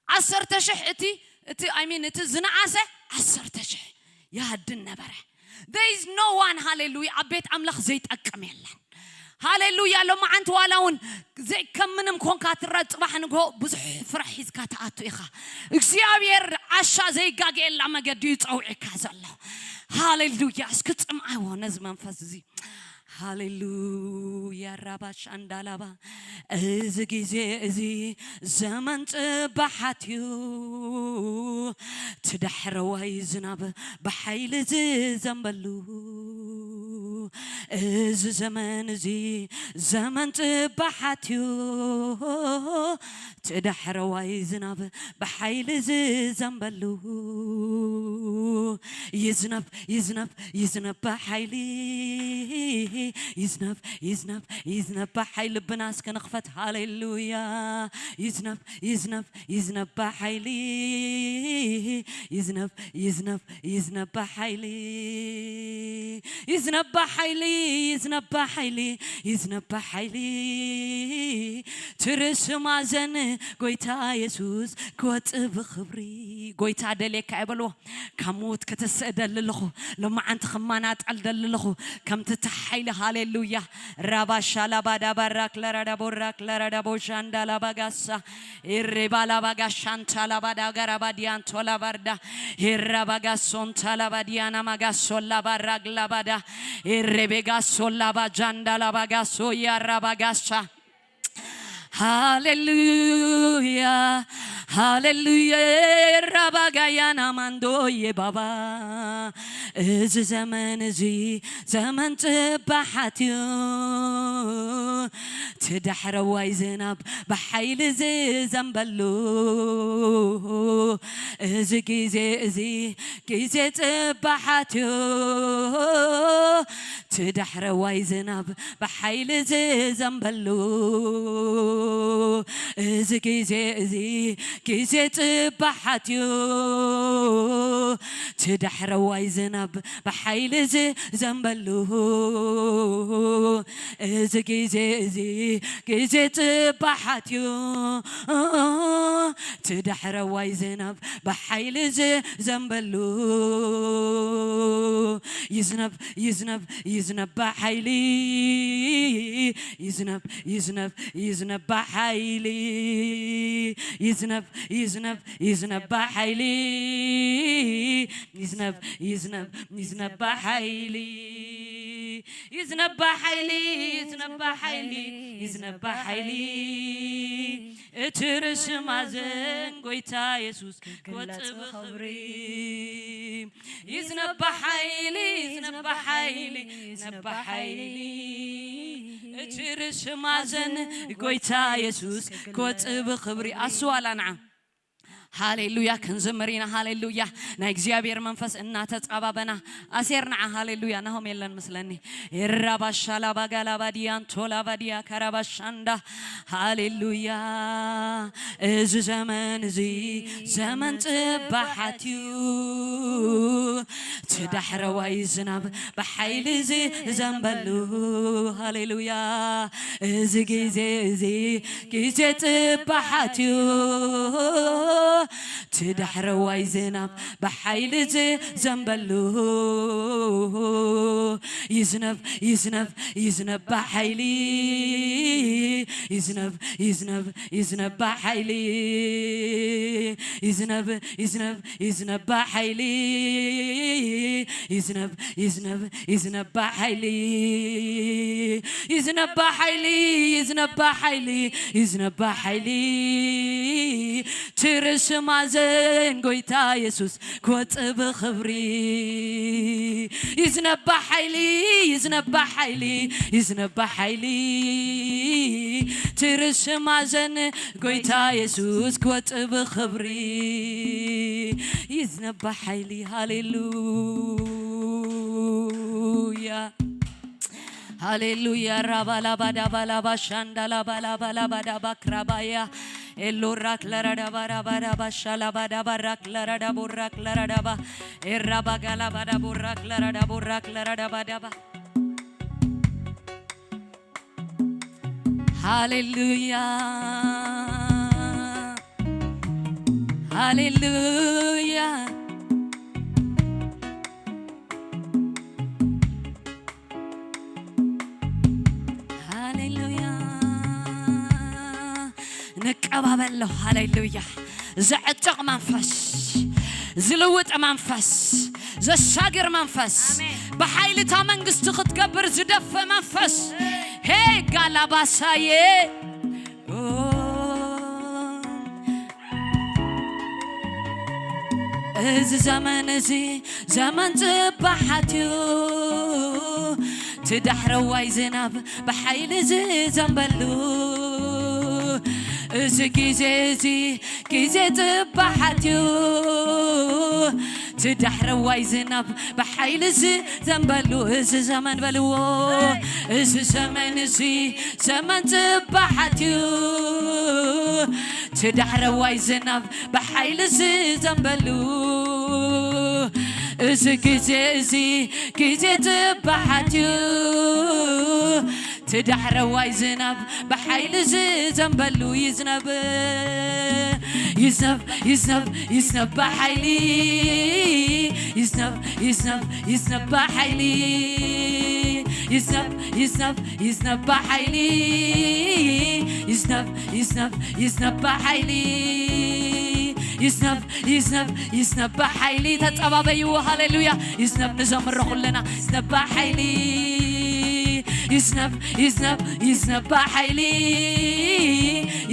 ዓሰርተ ሽሕ፣ እቲ፣ እቲ፣ I mean፣ እቲ ዝነኣሰ ዓሰርተ ሽሕ ይሃድን ነበረ። There is no one፣ ሃሌሉያ፣ ኣብ ቤት ኣምላኽ ዘይጠቅም የለን። ሃሌሉያ። ሎማዓንቲ ዋላ እውን ዘይ-፣ ከም ምንም ኮንካ ትረ-፣ ጽባሕ ንግሆ ብዙሕ ፍራሕ ሒዝካ ትኣቱ ኢኻ። እግዚኣብሔር ዓሻ ዘይጋገየላ መገዲ እዩ ጸውዒካ ዘሎ። ሃሌሉያ። እስኪ ጽምኣዎ ነዚ መንፈስ እዚ። ሃሌሉያ። ራባሽ ኣንዳላባ። እዚ ግዜ እዚ ዘመን ጽባሓት እዩ፣ እቲ ዳሕረዋይ ዝናብ ብሓይሊ ዝዘንበሉ። እዚ ዘመን እዚ ዘመን ጽባሓት እዩ፣ እቲ ዳሕረዋይ ዝናብ ብሓይሊ ዝዘንበሉ። ይዝነብ፣ ይዝነብ፣ ይዝነብ ብሓይሊ። ይዝነብ፣ ይዝነብ፣ ይዝነብ ብሓይሊ። ልብና እስከ ንኽፈት። ሃሌሉያ። ይዝነብ፣ ይዝነብ፣ ይዝነብ ብሓይሊ። ይዝነብ፣ ይዝነብ፣ ይዝነብ ብሓይሊ። ይዝነብ ብሓይሊ፣ ይዝነብ ብሓይሊ፣ ይዝነብ ብሓይሊ። ትርሲ ማዘን ጎይታ የሱስ ክወጽእ ብኽብሪ። ጎይታ ደልየካ እየ በልዎ። ካብ ምዉት ክትስእ ደሊ ኣለኹ። ሎማዓንቲ ክመናጠል ደሊ ኣለኹ። ከምቲ እቲ ሓይሊ። ሃሌሉያ። ራባሻ ላባዳ ባራክ ለረዳ ቦራክ ለረዳ ቦሻንዳ ላባጋሳ። ኢሬባ ላባጋሻንታ ላባዳ ጋራባዲያንቶ ላባርዳ። ሄራ ባጋሶንታ ላባዲያና ማጋሶ ላባራግ ላባዳ። ኢሬቤጋሶ ላባጃንዳ ላባጋሶ ያራባጋሳ። ሃሌሉያ፣ ሃሌሉያ። ራባጋያና ማንዶዬ ባባ። እዚ ዘመን እዚ ዘመን ጽባሓት እዩ፣ እቲ ዳሕረዋይ ዝናብ ብሓይሊ ዝዘንበሉ። እዚ ግዜ እዚ ግዜ ጽባሓት እዩ፣ እቲ ዳሕረዋይ ዝናብ ብሓይሊ ዝዘንበሉ። እዚ ግዜ እዚ ግዜ ጽባሓት እዩ፣ እቲ ዳሕረዋይ ዝናብ ብሓይሊ ዝዘንበሉ። እዚ ግዜ እዚ ግዜ ጽባሓት እዩ፣ ትዳሕረዋይ ዝናብ ብሓይሊ ዝዘንበሉ ይዝነብ ይዝነብ ይዝነብ ብሓይሊ ይዝነብ ይዝነብ ይዝነብ ብሓይሊ ይዝነብ ይዝነብ ይዝነብ ብሓይሊ ይዝነብ ይዝነብ ይዝነብ ብሓይሊ ይዝነብ ብሓይሊ ይዝነብ ብሓይሊ ይዝነብ ብሓይሊ እቲ ርእሲ ማዘን ጎይታ የሱስ ክወጽእ ብኽብሪ ይዝነብ ብሓይሊ ይዝነብ ብሓይሊ ይዝነብ ብሓይሊ እቲ ርእሲ ማዘን ጎይታ የሱስ ክወጽእ ብኽብሪ ኣስዋላ ንዓ ሃሌሉያ ክንዝምር ኢና ሃሌሉያ ናይ እግዚኣብሔር መንፈስ እናተጻባበና ኣሴር ንዓ ሃሌሉያ ናሆም የለን ምስለኒ ኤራባሻላባጋላባዲያንቶላባዲያ ካራባሻንዳ ሃሌሉያ እዚ ዘመን እዚ ዘመን ጽባሓት እዩ ትዳሕረዋይ ዝናብ ብሓይሊ ዝዘንበሉ ሃሌሉያ እዚ ግዜ እዚ ግዜ ጽባሓት እዩ ትዳሕረዋይ ዝናብ ብሓይሊ ዝዘንበሉ ይዝነብ ይዝነብ ይዝነብ ብሓይሊ ይዝነብ ይዝነብ ይዝነብ ብሓይሊ ይዝነብ ይዝነብ ይዝነብ ብሓይሊ ይዝነብ ይዝነብ ይዝነብ ብሓይሊ ይዝነብ ብሓይሊ ይዝነብ ብሓይሊ ይዝነብ ብሓይሊ ትርስ ማዘን ጎይታ የሱስ ክወጽእ ብኽብሪ ይዝነብ ብሓይሊ ይዝነብ ብሓይሊ ይዝነብ ብሓይሊ ትርስ ማዘን ጎይታ የሱስ ክወጽእ ብኽብሪ ይዝነብ ብሓይሊ ሃሌሉያ ሃሌሉያ ራባላባዳባላባ ሻንዳላባላባላባዳባ ክራባያ ኤሎራክ ለረዳባራባዳባ ሻላባዳባራክ ለረዳቦራክ ለረዳባ ኤራባጋላባዳቦራክ ለረዳቦራክ ለረዳባዳባ ሃሌሉያ ሃሌሉያ ሃሌሉያ ንቀባበሎ ሃሌሉያ ዘዕጥቕ መንፈስ ዝልውጥ መንፈስ ዘሻግር መንፈስ ብሓይልታ መንግስቲ ክትገብር ዝደፍእ መንፈስ ሄ ጋላባሳዬ እዚ ዘመን እዚ ዘመን ጽባሓት እዩ ትዳሕረዋይ ዝናብ ብሓይሊ ዝዘንበሉ እዚ ግዜ እዚ ግዜ ጽባሓት እዩ ትዳሕረዋይ ዝናብ ብሓይሊ ዝዘንበሉ እዚ ዘመን በልዎ እዚ ዘመን እዚ ዘመን ጽባሓት እዩ ትዳሕረዋይ ዝናብ ብሓይሊ ዝዘንበሉ እዚ ግዜ እዚ ግዜ ጽባሓት እዩ ትዳሕረዋይ ዝናብ ብሓይሊ ዝዘንበሉ ይዝነብ ይዝነብ ይዝነብ ይዝነብ ብሓይሊ ይዝነብ ይዝነብ ይዝነብ ብሓይሊ ይዝነብ ይዝነብ ይዝነብ ብሓይሊ ይዝነብ ይዝነብ ይዝነብ ብሓይሊ ይዝነብ ይዝነብ ይዝነብ ብሓይሊ ተጸባበይዎ ሃሌሉያ ይዝነብ ንዘምሮ ኩለና ይዝነብ ብሓይሊ ይዝነብ ይዝነብ ይዝነብ ብሓይሊ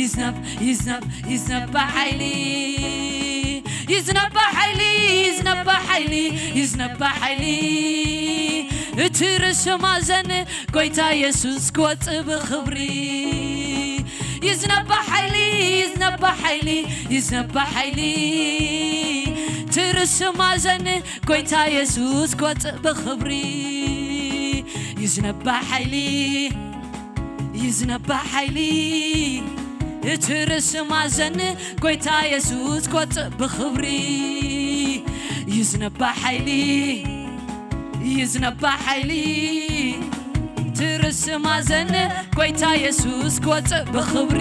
ይዝነብ ይዝነብ ይዝነብ ብሓይሊ ይዝነብ ብሓይሊ ይዝነብ ብሓይሊ ይዝነብ ብሓይሊ እቲ ርእሲ ማዘን ጎይታ የሱስ ክወጽእ ብኽብሪ ይዝነብ ብሓይሊ ይዝነብ ብሓይሊ ይዝነብ ብሓይሊ ትርስ ማዘን ጎይታ የሱስ ክወጽእ ብኽብሪ ይዝነብ ብሓይሊ ይዝነብ ብሓይሊ እቲ ርእሲ ማዘን ጎይታ የሱስ ክወጽእ ብኽብሪ ይዝነብ ብሓይሊ ይዝነብ ብሓይሊ ትርስ ማዘን ጎይታ የሱስ ክወጽእ ብኽብሪ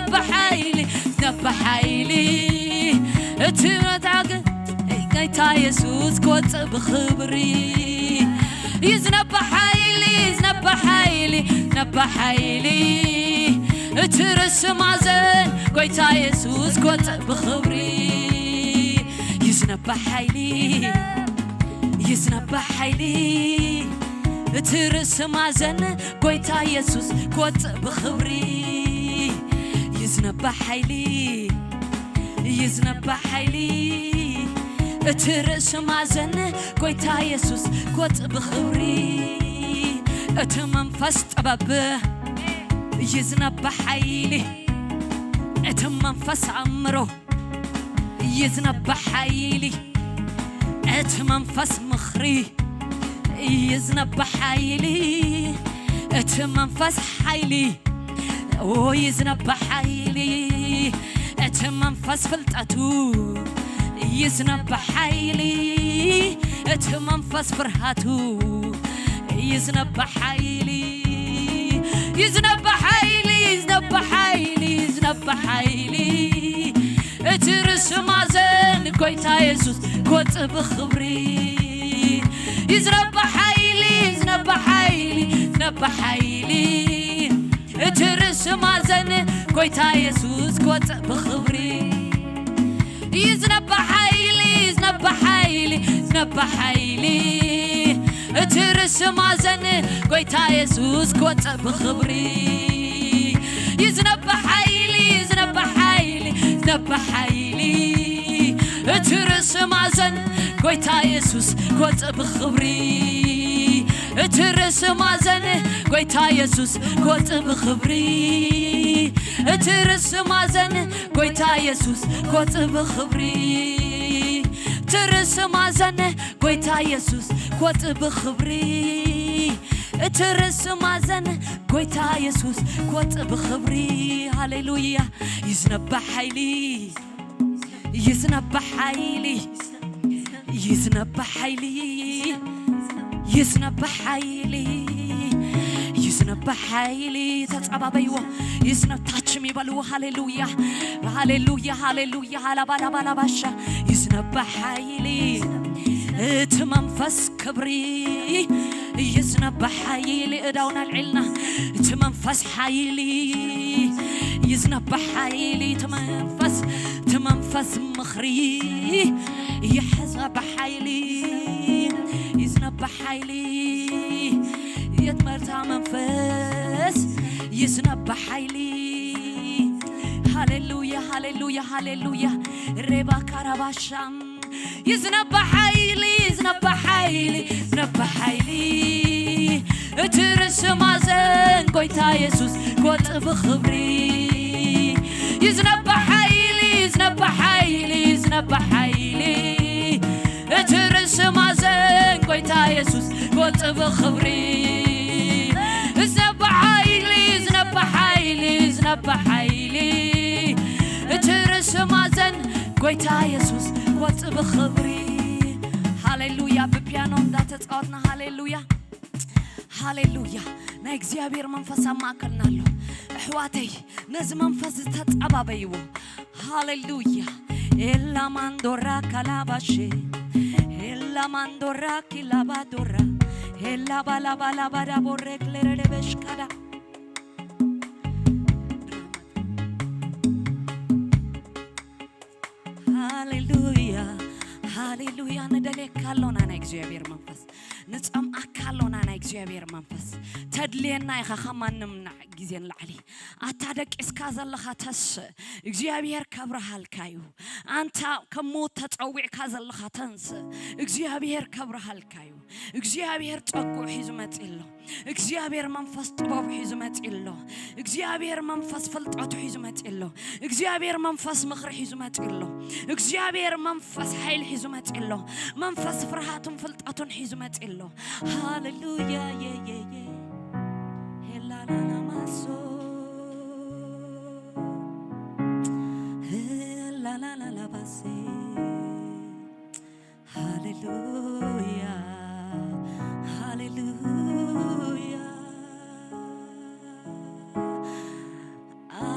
ብሓይሊ፣ ዝነብሕ ሓይሊ፣ እቲ መትዓግ ጎይታ የሱስ ክወጽእ ብኽብሪ። ይዝነብሕ ሓይሊ፣ ይዝነብሕ ሓይሊ፣ ዝነብሕ ሓይሊ፣ እቲ ርእሲ ማእዘን ጎይታ የሱስ ክወጽእ ብኽብሪ። ይዝነብሕ ሓይሊ፣ ይዝነብሕ ሓይሊ፣ እቲ ርእሲ ማእዘን ጎይታ የሱስ ክወጽእ ብኽብሪ። ይዝነብሕ ሓይሊ፣ ይዝነብሕ ሓይሊ፣ እቲ ርእሲ ማእዘን ጎይታ የሱስ ክወጽእ ብኽብሪ። እቲ መንፈስ ጥበብ ይዝነብሕ ሓይሊ፣ እቲ መንፈስ ኣእምሮ ይዝነብሕ ሓይሊ፣ እቲ መንፈስ ምኽሪ ይዝነብሕ ሓይሊ፣ እቲ መንፈስ ሓይሊ፣ ኦ፣ ይዝነብሕ ሓይሊ፣ እቲ መንፈስ ፍልጠቱ ይዝነብሕ ሓይሊ፣ እቲ መንፈስ ፍርሃቱ ይዝነብሕ ሓይሊ፣ ይዝነብሕ ሓይሊ፣ ይዝነብሕ ሓይሊ፣ ይዝነብሕ ሓይሊ፣ እቲ ርእሲ ማእዘን ጎይታ የሱስ ክወጽእ ብኽብሪ። ይዝነብሕ ሓይሊ፣ ይዝነብሕ ሓይሊ፣ ይዝነብሕ ሓይሊ፣ እቲ ርእሲ ማእዘን ጎይታ የሱስ ክወጽእ ብኽብሪ። ይዝነብሕ ሓይሊ፣ ይዝነብሕ ሓይሊ፣ ይዝነብሕ ሓይሊ፣ እቲ ርእሲ ማእዘን ጎይታ የሱስ ክወጽእ ብኽብሪ። ይዝነብሕ ሓይሊ፣ ይዝነብሕ ሓይሊ፣ ይዝነብሕ ሓይሊ፣ እቲ ርእሲ ማእዘን ጎይታ የሱስ ክወጽእ ብኽብሪ። እቲ ርእሲ ማእዘን ጎይታ የሱስ ክወጽእ ብኽብሪ። እቲ ርእሲ ማእዘን ጎይታ የሱስ ክወጽእ ብኽብሪ። እቲ ርእሲ ማእዘን ጎይታ የሱስ ክወጽእ ብኽብሪ። እቲ ርእሲ ማእዘን ጎይታ የሱስ ክወጽእ ብኽብሪ። ሃሌሉያ። ይዝነብሕ ሓይሊ፣ ይዝነብሕ ሓይሊ፣ ይዝነብሕ ሓይሊ፣ ይዝነብሕ ሓይሊ፣ ይዝነብሕ ሓይሊ። ተጸባበይዎ። ይዝነ-፣ ታችም ይበልዎ። ሃሌሉያ፣ ሃሌሉያ፣ ሃሌሉያ። ሃላባላባላባሻ። ይዝነብሕ ሓይሊ፣ እቲ መንፈስ ክብሪ ይዝነብሕ ሓይሊ። እዳውና ኣልዒልና። እቲ መንፈስ ሓይሊ ይዝነብሕ ሓይሊ፣ እቲ መንፈስ፣ እቲ መንፈስ ምኽሪ ይሕዘብ ሓይሊ፣ ይዝነብሕ ሓይሊ፣ የትመርታ መንፈስ ይዝነብሕ ሓይሊ። ሃሌሉያ፣ ሃሌሉያ፣ ሃሌሉያ። ሬባ ካራባሻም ይዝነብሕ ሓይሊ፣ ይዝነብሕ ሓይሊ፣ ይዝነብሕ ሓይሊ። እቲ ርእሲ ማእዘን ጎይታ የሱስ ክወጽእ ብኽብሪ። ይዝነብሕ ሓይሊ፣ ይዝነብሕ ሓይሊ፣ ይዝነብሕ ሓይሊ። እቲ ርእሲ ማእዘን ጎይታ የሱስ ክወጽእ ብኽብሪ። ዝነብሕ ሓይሊ፣ ዝነብሕ ሓይሊ፣ ዝነብሕ ሓይሊ። እቲ ርእሲ ማእዘን ጎይታ የሱስ ክወጽእ ብኽብሪ። ሃሌሉያ። ብፒያኖ እንዳተጻወትና ሃሌሉያ፣ ሃሌሉያ። ናይ እግዚኣብሔር መንፈስ ኣብ ማእከልና ኣሎ። ኣሕዋተይ፣ ነዚ መንፈስ ዝተጻባበይዎ። ሃሌሉያ። ኤላ ማንዶራ ካላባሼ፣ ኤላ ማንዶራ ኪላባዶራ፣ ኤላ ባላባላባዳ ቦሬክ ለረለበሽካዳ። ሃሌሉያ፣ ሃሌሉያ። ንደልየካ ኣሎና ናይ እግዚኣብሔር መንፈስ፣ ንጸምኣካ ኣሎና ናይ እግዚኣብሔር መንፈስ። ተድልየና ኢኻ ካብ ማንም ግዜ ንላዕሊ። ኣታ ደቂስካ ዘለኻ ተስእ፣ እግዚኣብሔር ከብርሃልካ እዩ። ኣንታ ከም ምዉት ተጸዊዕካ ዘለኻ ተንስእ፣ እግዚኣብሔር ከብርሃልካ እዩ። እግዚኣብሔር ጸግኡ ሒዙ መጺእ ኣሎ። እግዚኣብሔር መንፈስ ጥበቡ ሒዙ መጺእ ኣሎ። እግዚኣብሔር መንፈስ ፍልጠቱ ሒዙ መጺእ ኣሎ። እግዚኣብሔር መንፈስ ምኽሪ ሒዙ መጺእ ኣሎ። እግዚኣብሔር መንፈስ ሓይሊ ሒዙ መጺእ ኣሎ። መንፈስ ፍርሃትን ፍልጠቱን ሒዙ መጺእ ኣሎ። ሃሌሉያ፣ የ፣ የ፣ የ። ሄላላላ ማሶ፣ ሄላላላ ባሴ። ሃሌሉያ፣ ሃሌሉያ። አ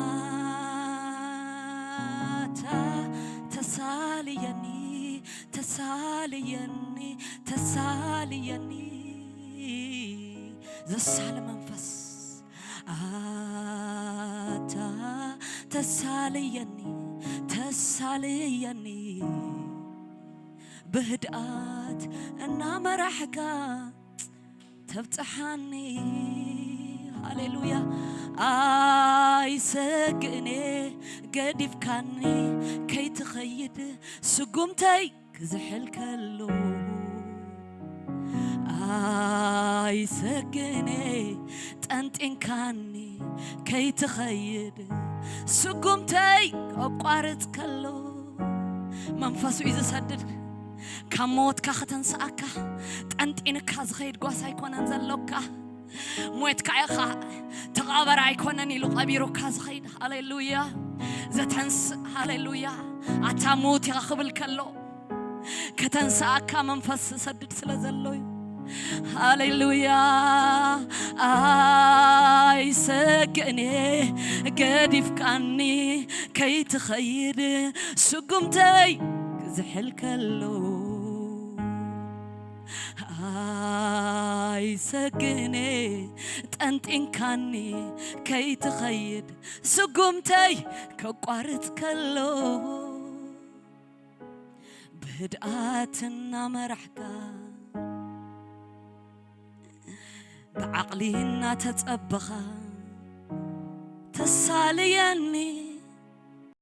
የኒ ዘሳሊ መንፈስ ኣታ ተሳልየኒ ተሳልየኒ ብህድኣት እናመራሕካ ተብጽሓኒ። ሃሌሉያ። ኣይሰግእኔ ገዲፍካኒ ከይትኸይድ ስጉምተይ ክዝሕል ከሎ ኣይሰግእኔ ጠንጢንካኒ ከይትኸይድ ስጉምተይ ከቋርጽ ከሎ መንፈሱ እዩ ዝሰድድ። ካብ ሞትካ ከተንስኣካ ጠንጢንካ ዝኸይድ ጓሳ ኣይኮነን ዘሎካ። ሞትካ ኢኻ ተቓበር ኣይኮነን ኢሉ ቀቢሩካ ዝኸይድ። ሃሌሉያ። ዘተንስእ ሃሌሉያ። ኣታ ሞት ኢኻ ክብል ከሎ ከተንስኣካ መንፈስ ዝሰድድ ስለ ዘሎ እዩ። ሃሌሉያ። ኣይሰግእኔ ገዲፍካኒ ከይትኸይድ ስጉምተይ ክዝሕል ከሎ ኣይሰግእኔ ጠንጢንካኒ ከይትኸይድ ስጉምተይ ከቋርጽ ከሎ ብህድኣት እናመራሕካ ብዓቕሊ እናተጸበኻ ተሳልየኒ